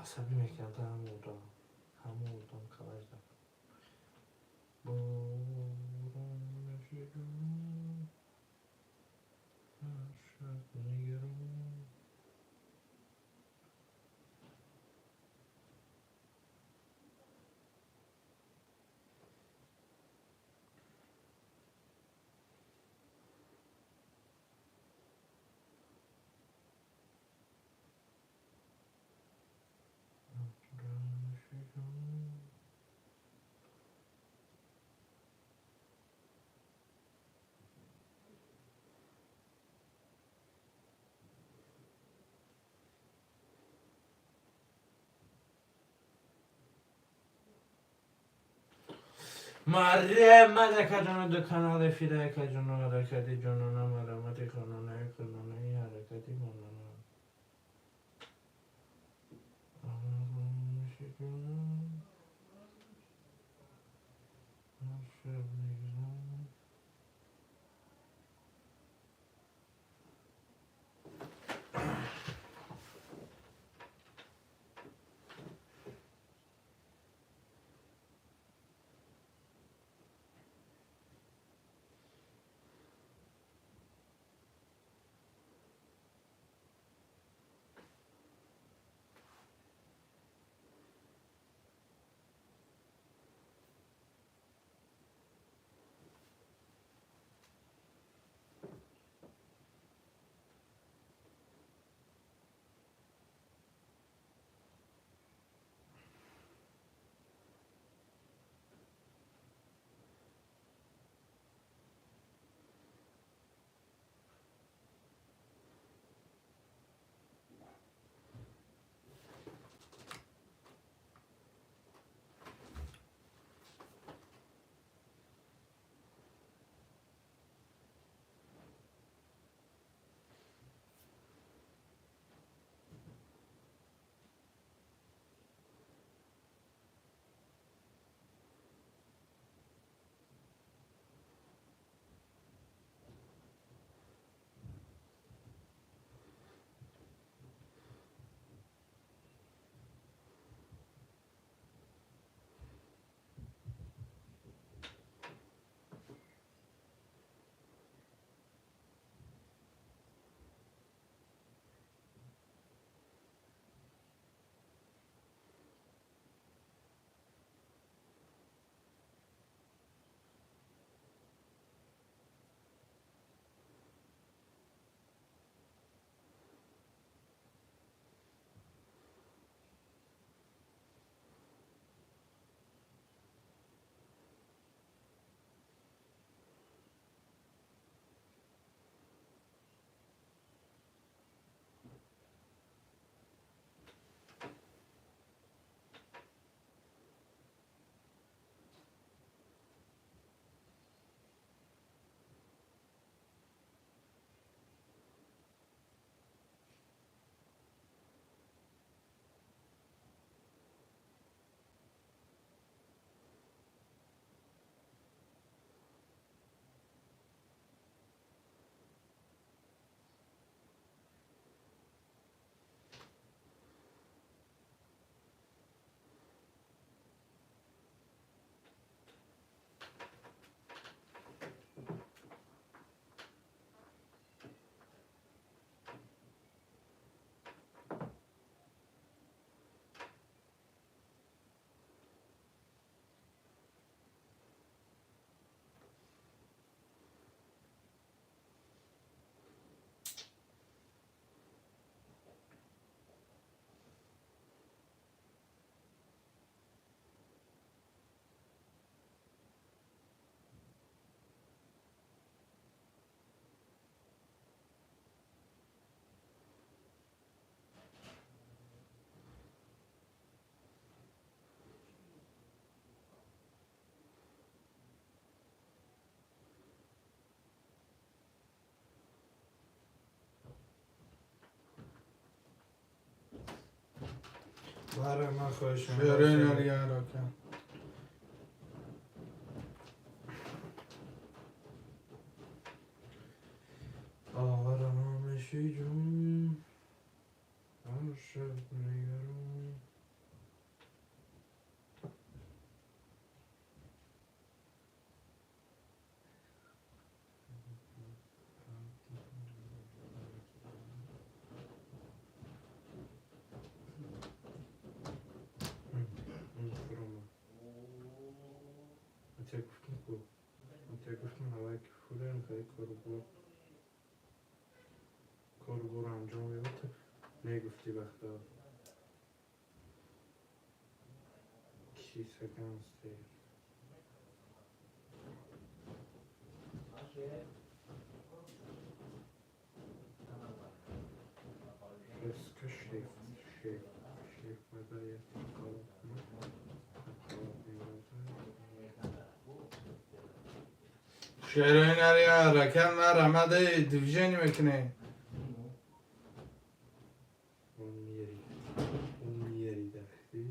Асабӣ мекунад ҳама одам. Ҳама одам калажда. Борон мешиҷон, ҳар шаб нигарон. Марема дака ду канал эфира яка ҷоно ҳаракати ҷонона марамати хононаи хононаи ҳаракати монона. Барои ман хоҳишам. Шерин али ҳаракат. Оромиши ҷон, ҳар шаб нигарон. Гуфтам ҳавай ки фурем хеле корубор анҷом меёбад, негуфтӣ вақта киса гангстер. Фреска шеф шеф шеф мадая қалаб шерои нари ҳаракат марамаде движение мекунем. Он мери дахти.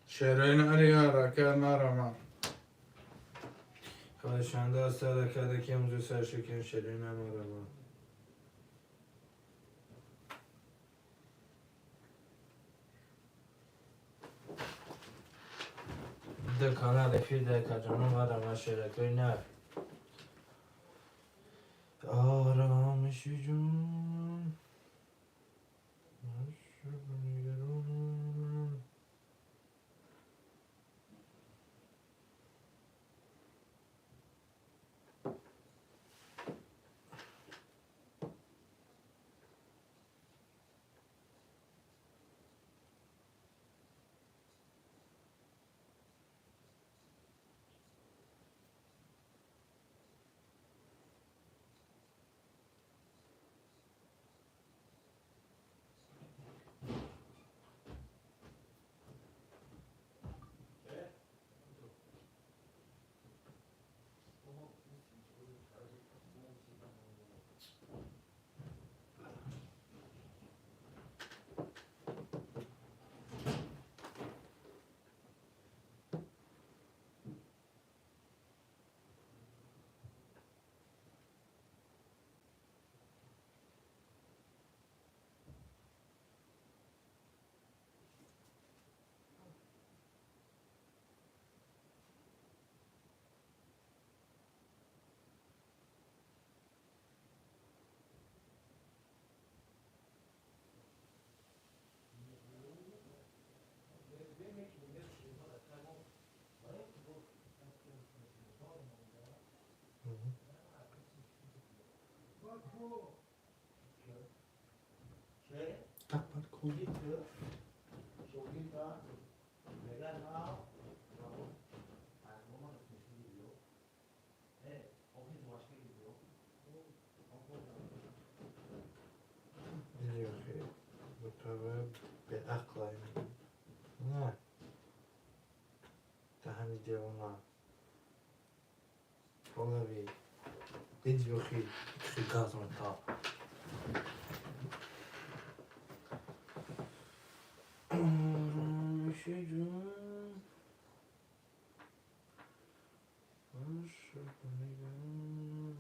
شعرهای نری حرکت نرم. خواهشنده از حرکت که امروز سرشکن شعرهای نمارم. ده کانال افیر ده کجانو مرم شعرهای نر. آرامشی جون Не, даҳани девона. Болави. Диди охи, хи газ мета. Оромиши ҷон. Ошиб нигаронам.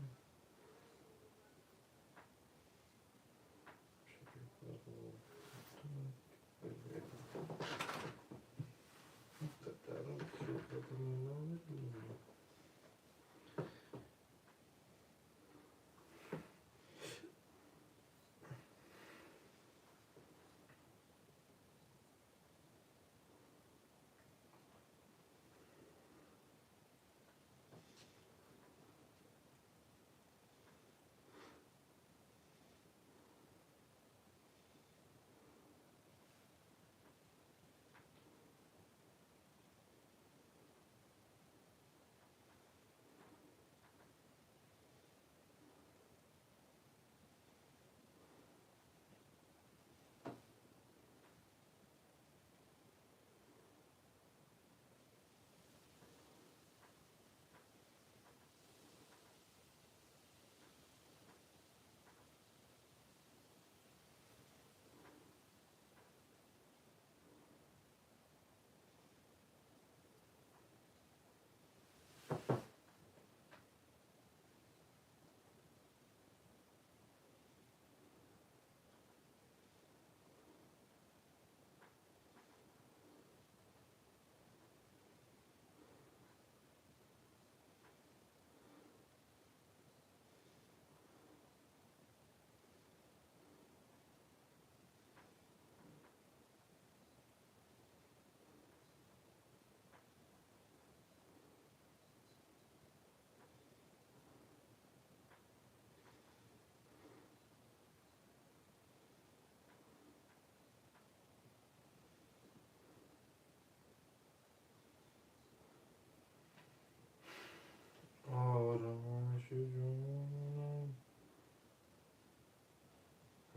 Оромиши ҷонам.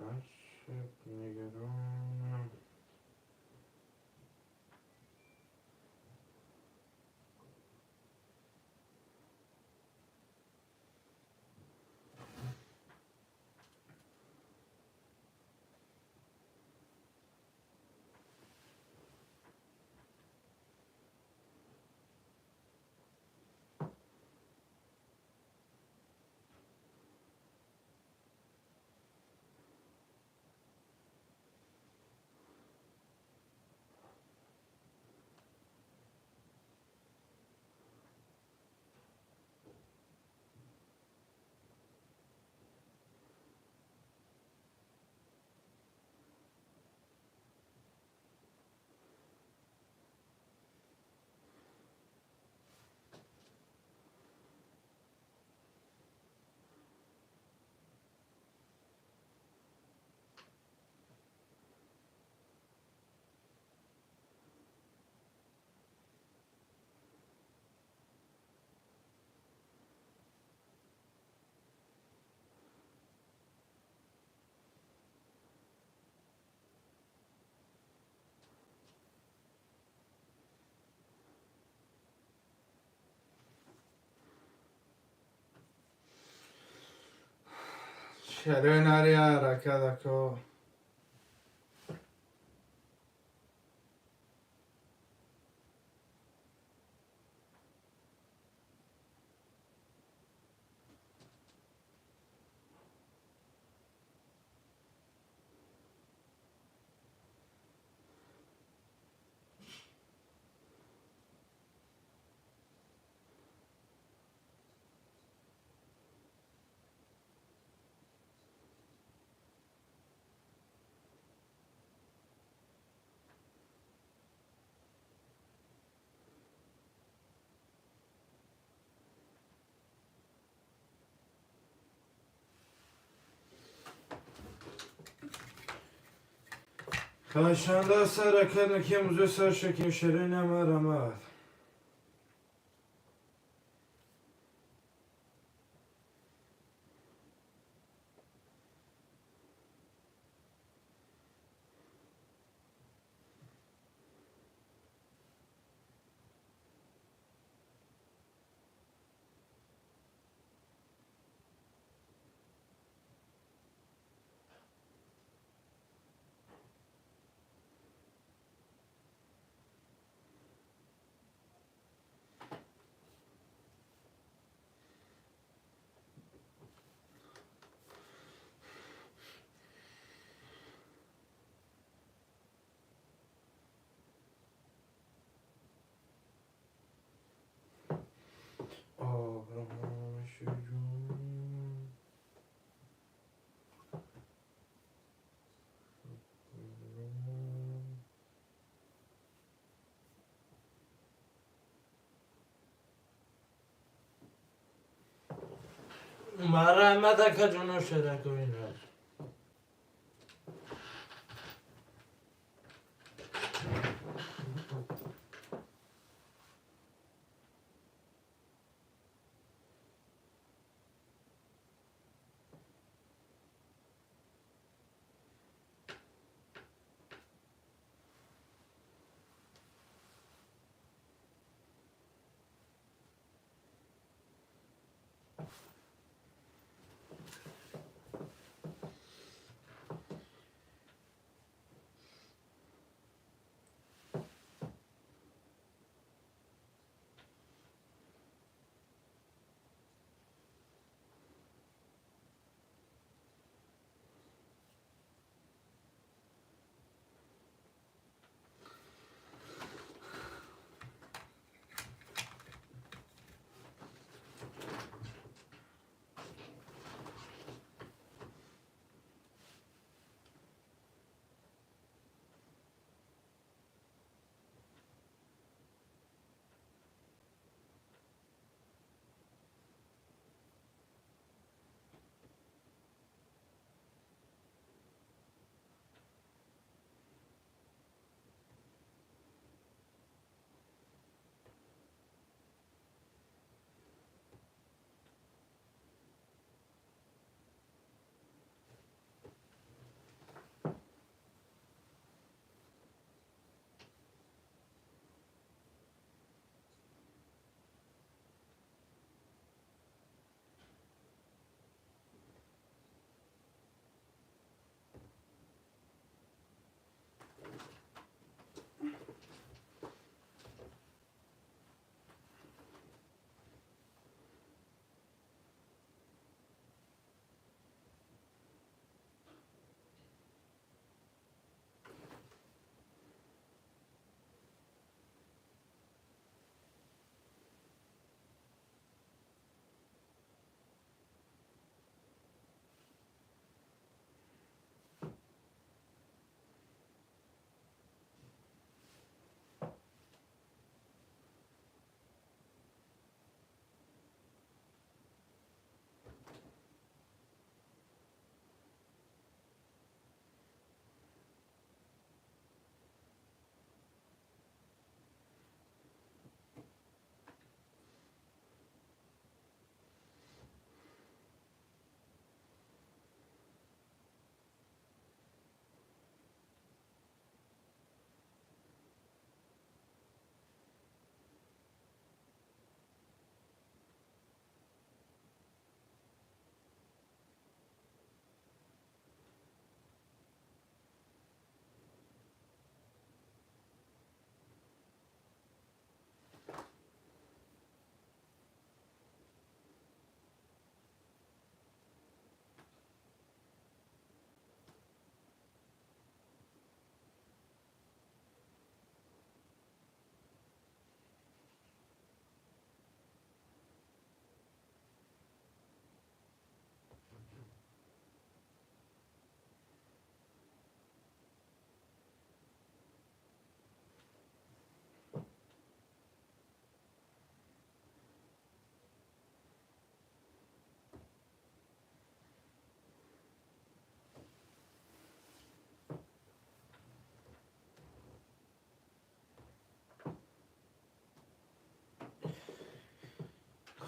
Ошиб нигаронам. Шарои нари ҳаракат ако. Панҷшанба сар кардем, ки имрӯза сар шуд, ки ширина марамад. Оромиши ҷон. Марҳамат, акаҷоно, шеракоинро.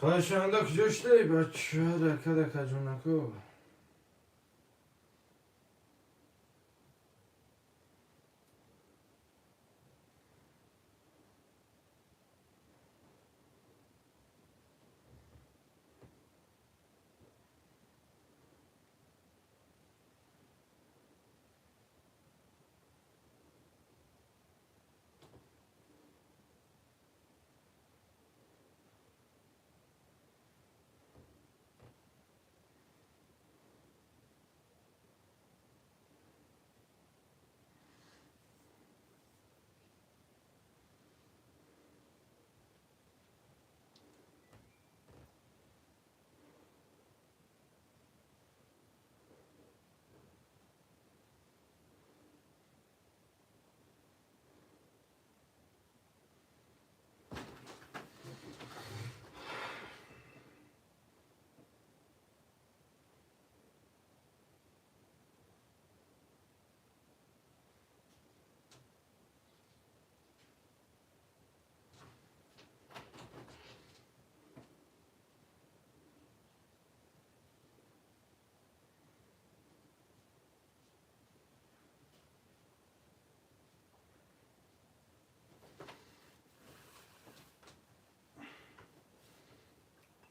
Хоҳишанда куҷо шудаи, бача? Дака, дака, ҷонаку.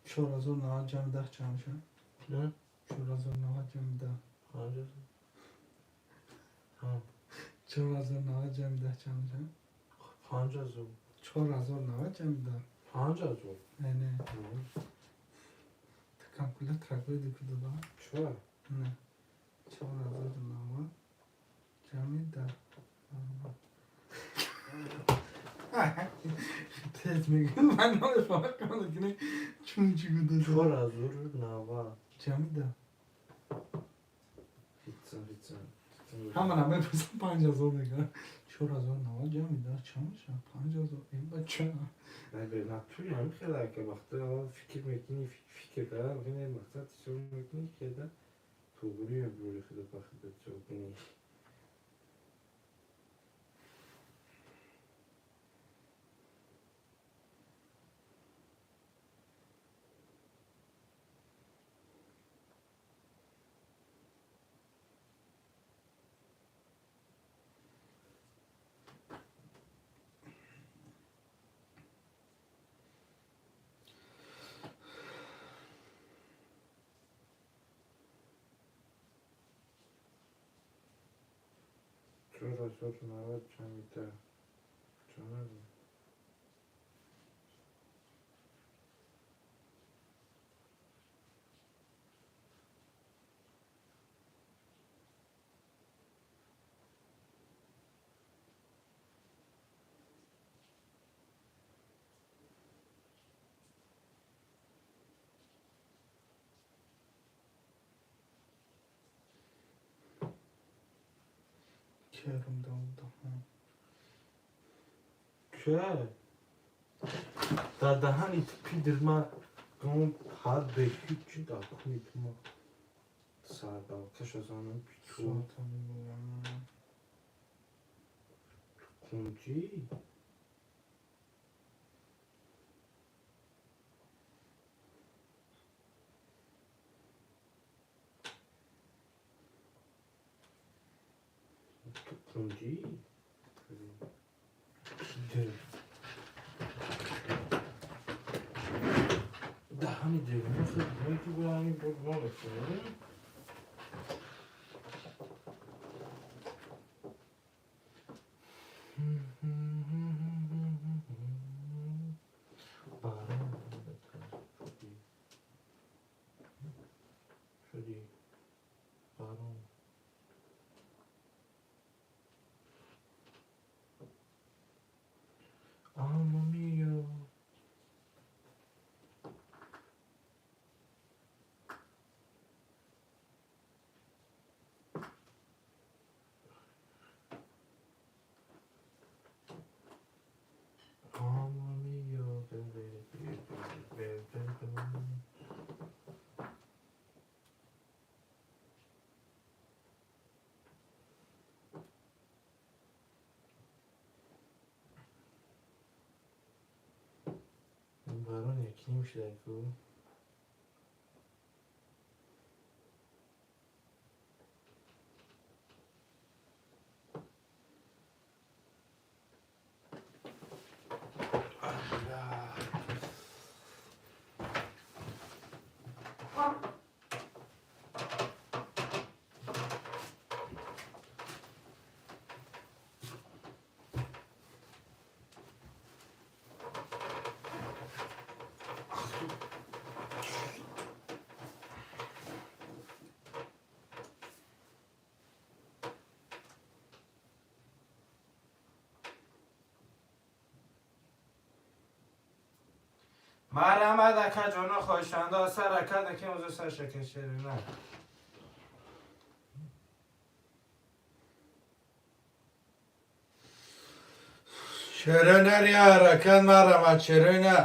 4090 ҷамъ 10 чанд мешавад? 4090 ҷамъ 10. 4090 ҷамъ 10 чанд мешавад? 5000. 4090 ҷамъ 10. 5000. Не, не. Ту калькулятора гӯйди ку дада? Чор? Не. 4090 ҷамъи 10. Тез мегӯям, ман намефаҳмам ки чун чӣ гуфта. 4090. Ҷамъи 10. Ҳитсан, ҳитсан. Ҳамана мепурсам, 5000 мегӯям. 4090 ҷамъи 10 чанд мешавад? 5000. Ин бача. Натури ҳамин хела, ки вақте аввал фикр мекунӣ, фикр кардан мумкин, мақсад ҳисоб мекунӣ, ки да туғри мебурӣ худо ба худо ҳисоб кунӣ. 4090 ҷамъи 10. Чанд? Керм даҳон. Ке? Дар даҳани ту пидр ма гом ҳад бе ҳичи дар куни ту ма сардалкаша занам пичу. Соата мебурам. Кунҷи? Ту кунҷи? Пидр. Даҳани девона худ ки ҳамин буд намекунӣ? Барон шудӣ. Шудӣ. Барон. Alma mia. Якним шидаку. Марҳамат ака ҷоно хоҳишанда сар ака наки озу сар шакашерина. Шеренер я ҳаракат марҳамат шерена.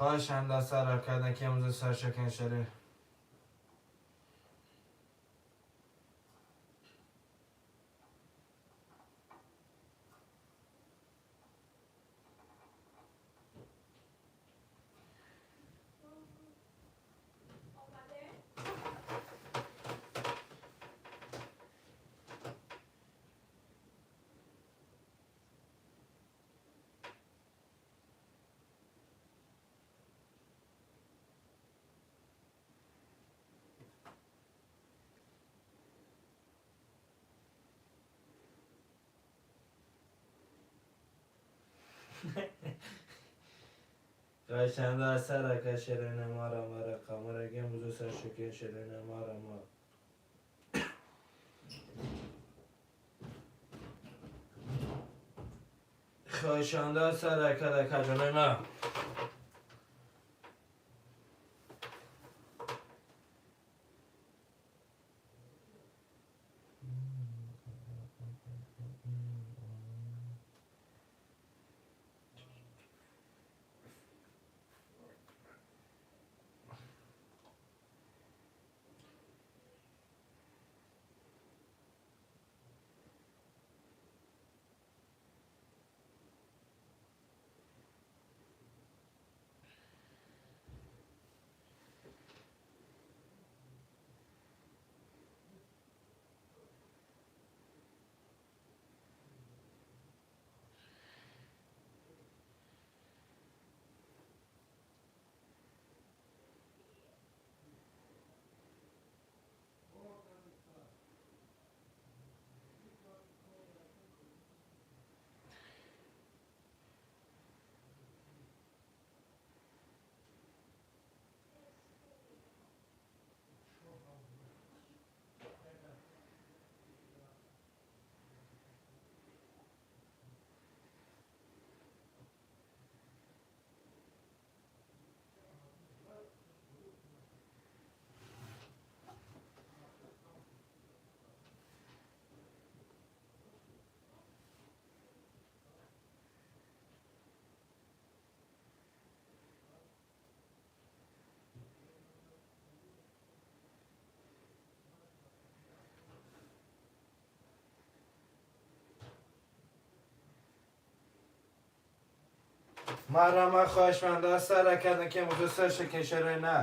Хоҳишанда сар ака наки озу сар шакашерин. Хоҳишанда сар ака шерина мара мара қамараги озу сар шакашерина мара мара. Хоҳишанда сар ака ака ҷонои ман. Марҳамат хоҳишманда сар ака наки озу сар шакашерина.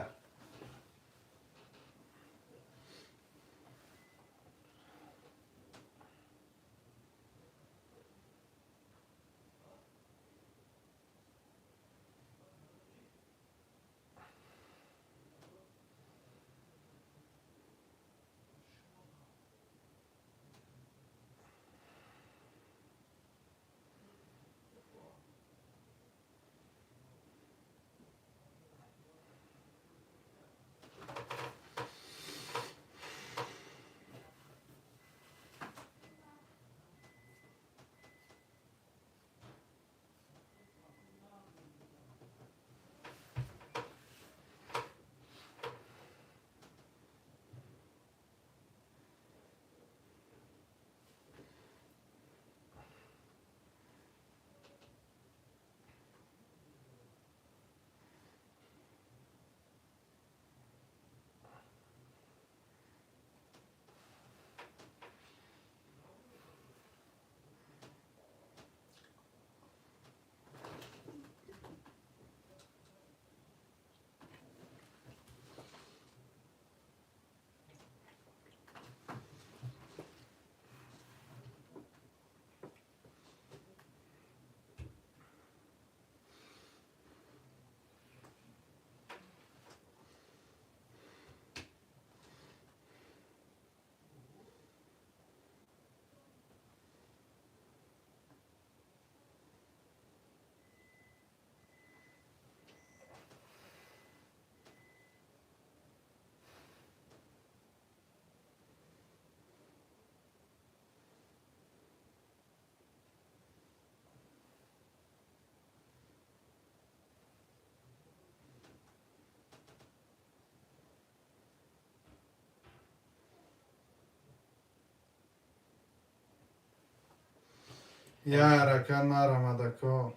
Я ҳаракат нарамадако.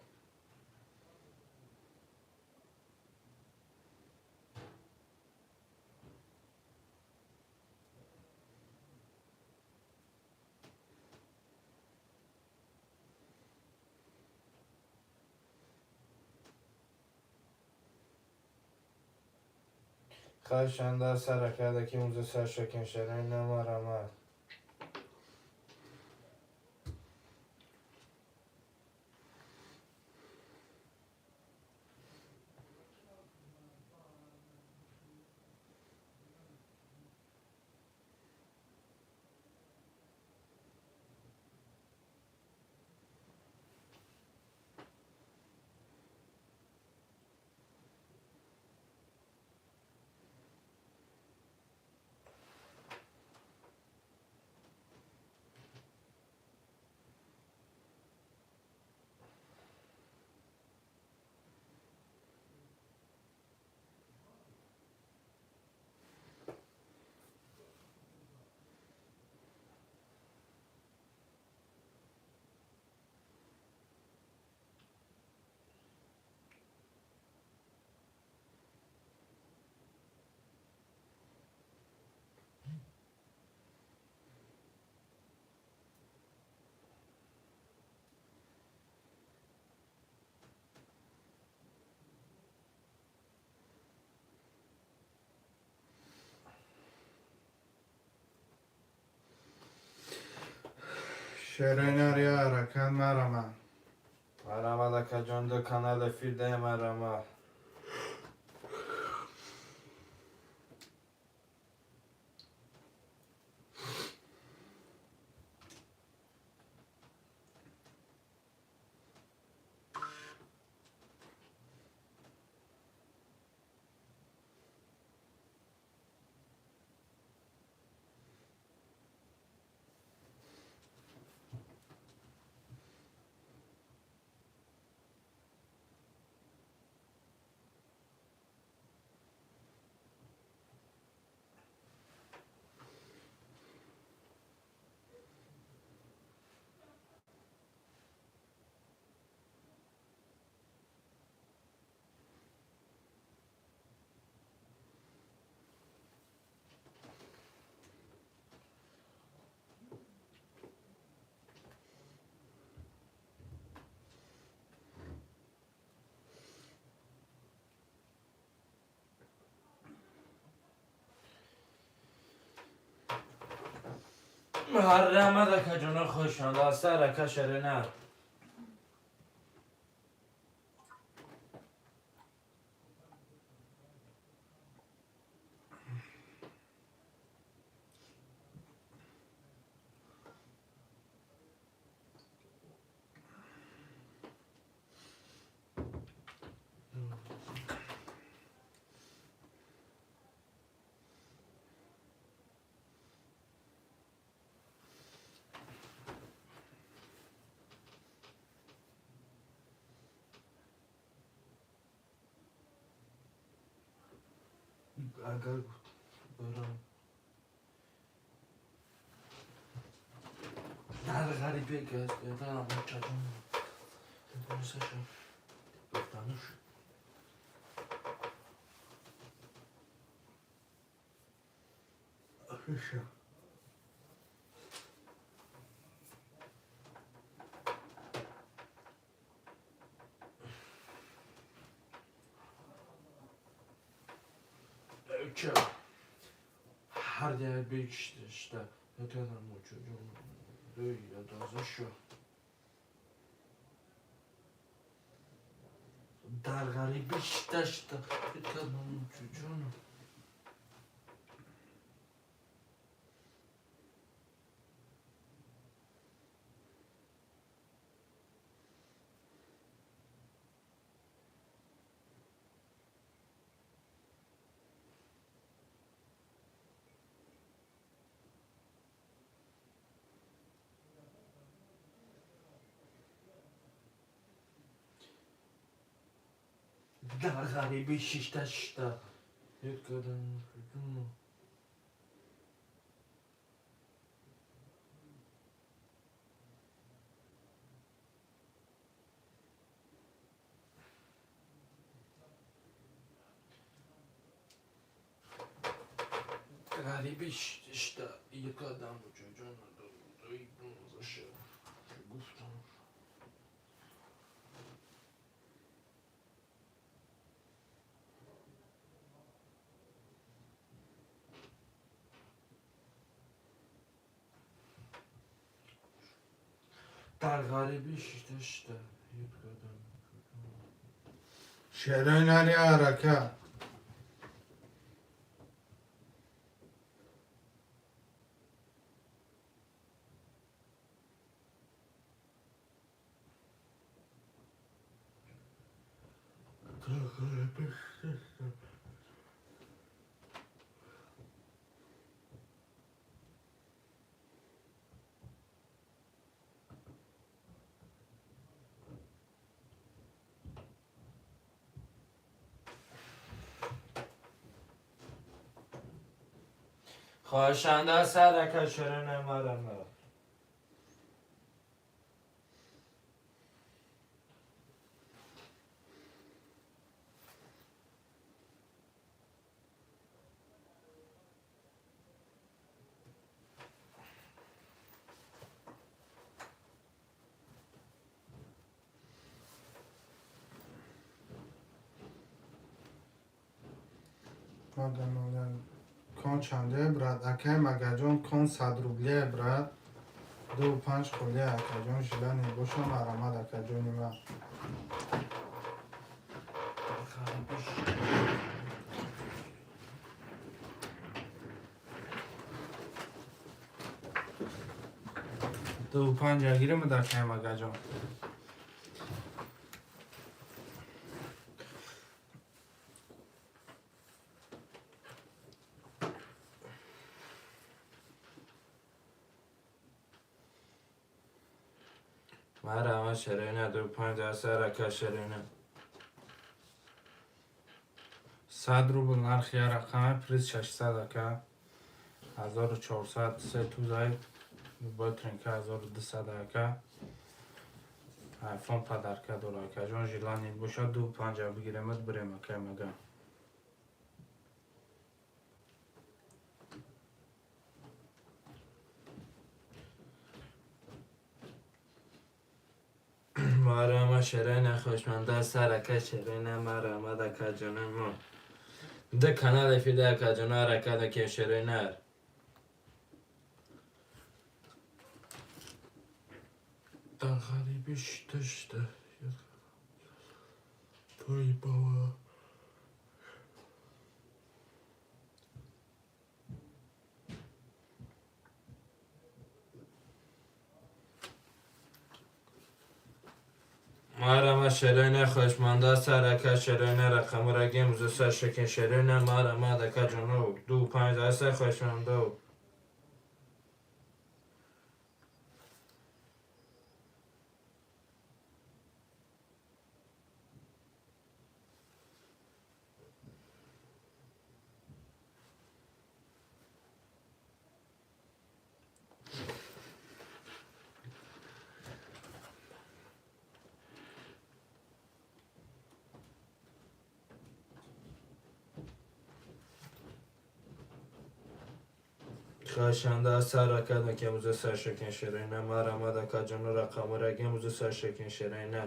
Хашанда саракада ки унза сар шокен шарай намарамад. Шеренар я ҳаракат нарамад. Марамад, акаҷон, ду канал эфир даем, марамад. Муҳаррамад, акаҷоно, хушанда сар ака шеренар. Агар барам дар ғарибе гардам, чаҷон саша гуфтануш. Шиша. Ҳар я бекишташда ятадам ядозашу дар ғарибӣ шишташда ятадам чуҷону. Дар ғарибӣ шишта шишта ятадам чуҷону. Ғарибӣ шишта якадам ҷоҷон гуфтам. Дар ғарибӣ шишта якадам. Шерои нари арака. Хоҳишанда сарака ширина марама. Кон чанде, брат? Акай Магаҷон, кон 100 рубле, брат. 2,5 холе, акаҷон, желание боша, марамад, акаҷони ман. 2,5 гирем, акай Магаҷон. Марама ширина 2,5 сарака ширина. 100 рубл нархи я рақаме, приз 600, ака. 1400 се тузай бо тринка 1200, ака. Айфон подарка дора, акаҷон, желание боша, 2,5 бигиремад, бирем, акай Мага. Марама ширина хушманда сарака ширина марама дака ҷонамо. Д канал эфида ака ҷона арака даке ширинар. Дар ғарибӣ шишта той бава. Марама ширина хушманда сарака ширина рақамра гем зуса шекин ширина марама дака ҷоно 2,5 аса хушманда. Хоҳишанда сарака даке муза сар шекин ширина марама дака ҷоно рақамра гем муза сар шекин ширина.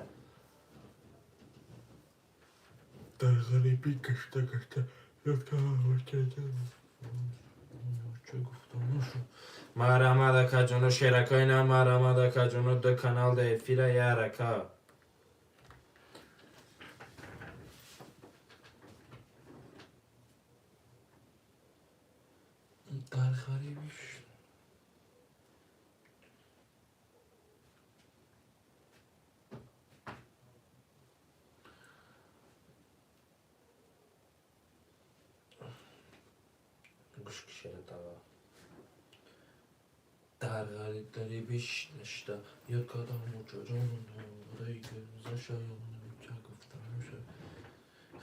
Дар ғарибӣ гашта гашта ёд кардам. Чӣ гуфтам нашу. Марама дака ҷоно шеракои на марама дака ҷоно д канал да эфира я рака. Дар ғарибӣ Гӯш кишера тава. Дар ғарибӣ шишта ёд кардам ҷоҷон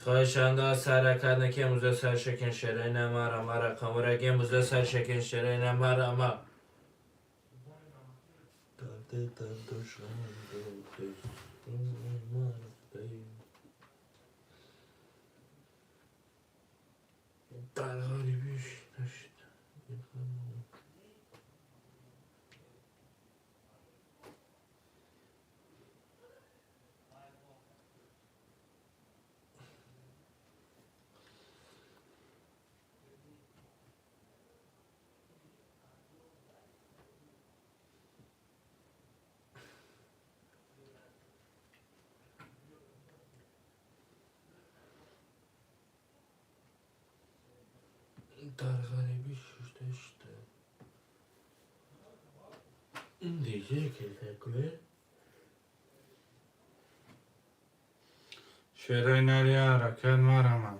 Хоҳишанда сарака даке муза сар шекин ширина марама рақамра гем муза сар шекин ширина марама. Дар ғарибӣ шишта. Дар ғарибӣ шушта шуда. Ин диге келтакуле. Шерои нари ҳаракат марама.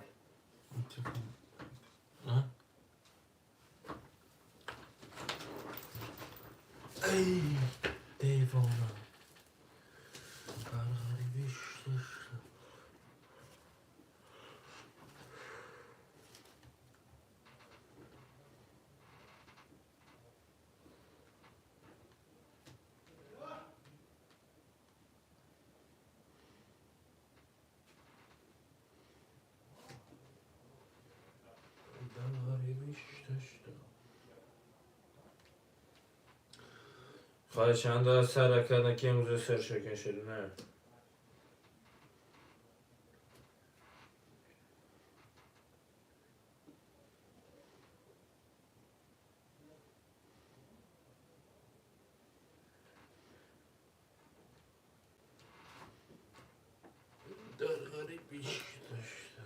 Эй, девона. Дар ғарибӣ шушта шуда. Дар ғарибӣ шушта шуда. Хоҳишанда сар кардан ки имрӯз сар шокин шуд не. Дар ғарибӣ шушта шуда.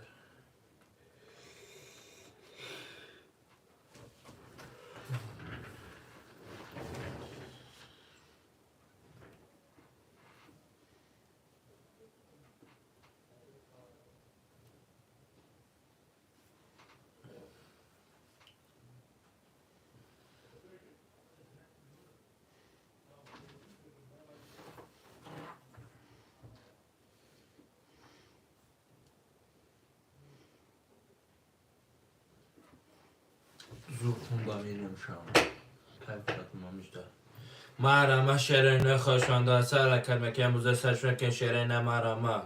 Зур хундам инамшам. Кайф кардам марама шерои хоҳишманда сар ҳаракат мекунем буза сар шокин шерои на марама.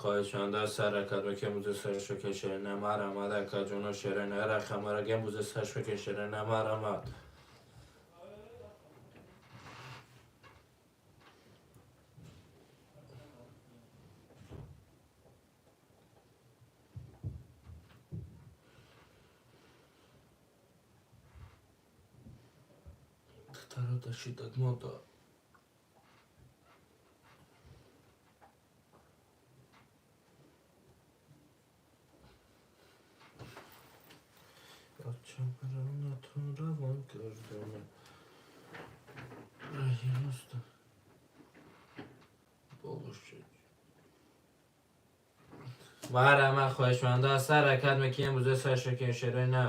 Хоҳишманда сар ҳаракат мекунем буза сар шокин шерои на марама дака ҷоно шерои на рахамарагем буза сар шокин шерои на марама. Духтаро шиддат мода. Бачам равон кардам. Раҳи роста. Боло шуд. Марама хоҳишманда сар ҳаракат мекунем буза сар шокин шерои на.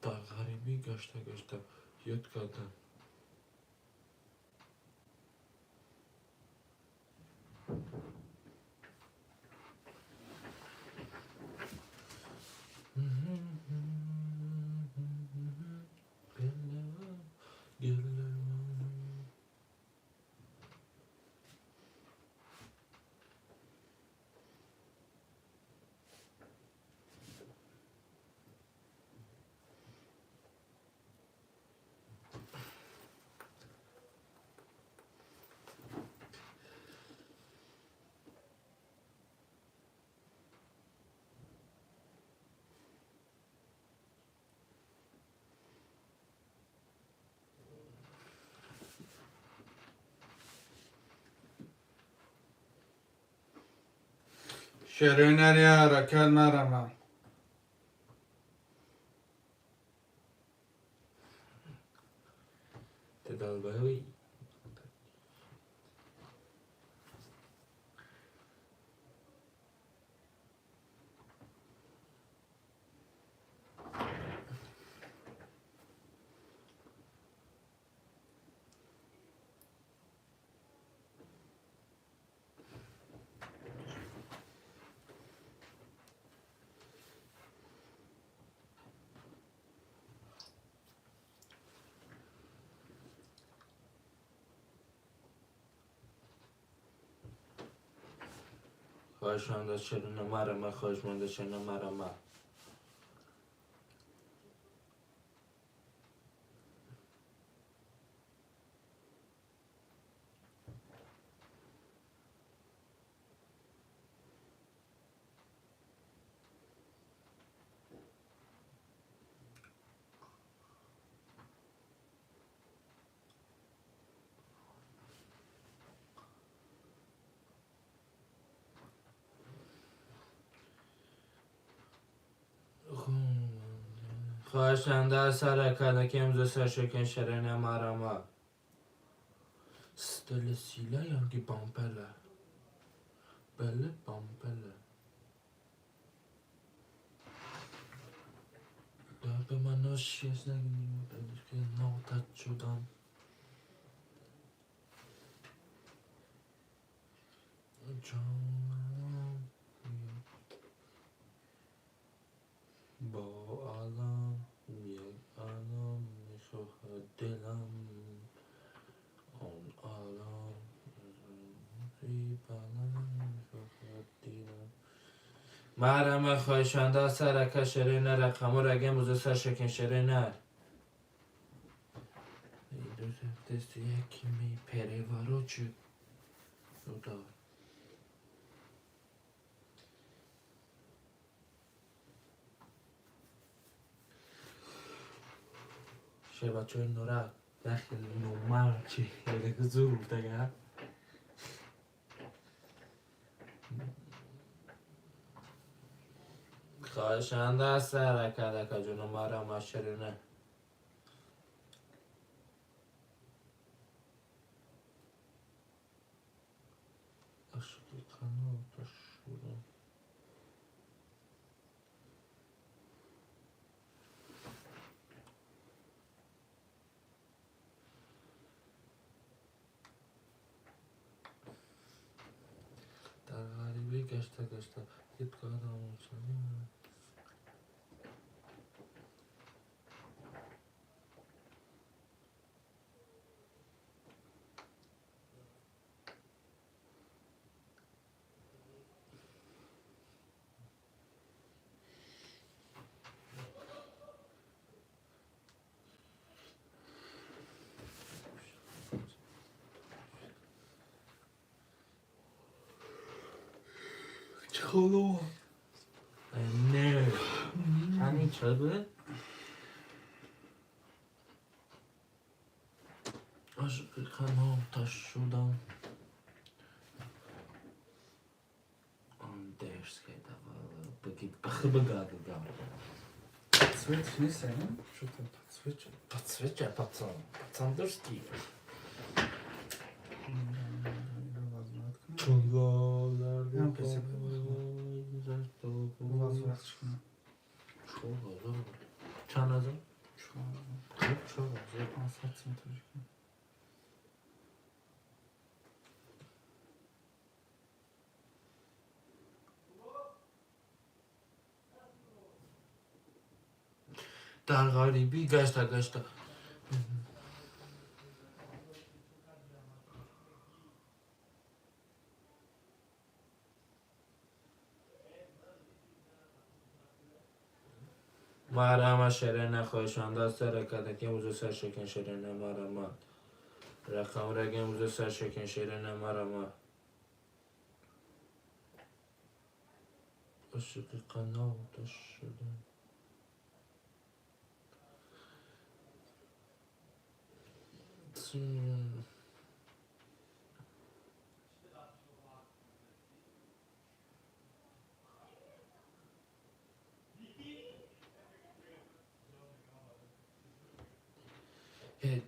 Дар ғарибӣ гашта гашта ёд кардам. Шерои нари ҳаракат марама. Ты долбоёб. Хоҳишманда шерои на марама, хоҳишманда шерои на марама. Хоҳишанда сара карда, ки имрӯз саршакен шерена марама. Стили сила янги бампела. Беле бампела. Да ба ман нотат шудам. Ҷонам бо алам як алам мехоҳад дилам, он алам балам мехоҳад дилам. Марама, хоҳишанда сарака шерена, рақамо рагем рӯза саршакен шерена. Яки переворот удар. Шебачои нора дахил номар чи зур гуфтага. Хоҳишанда сарака ҷону марама шерена. Ашқи қаноташ шудам. Дар ғарибӣ гашта гашта ҳид кардам. Чхоло. Не. Ани чӣ буд? Ашқи қаноташ шудам. Он дерзкий давала. Бахы бага. Подсвет нест, не? Что там подсвеча? Подсвеча, пацан. Пацан дерзкий. Ям песа. Возврат кунам. 4000. Чанд ҳазор? 4000. 4000. 500 сум тоҷикӣ. Дар ғарибӣ гашта гашта. Марама шерена, хоҳишанда сара карда, ки имрӯза саршакен шерена марама. Рақам раги имрӯза саршакен шерена марама. Ошиқи қаноташ шудам.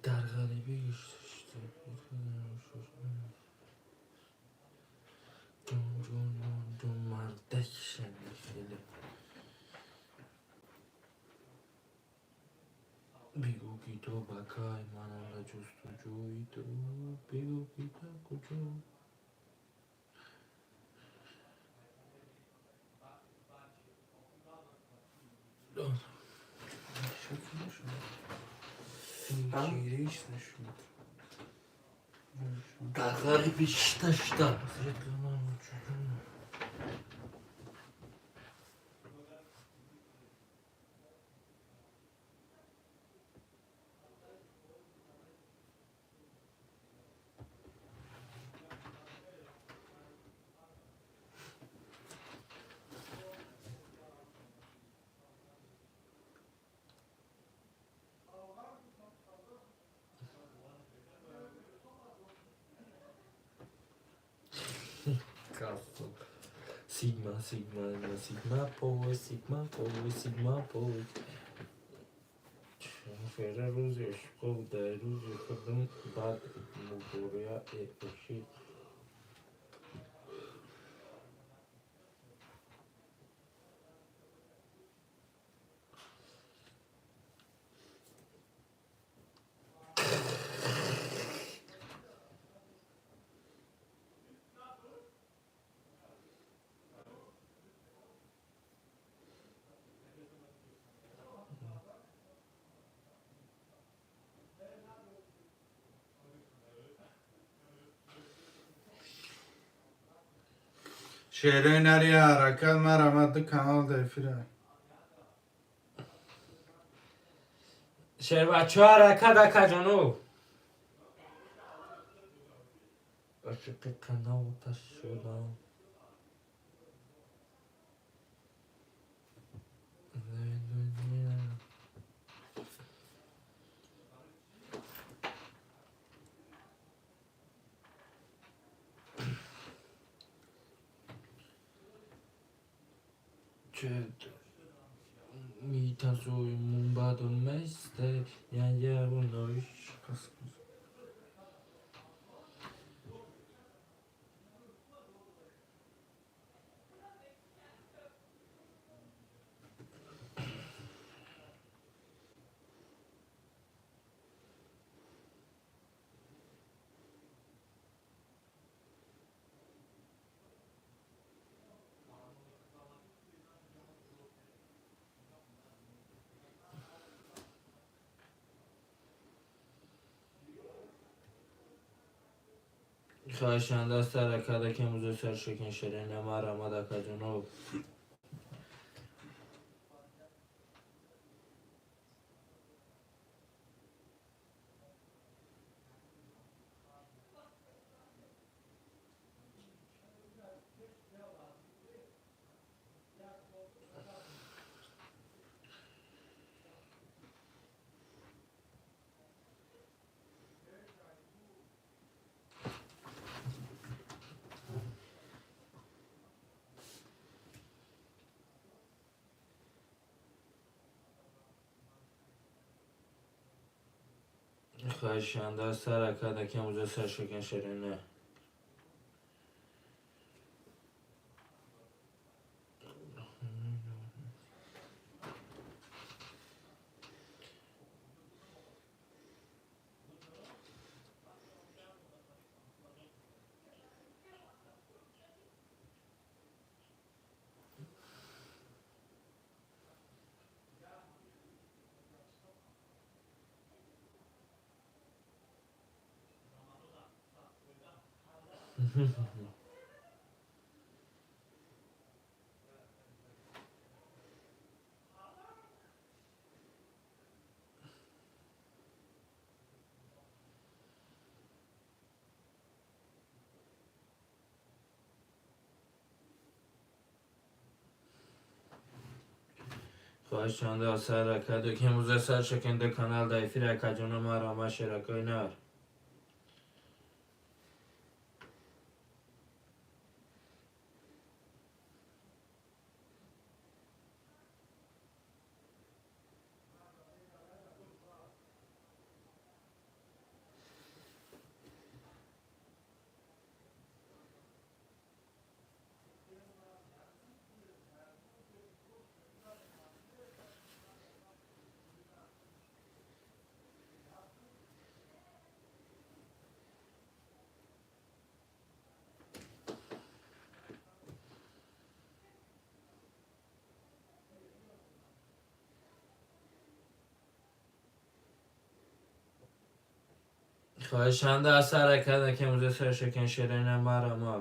Дар ғарибӣ гашта. Ҷон ҷон ҷон ҷон мардак шави хеле. Бигӯ, ки то ба кай манам дар ҷустуҷӯи ту, бигӯ, ки то куҷо. Шаки нашуд. Гириш нашуд. Дар ғарибӣ шта шта. Красавчик. Sigma, Sigma, Sigma boy, Sigma boy, Sigma boy. Шера рӯзи ишқо дар рӯзи худум бад мубория ошиқ. Шерои нари ҳаракат марамад ду канал да эфира. Шербачо ҳаракат акаҷону. Ошиқи каналта шудам. Митасои мунбадон месте яявонош. Хоҳишанда саракада ки музо саршокин шерена марамад акаҷоно. Хоҳишанда саракада ки музо саршокин шерена. Хоҳишанда саракада ки музо саршокинда канал да эфир акаҷоно марама шеракои нар. Хоҳишанда саракада ки музо саршокин шерена марама.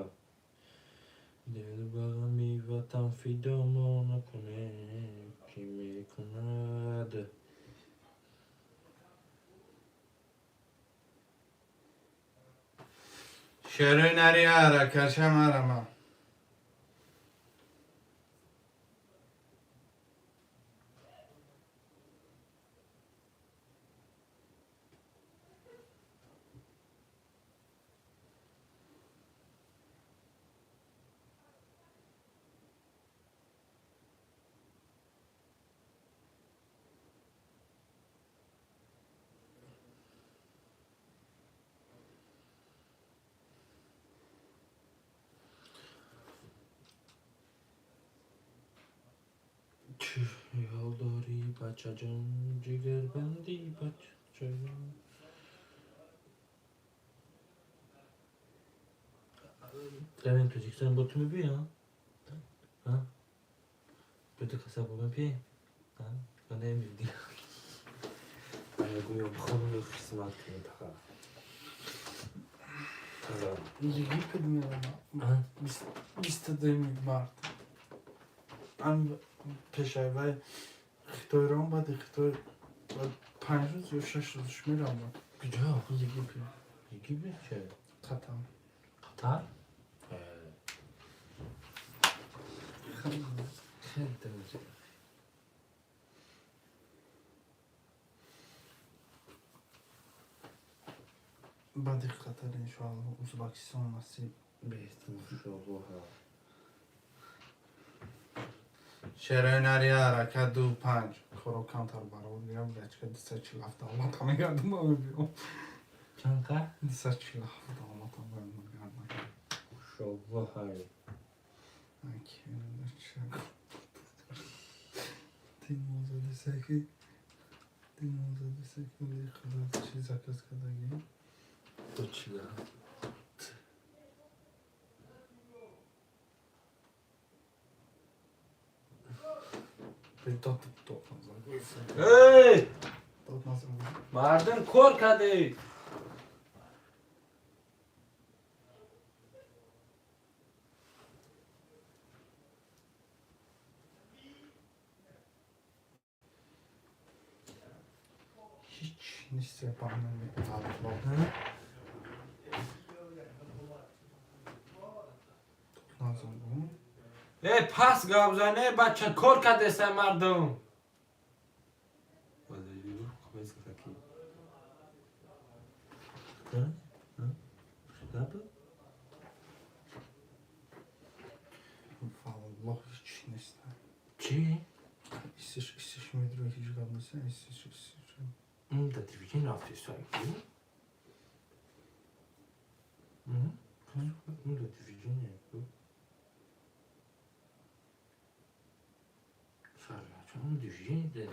Дил ба ғами ватан фидо мо накунем, ки мекунад. Шерои нари ҳаракатша марама. Чӣ ҳол дорӣ, бачаҷон, ҷигарбанди бачаҷон? Равем Тоҷикистон, бо ту мебиём? Бо ту каса бо мебиём? Намебиём. Гӯё бихонум ё хизмат кунем тақа. Египет меравам. 22 март. Ам пешайвай Хитой рам, баъди Хитой 5 рӯз ё 6 рӯзш меравам. Куҷо? Египет. Египет че? Қатар. Қатар? Хеле друзья. Баъди Қатар, иншоалло, Узбакистон насиб. Иншоалло. Шерои нари ҳаракат ду панҷ. Коро камтар баробар гирам, бачка, 247 давлата мегардам, мебиём. Чанд қа? 247 давлата мегардам. Иншоалло. Ти 99 худо чи заказ кардагӣ? Точно. Дод дод. Эй! Дод назан. Мардум кор кардед! Ҳеҷ нест барномаи. Дод назан. Эй, пас гап зане, бача, кор кардеса мардум. Валлоҳ, ҳеҷ нест. Чӣ? Исиш исиш медро, ҳеҷ гап нест, исиш исиш. Да телевизион рафти сайки. Да телевизион Сарачон движение да.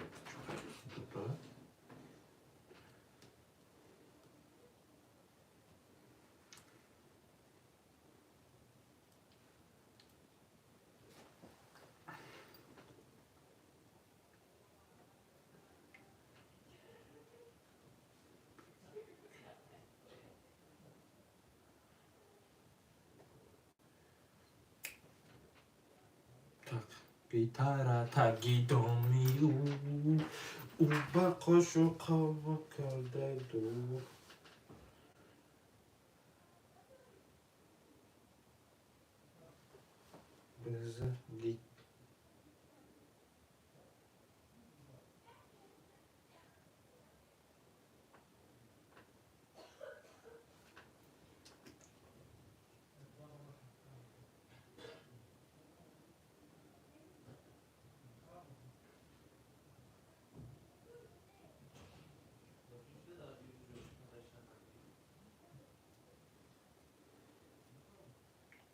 Так, гитара таги доми ӯ, ӯ ба қошу қабо карда ду. Биза ги.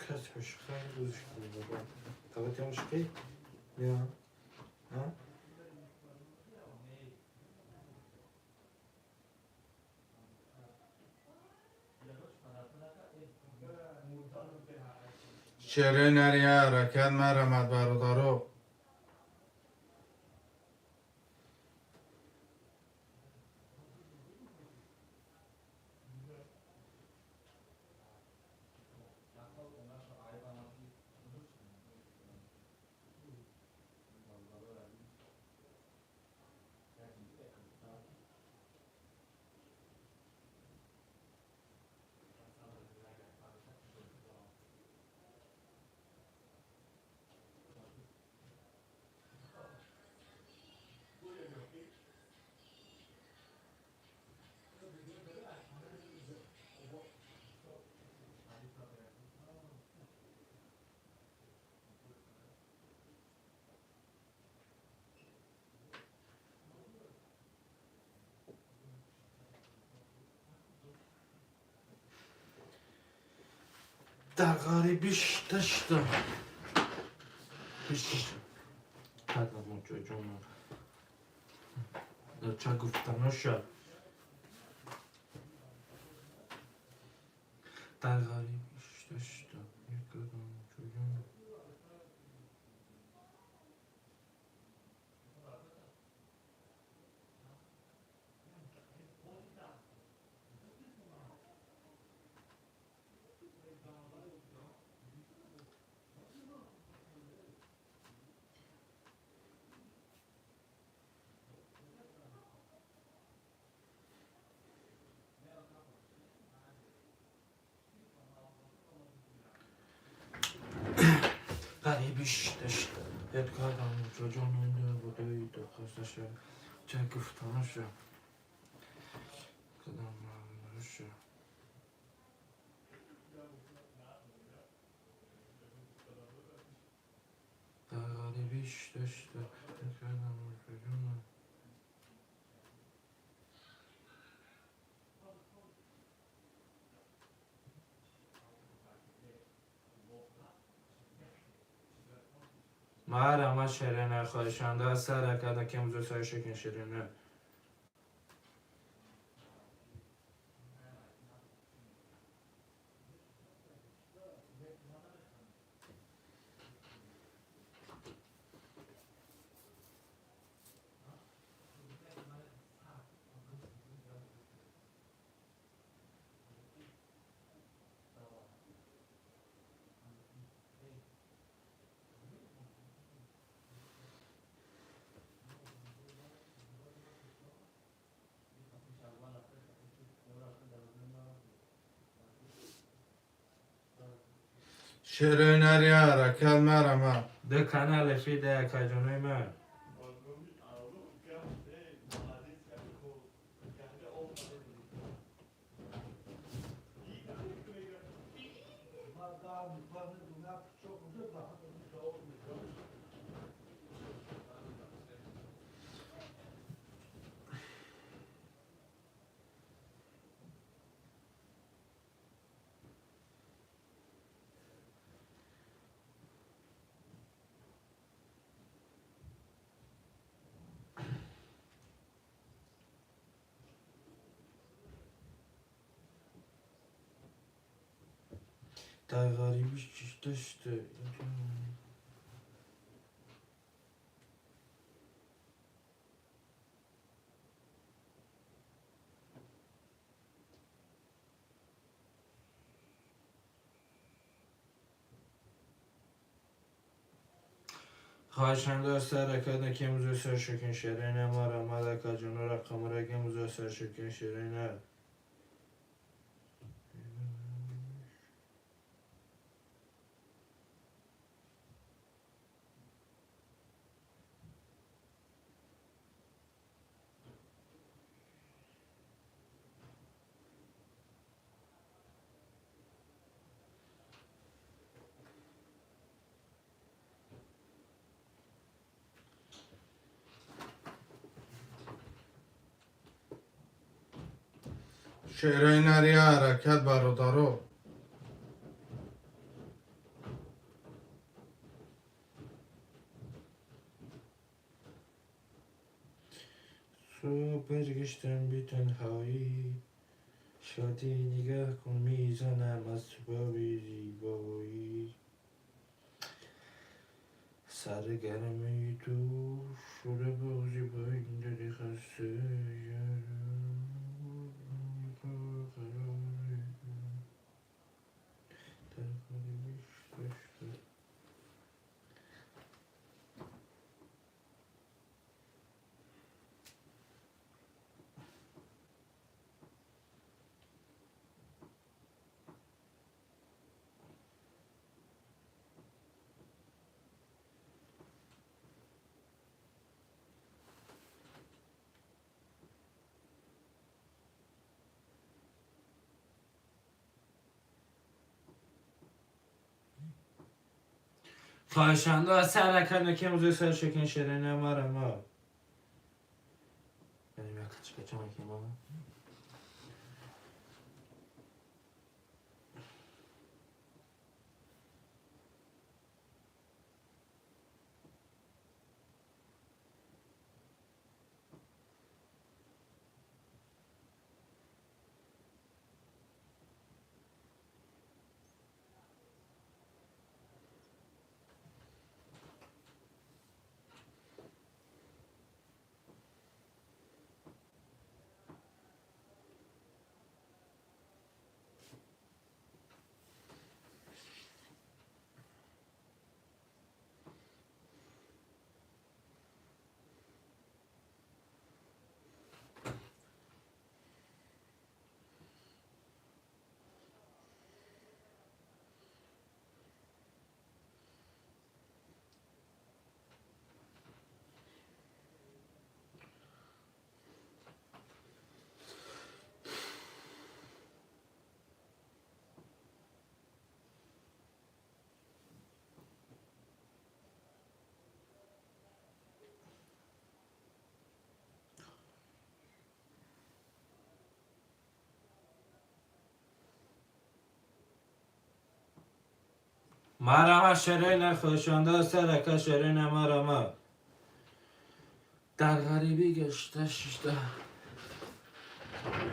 Кас ҳушхай гузошти бобо. Тавати ҳушхай? Я. А? Шерои нари ҳаракат марамад, бародаро. Дар ғарибиш даштам. Биш. кардам ҷоҷонам. Ча гуфтаноша. Дар ғарибӣ шишта мекардам ҷоҷонам. Ғарибӣ шишта кардам ҷоҷонам будаиду хасташа. Ча гуфтаноша. Кадаманоша. Дар ғарибӣ шишта кардам ҷоҷонам. Мара ширина хоҳишанда сара карда ки имрӯз сари шикин ширина. Шерои нари ҳаракат марама. Ду канал эфир да акаҷонои ман. Дар ғарибӣ шишта шуда. Хоҳишанда сара карда ки имрӯз сари шикин ширина мара мад акаҷоно рақамора ки имрӯз сари шикин ширина. Шерои нари ҳаракат бародаро. Субҳ баргаштам бетанҳоӣ. Шодӣ нигаҳ кун мезанам аз боби зебоӣ. Саргарми ту шуда бозӣ бо ин дили хаста. Дар ғарибӣ шишта шуда. Хоҳишанда сара карда ки имрӯз сари шикин ширина марама. Менем як качкачам ки ма. Марама шерена хушонда сарака шерена марама. Дар ғарибӣ гашта шишта.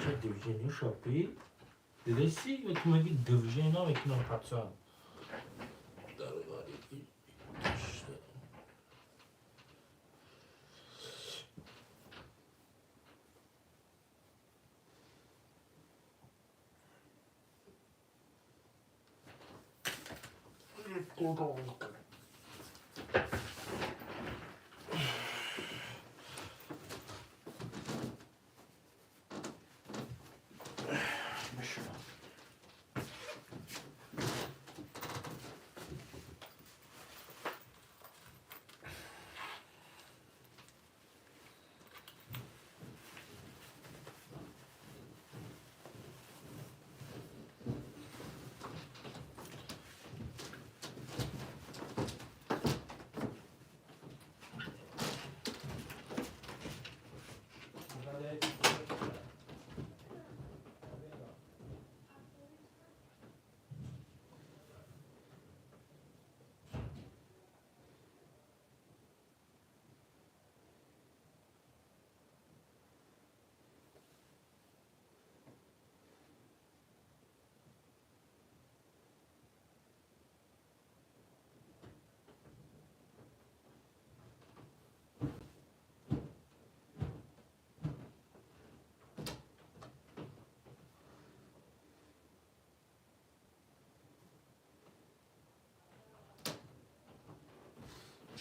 Ча движение шопи? Дидаси? Ту меги движение намекунам пацан. Дар ғарибӣ гашта.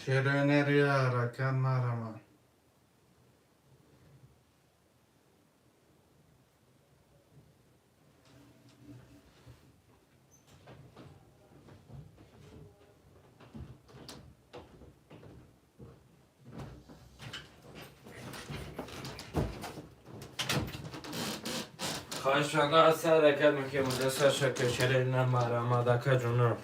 Шерене ҳаракат марама. Хоҳишанда аз ҳаракат мекунем дасташа шерена марама дака ҷунам.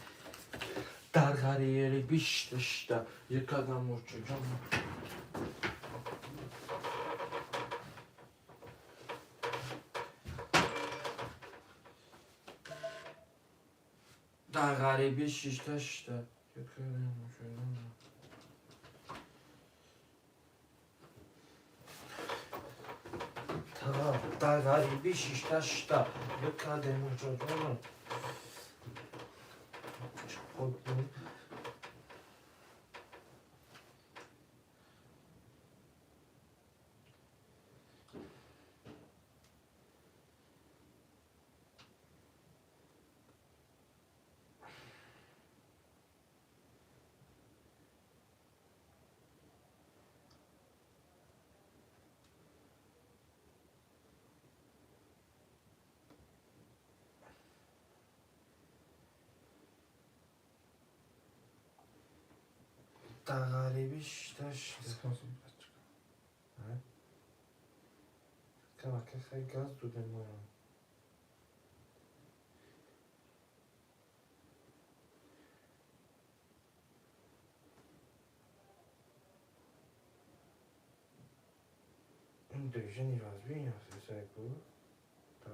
Дар ғарибӣ шишта. Як қадам мурчаҷон. Дар ғарибӣ шишта шишта. Як қадам мурчаҷон. Дар ғарибӣ шишта шишта. Як қадам мурчаҷон. Дар ғарибӣ шишта шишта. Камака хай газ додем моям. Ин движение возьми, сайку. Да.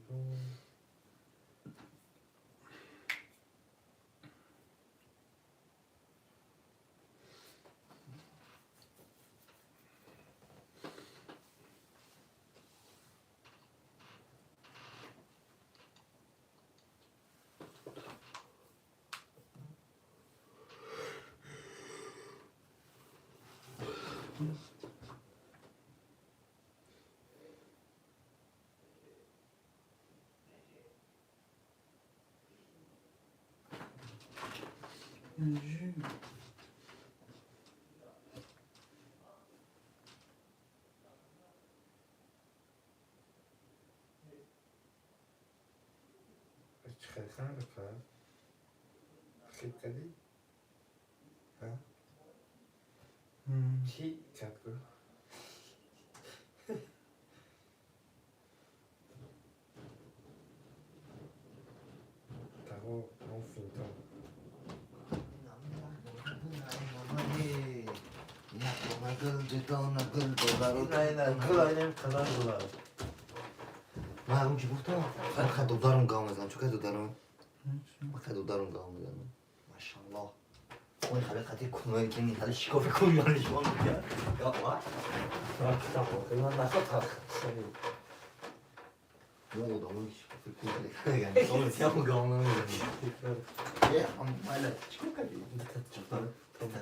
چی خیلی خنده کرد؟ خیلی کردی؟ ها؟ چی کرد گفت؟ تقو اون فینتون من اون چی گفتم؟ من دودارم گام میزنم چون که دودارم من دودارم گام میزنم ماشاءالله اون خیلی خطی کنوی که خیلی شکافی کنوی شما میگه یا وا ما آدمون شکافی کنوی یعنی شما میگم گام نمیزنم یه هم مالا چیکار کردی؟ Tom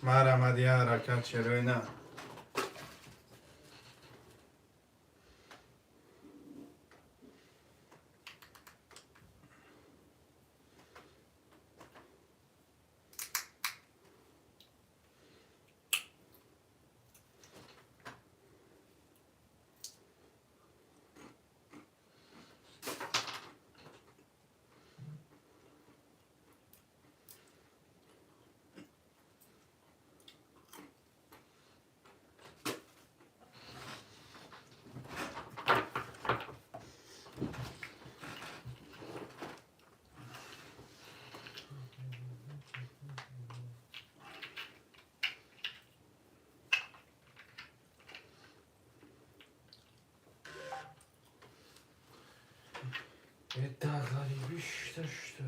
Марҳамат, я ҳаракат шерои на. Дар ғарибӣ шишта шишта.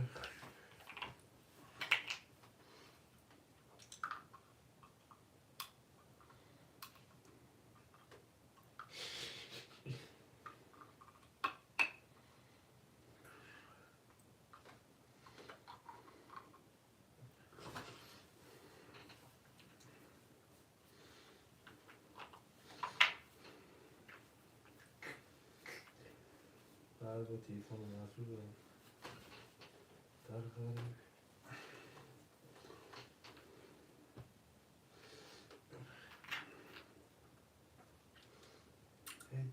Бо телефону насӯзад. Дар ғариб.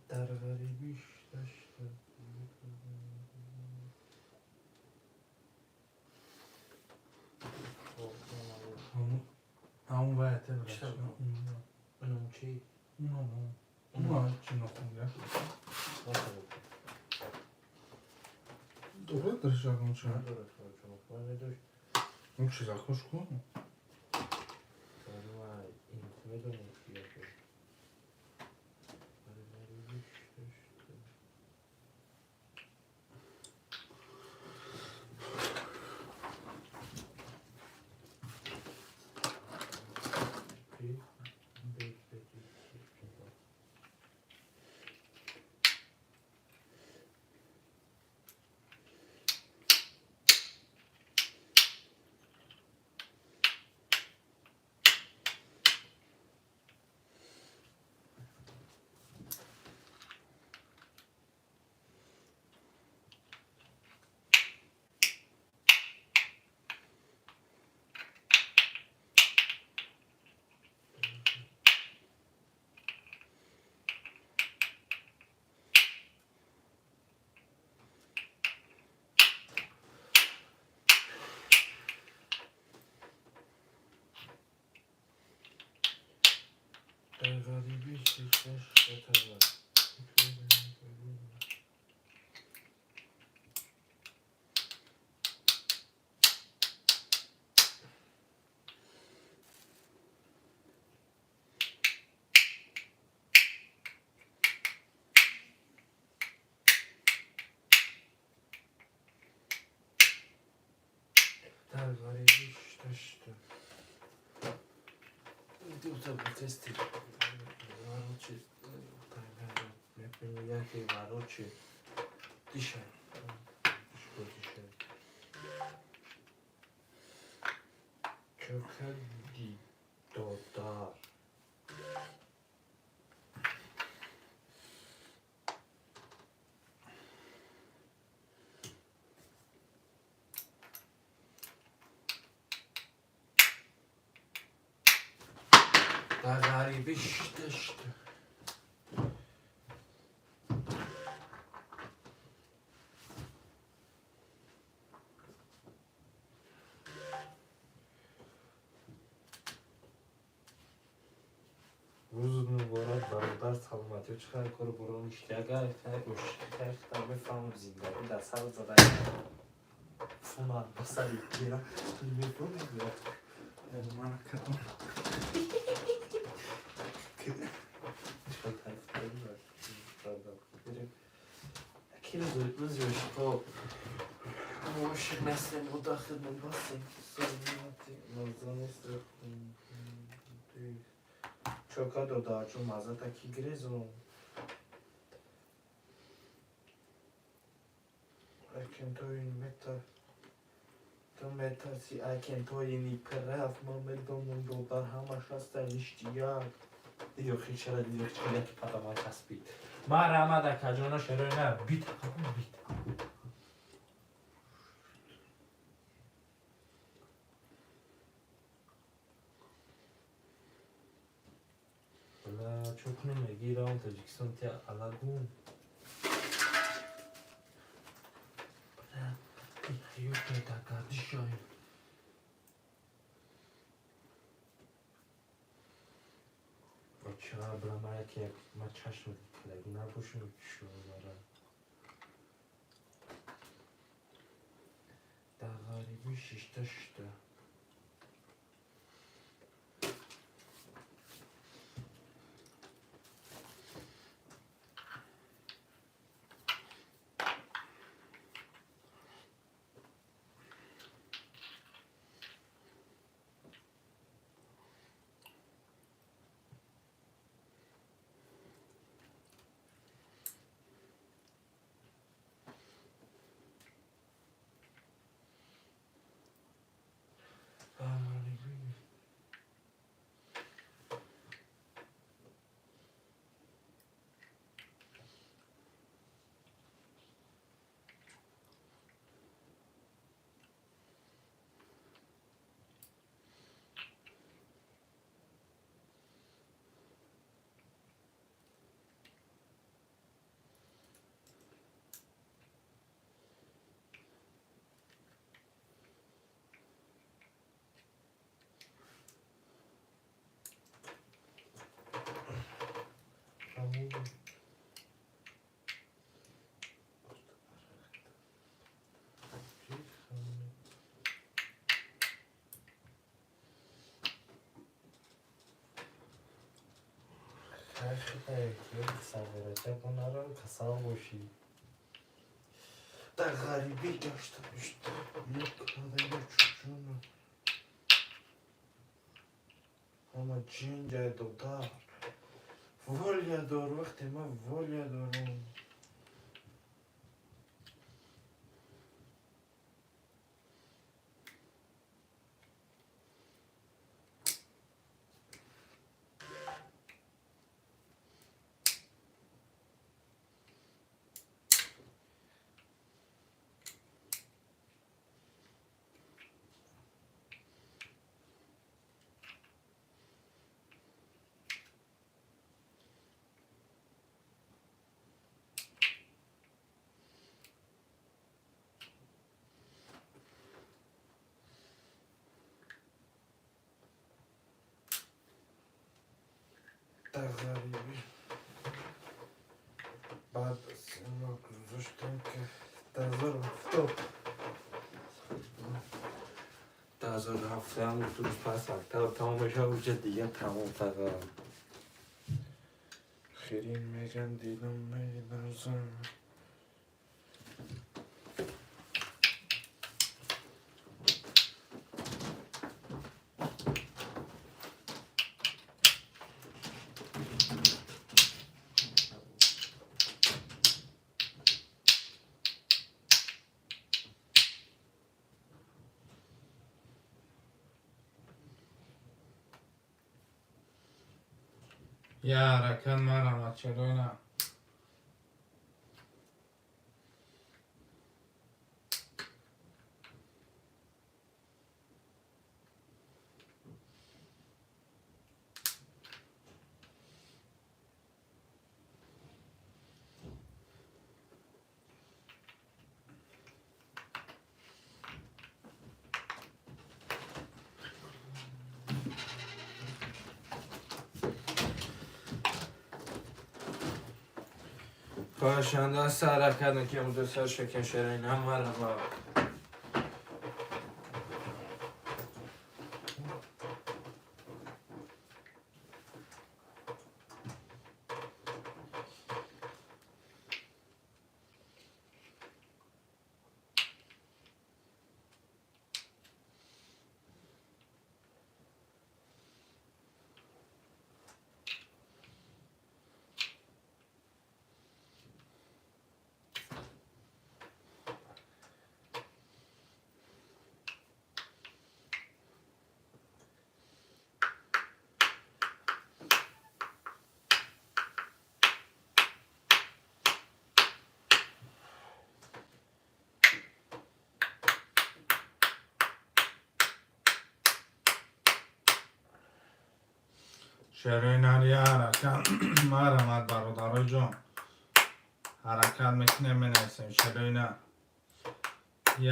Дар ғарибӣ шишта шишта. Ҳамун ваяте. Унам чи? Унам. Унам чи нохунга. Дорад даршагон ча? Надорад, чун медошт. Он чиза хуш ку? Медонам ки. Дар ғарибӣ шишта шишта тавар. Дар ғарибӣ шишта шишта. Дута бутести. Варочи. Яке варочи. Дишай. Дишай. Чокади додар. Дар ғарибӣ шишта шишта. Рӯзут муборак, бародар, саломатӣ. Чӣ хай, кору борон иштиягай, хай ошиқи, хай худам мефаҳмам, зиндагӣ дар сар зада фунат ба сари кира мефаҳмӣ. Мана кадом. Чӣ кайф дорӣ? Кира рӯзи ошиқо. Ошиқ нестем, удахидмон басем. Маза нест. Чока дода, чун маза таки грезум. Лекин то ин мета Ту метарси, акентҳои неправ, ман медонам, додар, ҳамаш ҳаста ништияк. Дидохи чара, дидохи чара, яки падама часпид. Марҳамат, акаҷона, шерои на бит бит. Бла, чо кунем, меги раон Тоҷикистон тя алагун. Бля, ҳаёт дагардишай. Бача, бла, ма яки як ма чашм кадаг набошум чо бара. Дар ғарибӣ шишта шишта. Дар ғарибӣ. Касал бошӣ. Дар ғарибӣ гашта гушта мекунада чучуна. Ҳама ҷинҷай, додар. Воля дор, вақте ман воля дорам. Дар ғарибӣ. Баъд ма гузоштем, ки 2007, 2007 рӯз пас мактаб тамом мешавад, уҷа дига тамом тага. Хирин меган, дилам меларзам. Я ҳаракат, марҳамат, чарои на. Хоҳишанда сар кардам, ки амрӯз сар шакан шерои на, марҳамат. Шерои нар я ҳаракат марамад, бародарои ҷон. Ҳаракат мекунем, менависем шерои нар.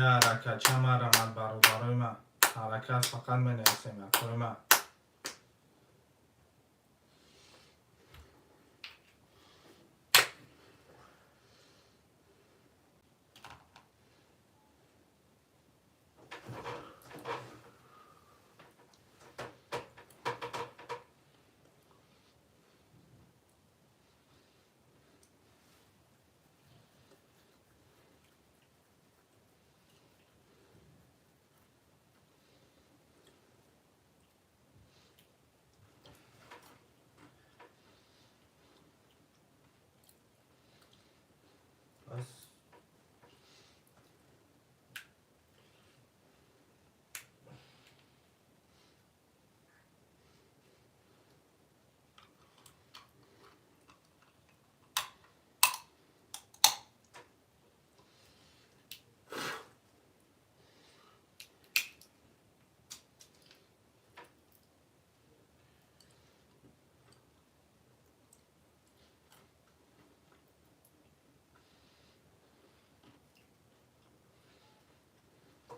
Я ҳаракатча марамад, бародарои ман. Ҳаракат фақат менависем, акои ман. Аз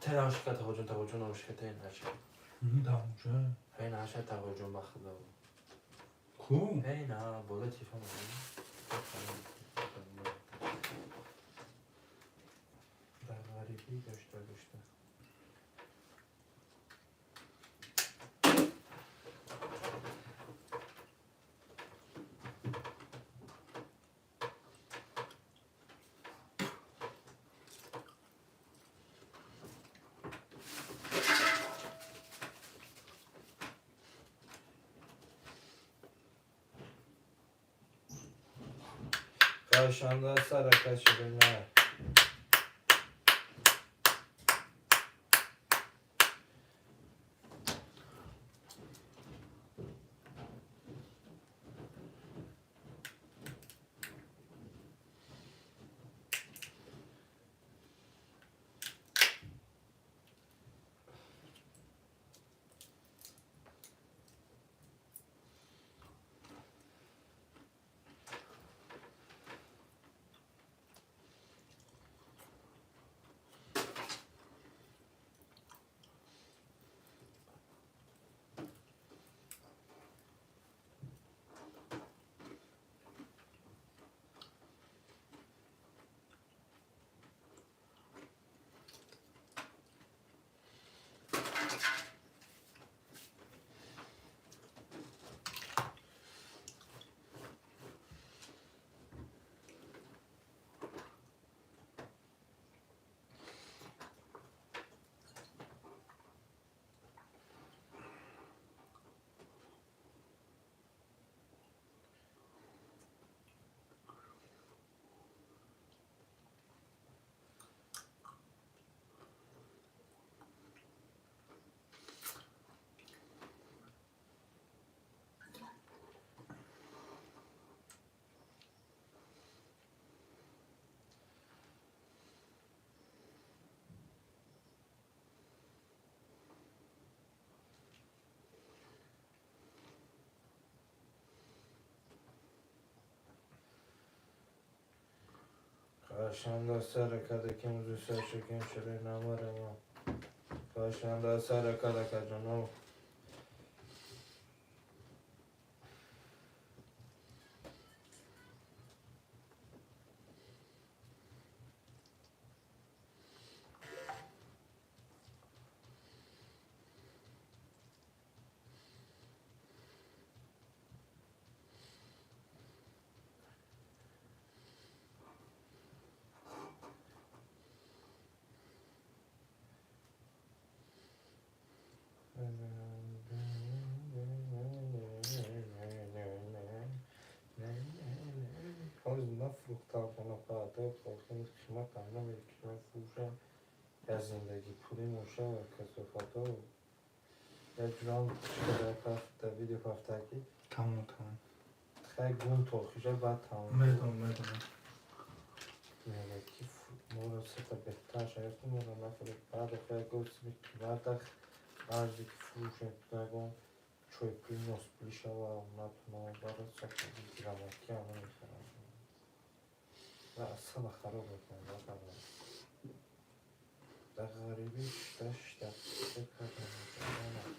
Тенашка тағоҷон, тағоҷон, ошка тенаша. Дамуҷа. Ҳай наша, тағоҷон, ба худо. Ку? Ҳай на, боло телефон. Дар ғарибӣ гашта гашта. Qarşanda saraka şirinler. Qarşanda saraka kim rüsa şekim şirin amarama. Qarşanda saraka da canım. Дар зиндагӣ пули моша ва касофато як ҷурам дар видео пафтакӣ. Тамом, тамом. Хай гум тохиша, баъд тамом. Медонам, медонам. Мега ки моро сета беҳтар шаёфту моро нафурӯхт. Баъд охир гуфт қиматах арзи ки фурӯшем ягон. Чойпули носпулӣ шава, натунам барад сафари грамотӣ ам намехарам. Ва асала хароб мекунам бақадр. Дар ғарибӣ шишта шишта фикр кардам.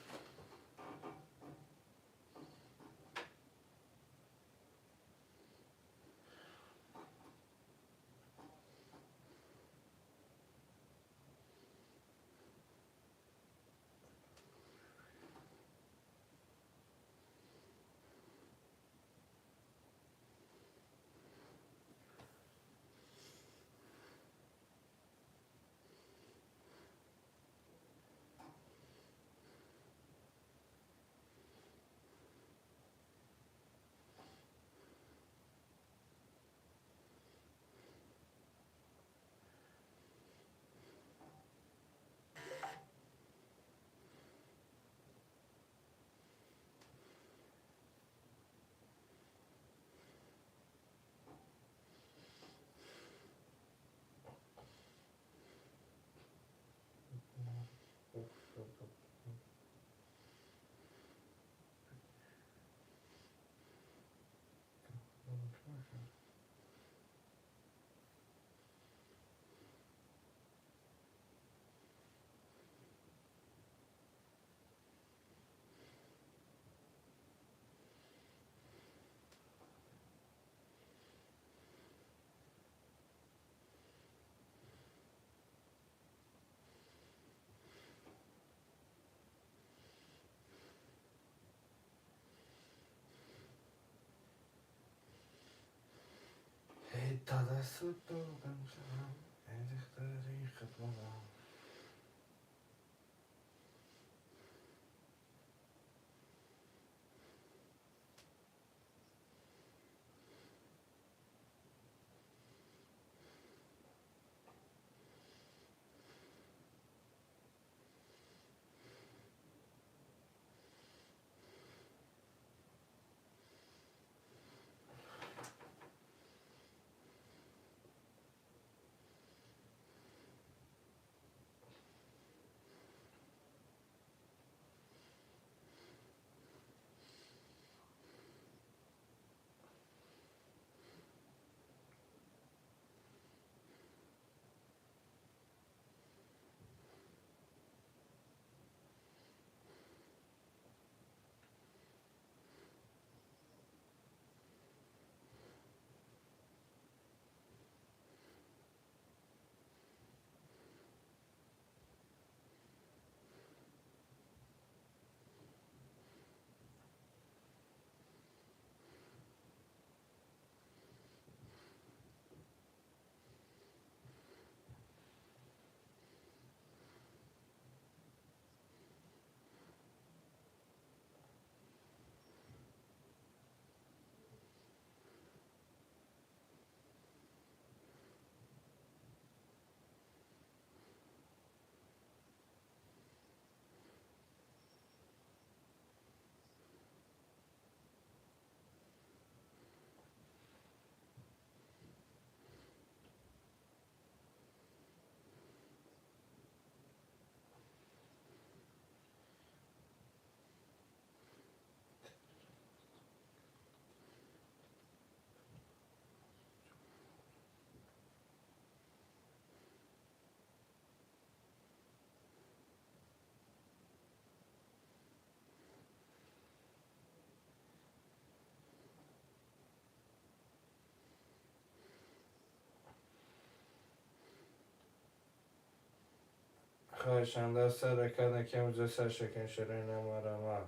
Хоҳишам даст ҳаракат накунам, ҷо саршакан шарои намарамад.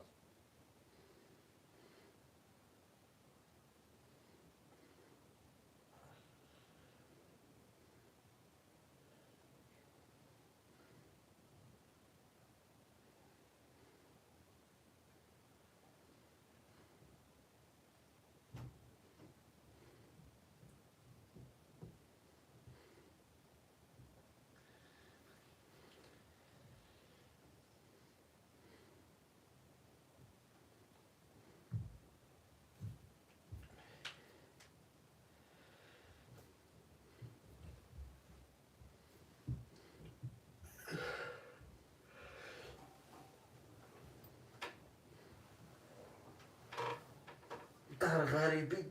Ғарибӣ.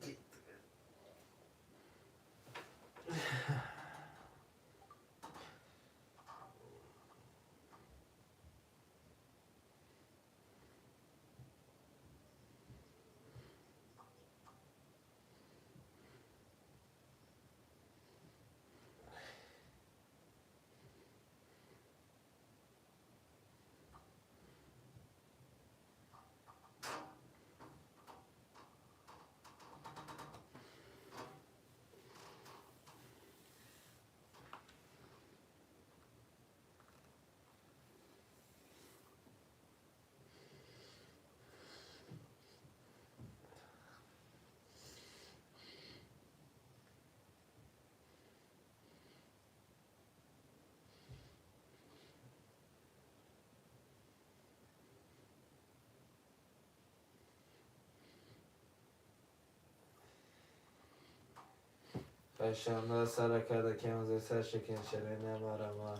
Пешанда саракада кемзе саршекин шерене марама.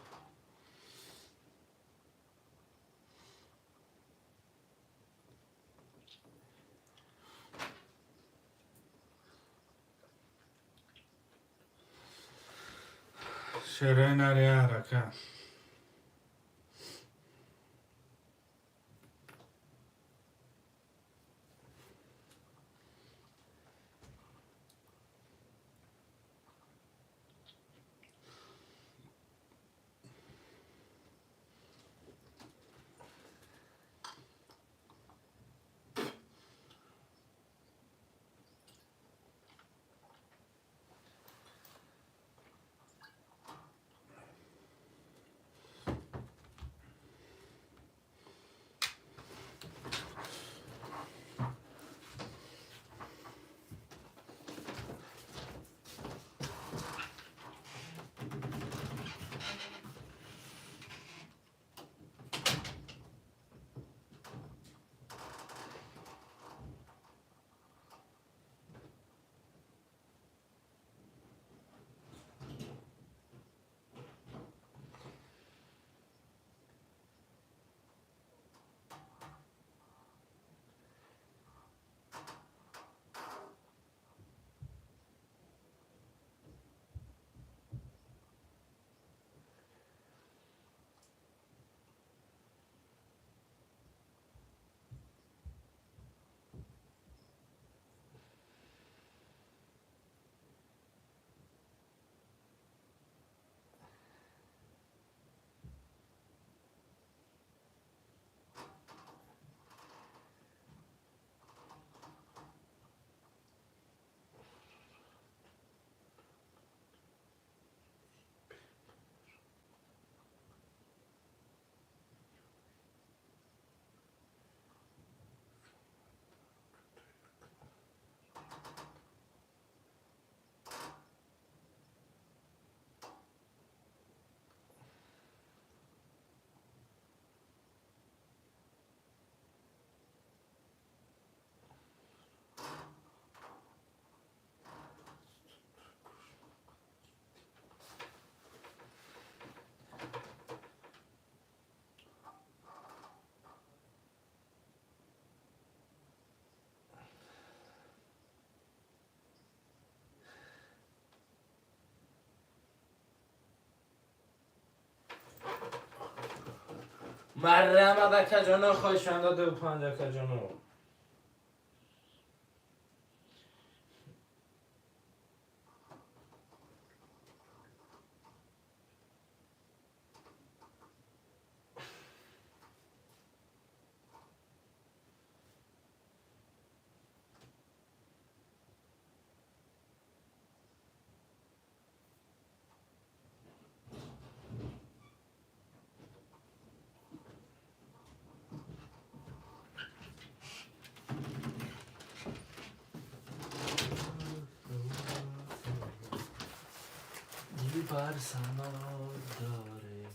Шеренари арака. Маррама дакаҷоно, хоҳишманда 25 акаҷоно. Дилбар сано доре.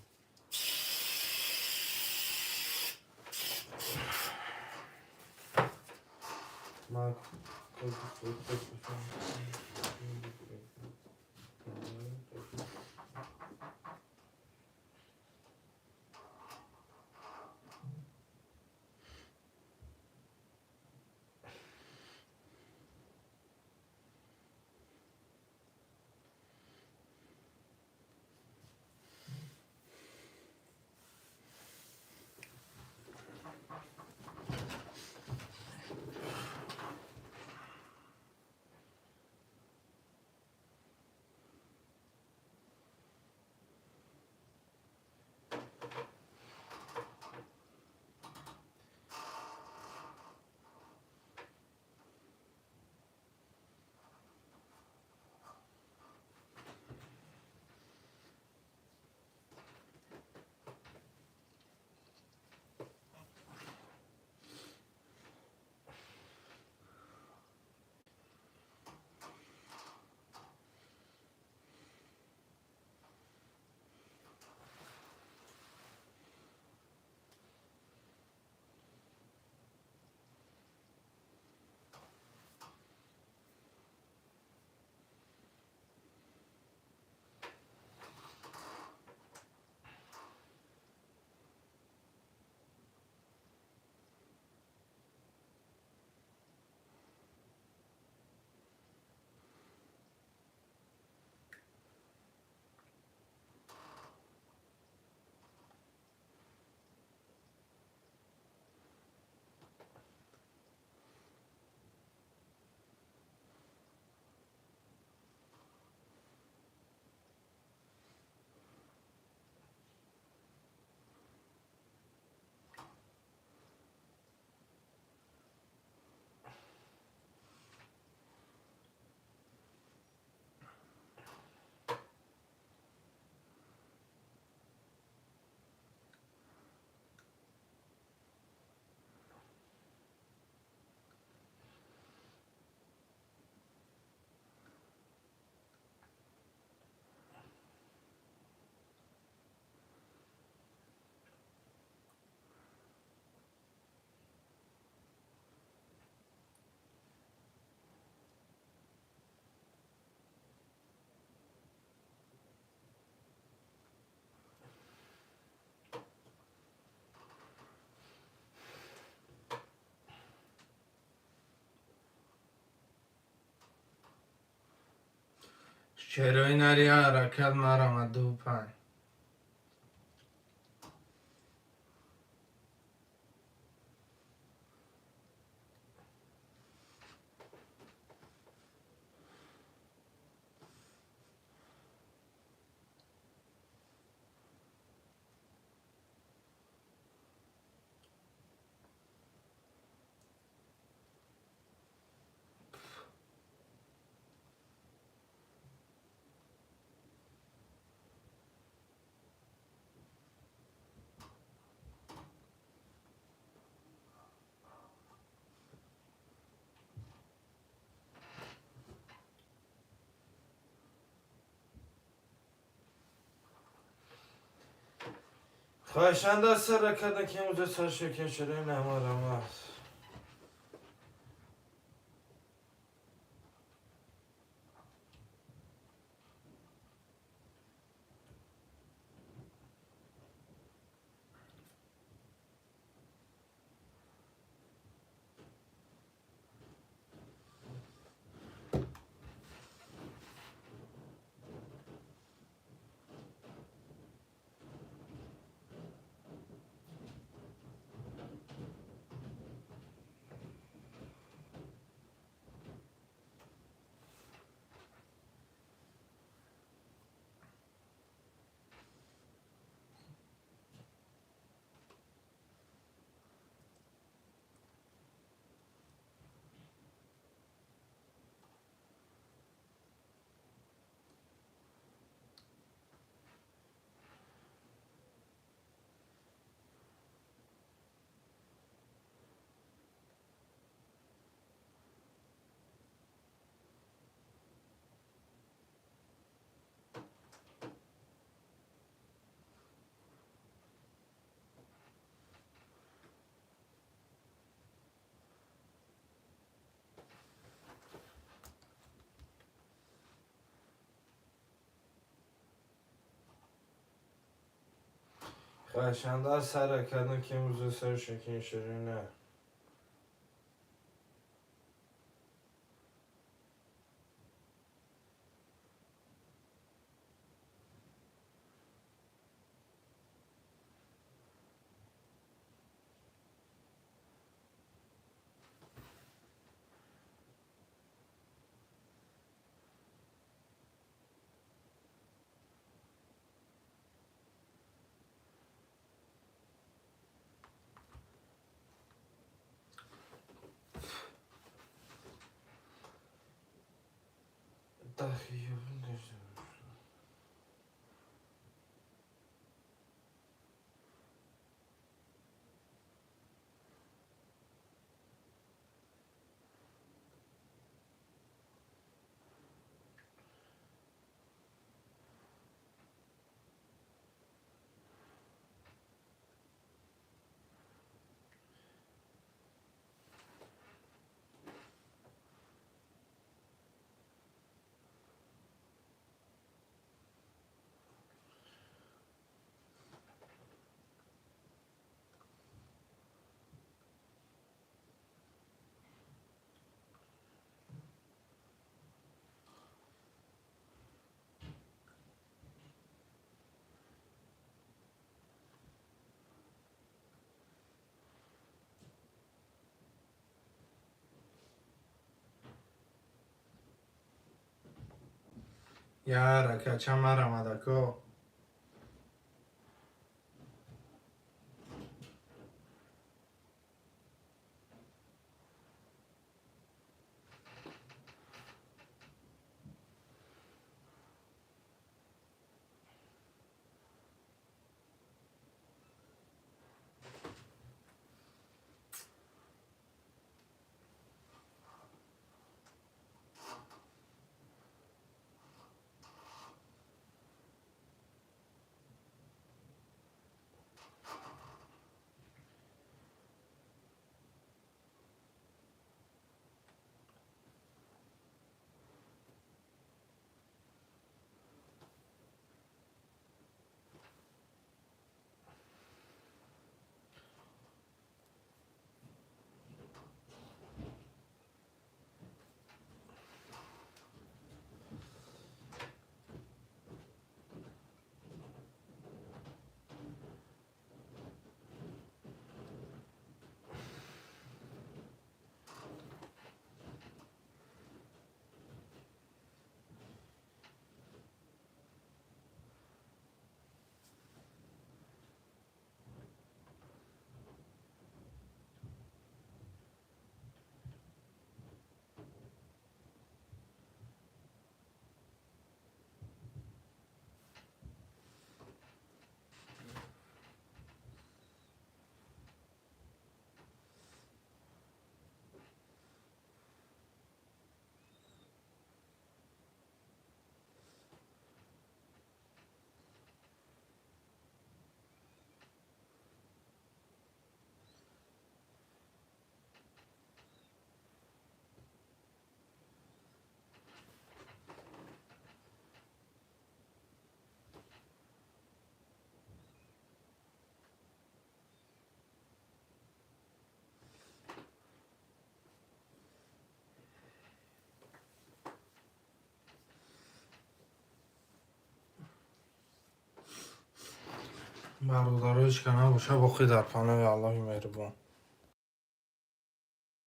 Шерои нари я ҳаракат марама ду панҷ. Хоҳишанда сара карда ки имрӯза сар ширкин шудаи намарамад. Хоҳишанда сара карда ки имрӯза сар ширкин шудаи на. Я ҳаракат ча марамад ако. Бародаро, ҳеч ка набоша, боқӣ дар паноҳи Аллоҳи меҳрубон.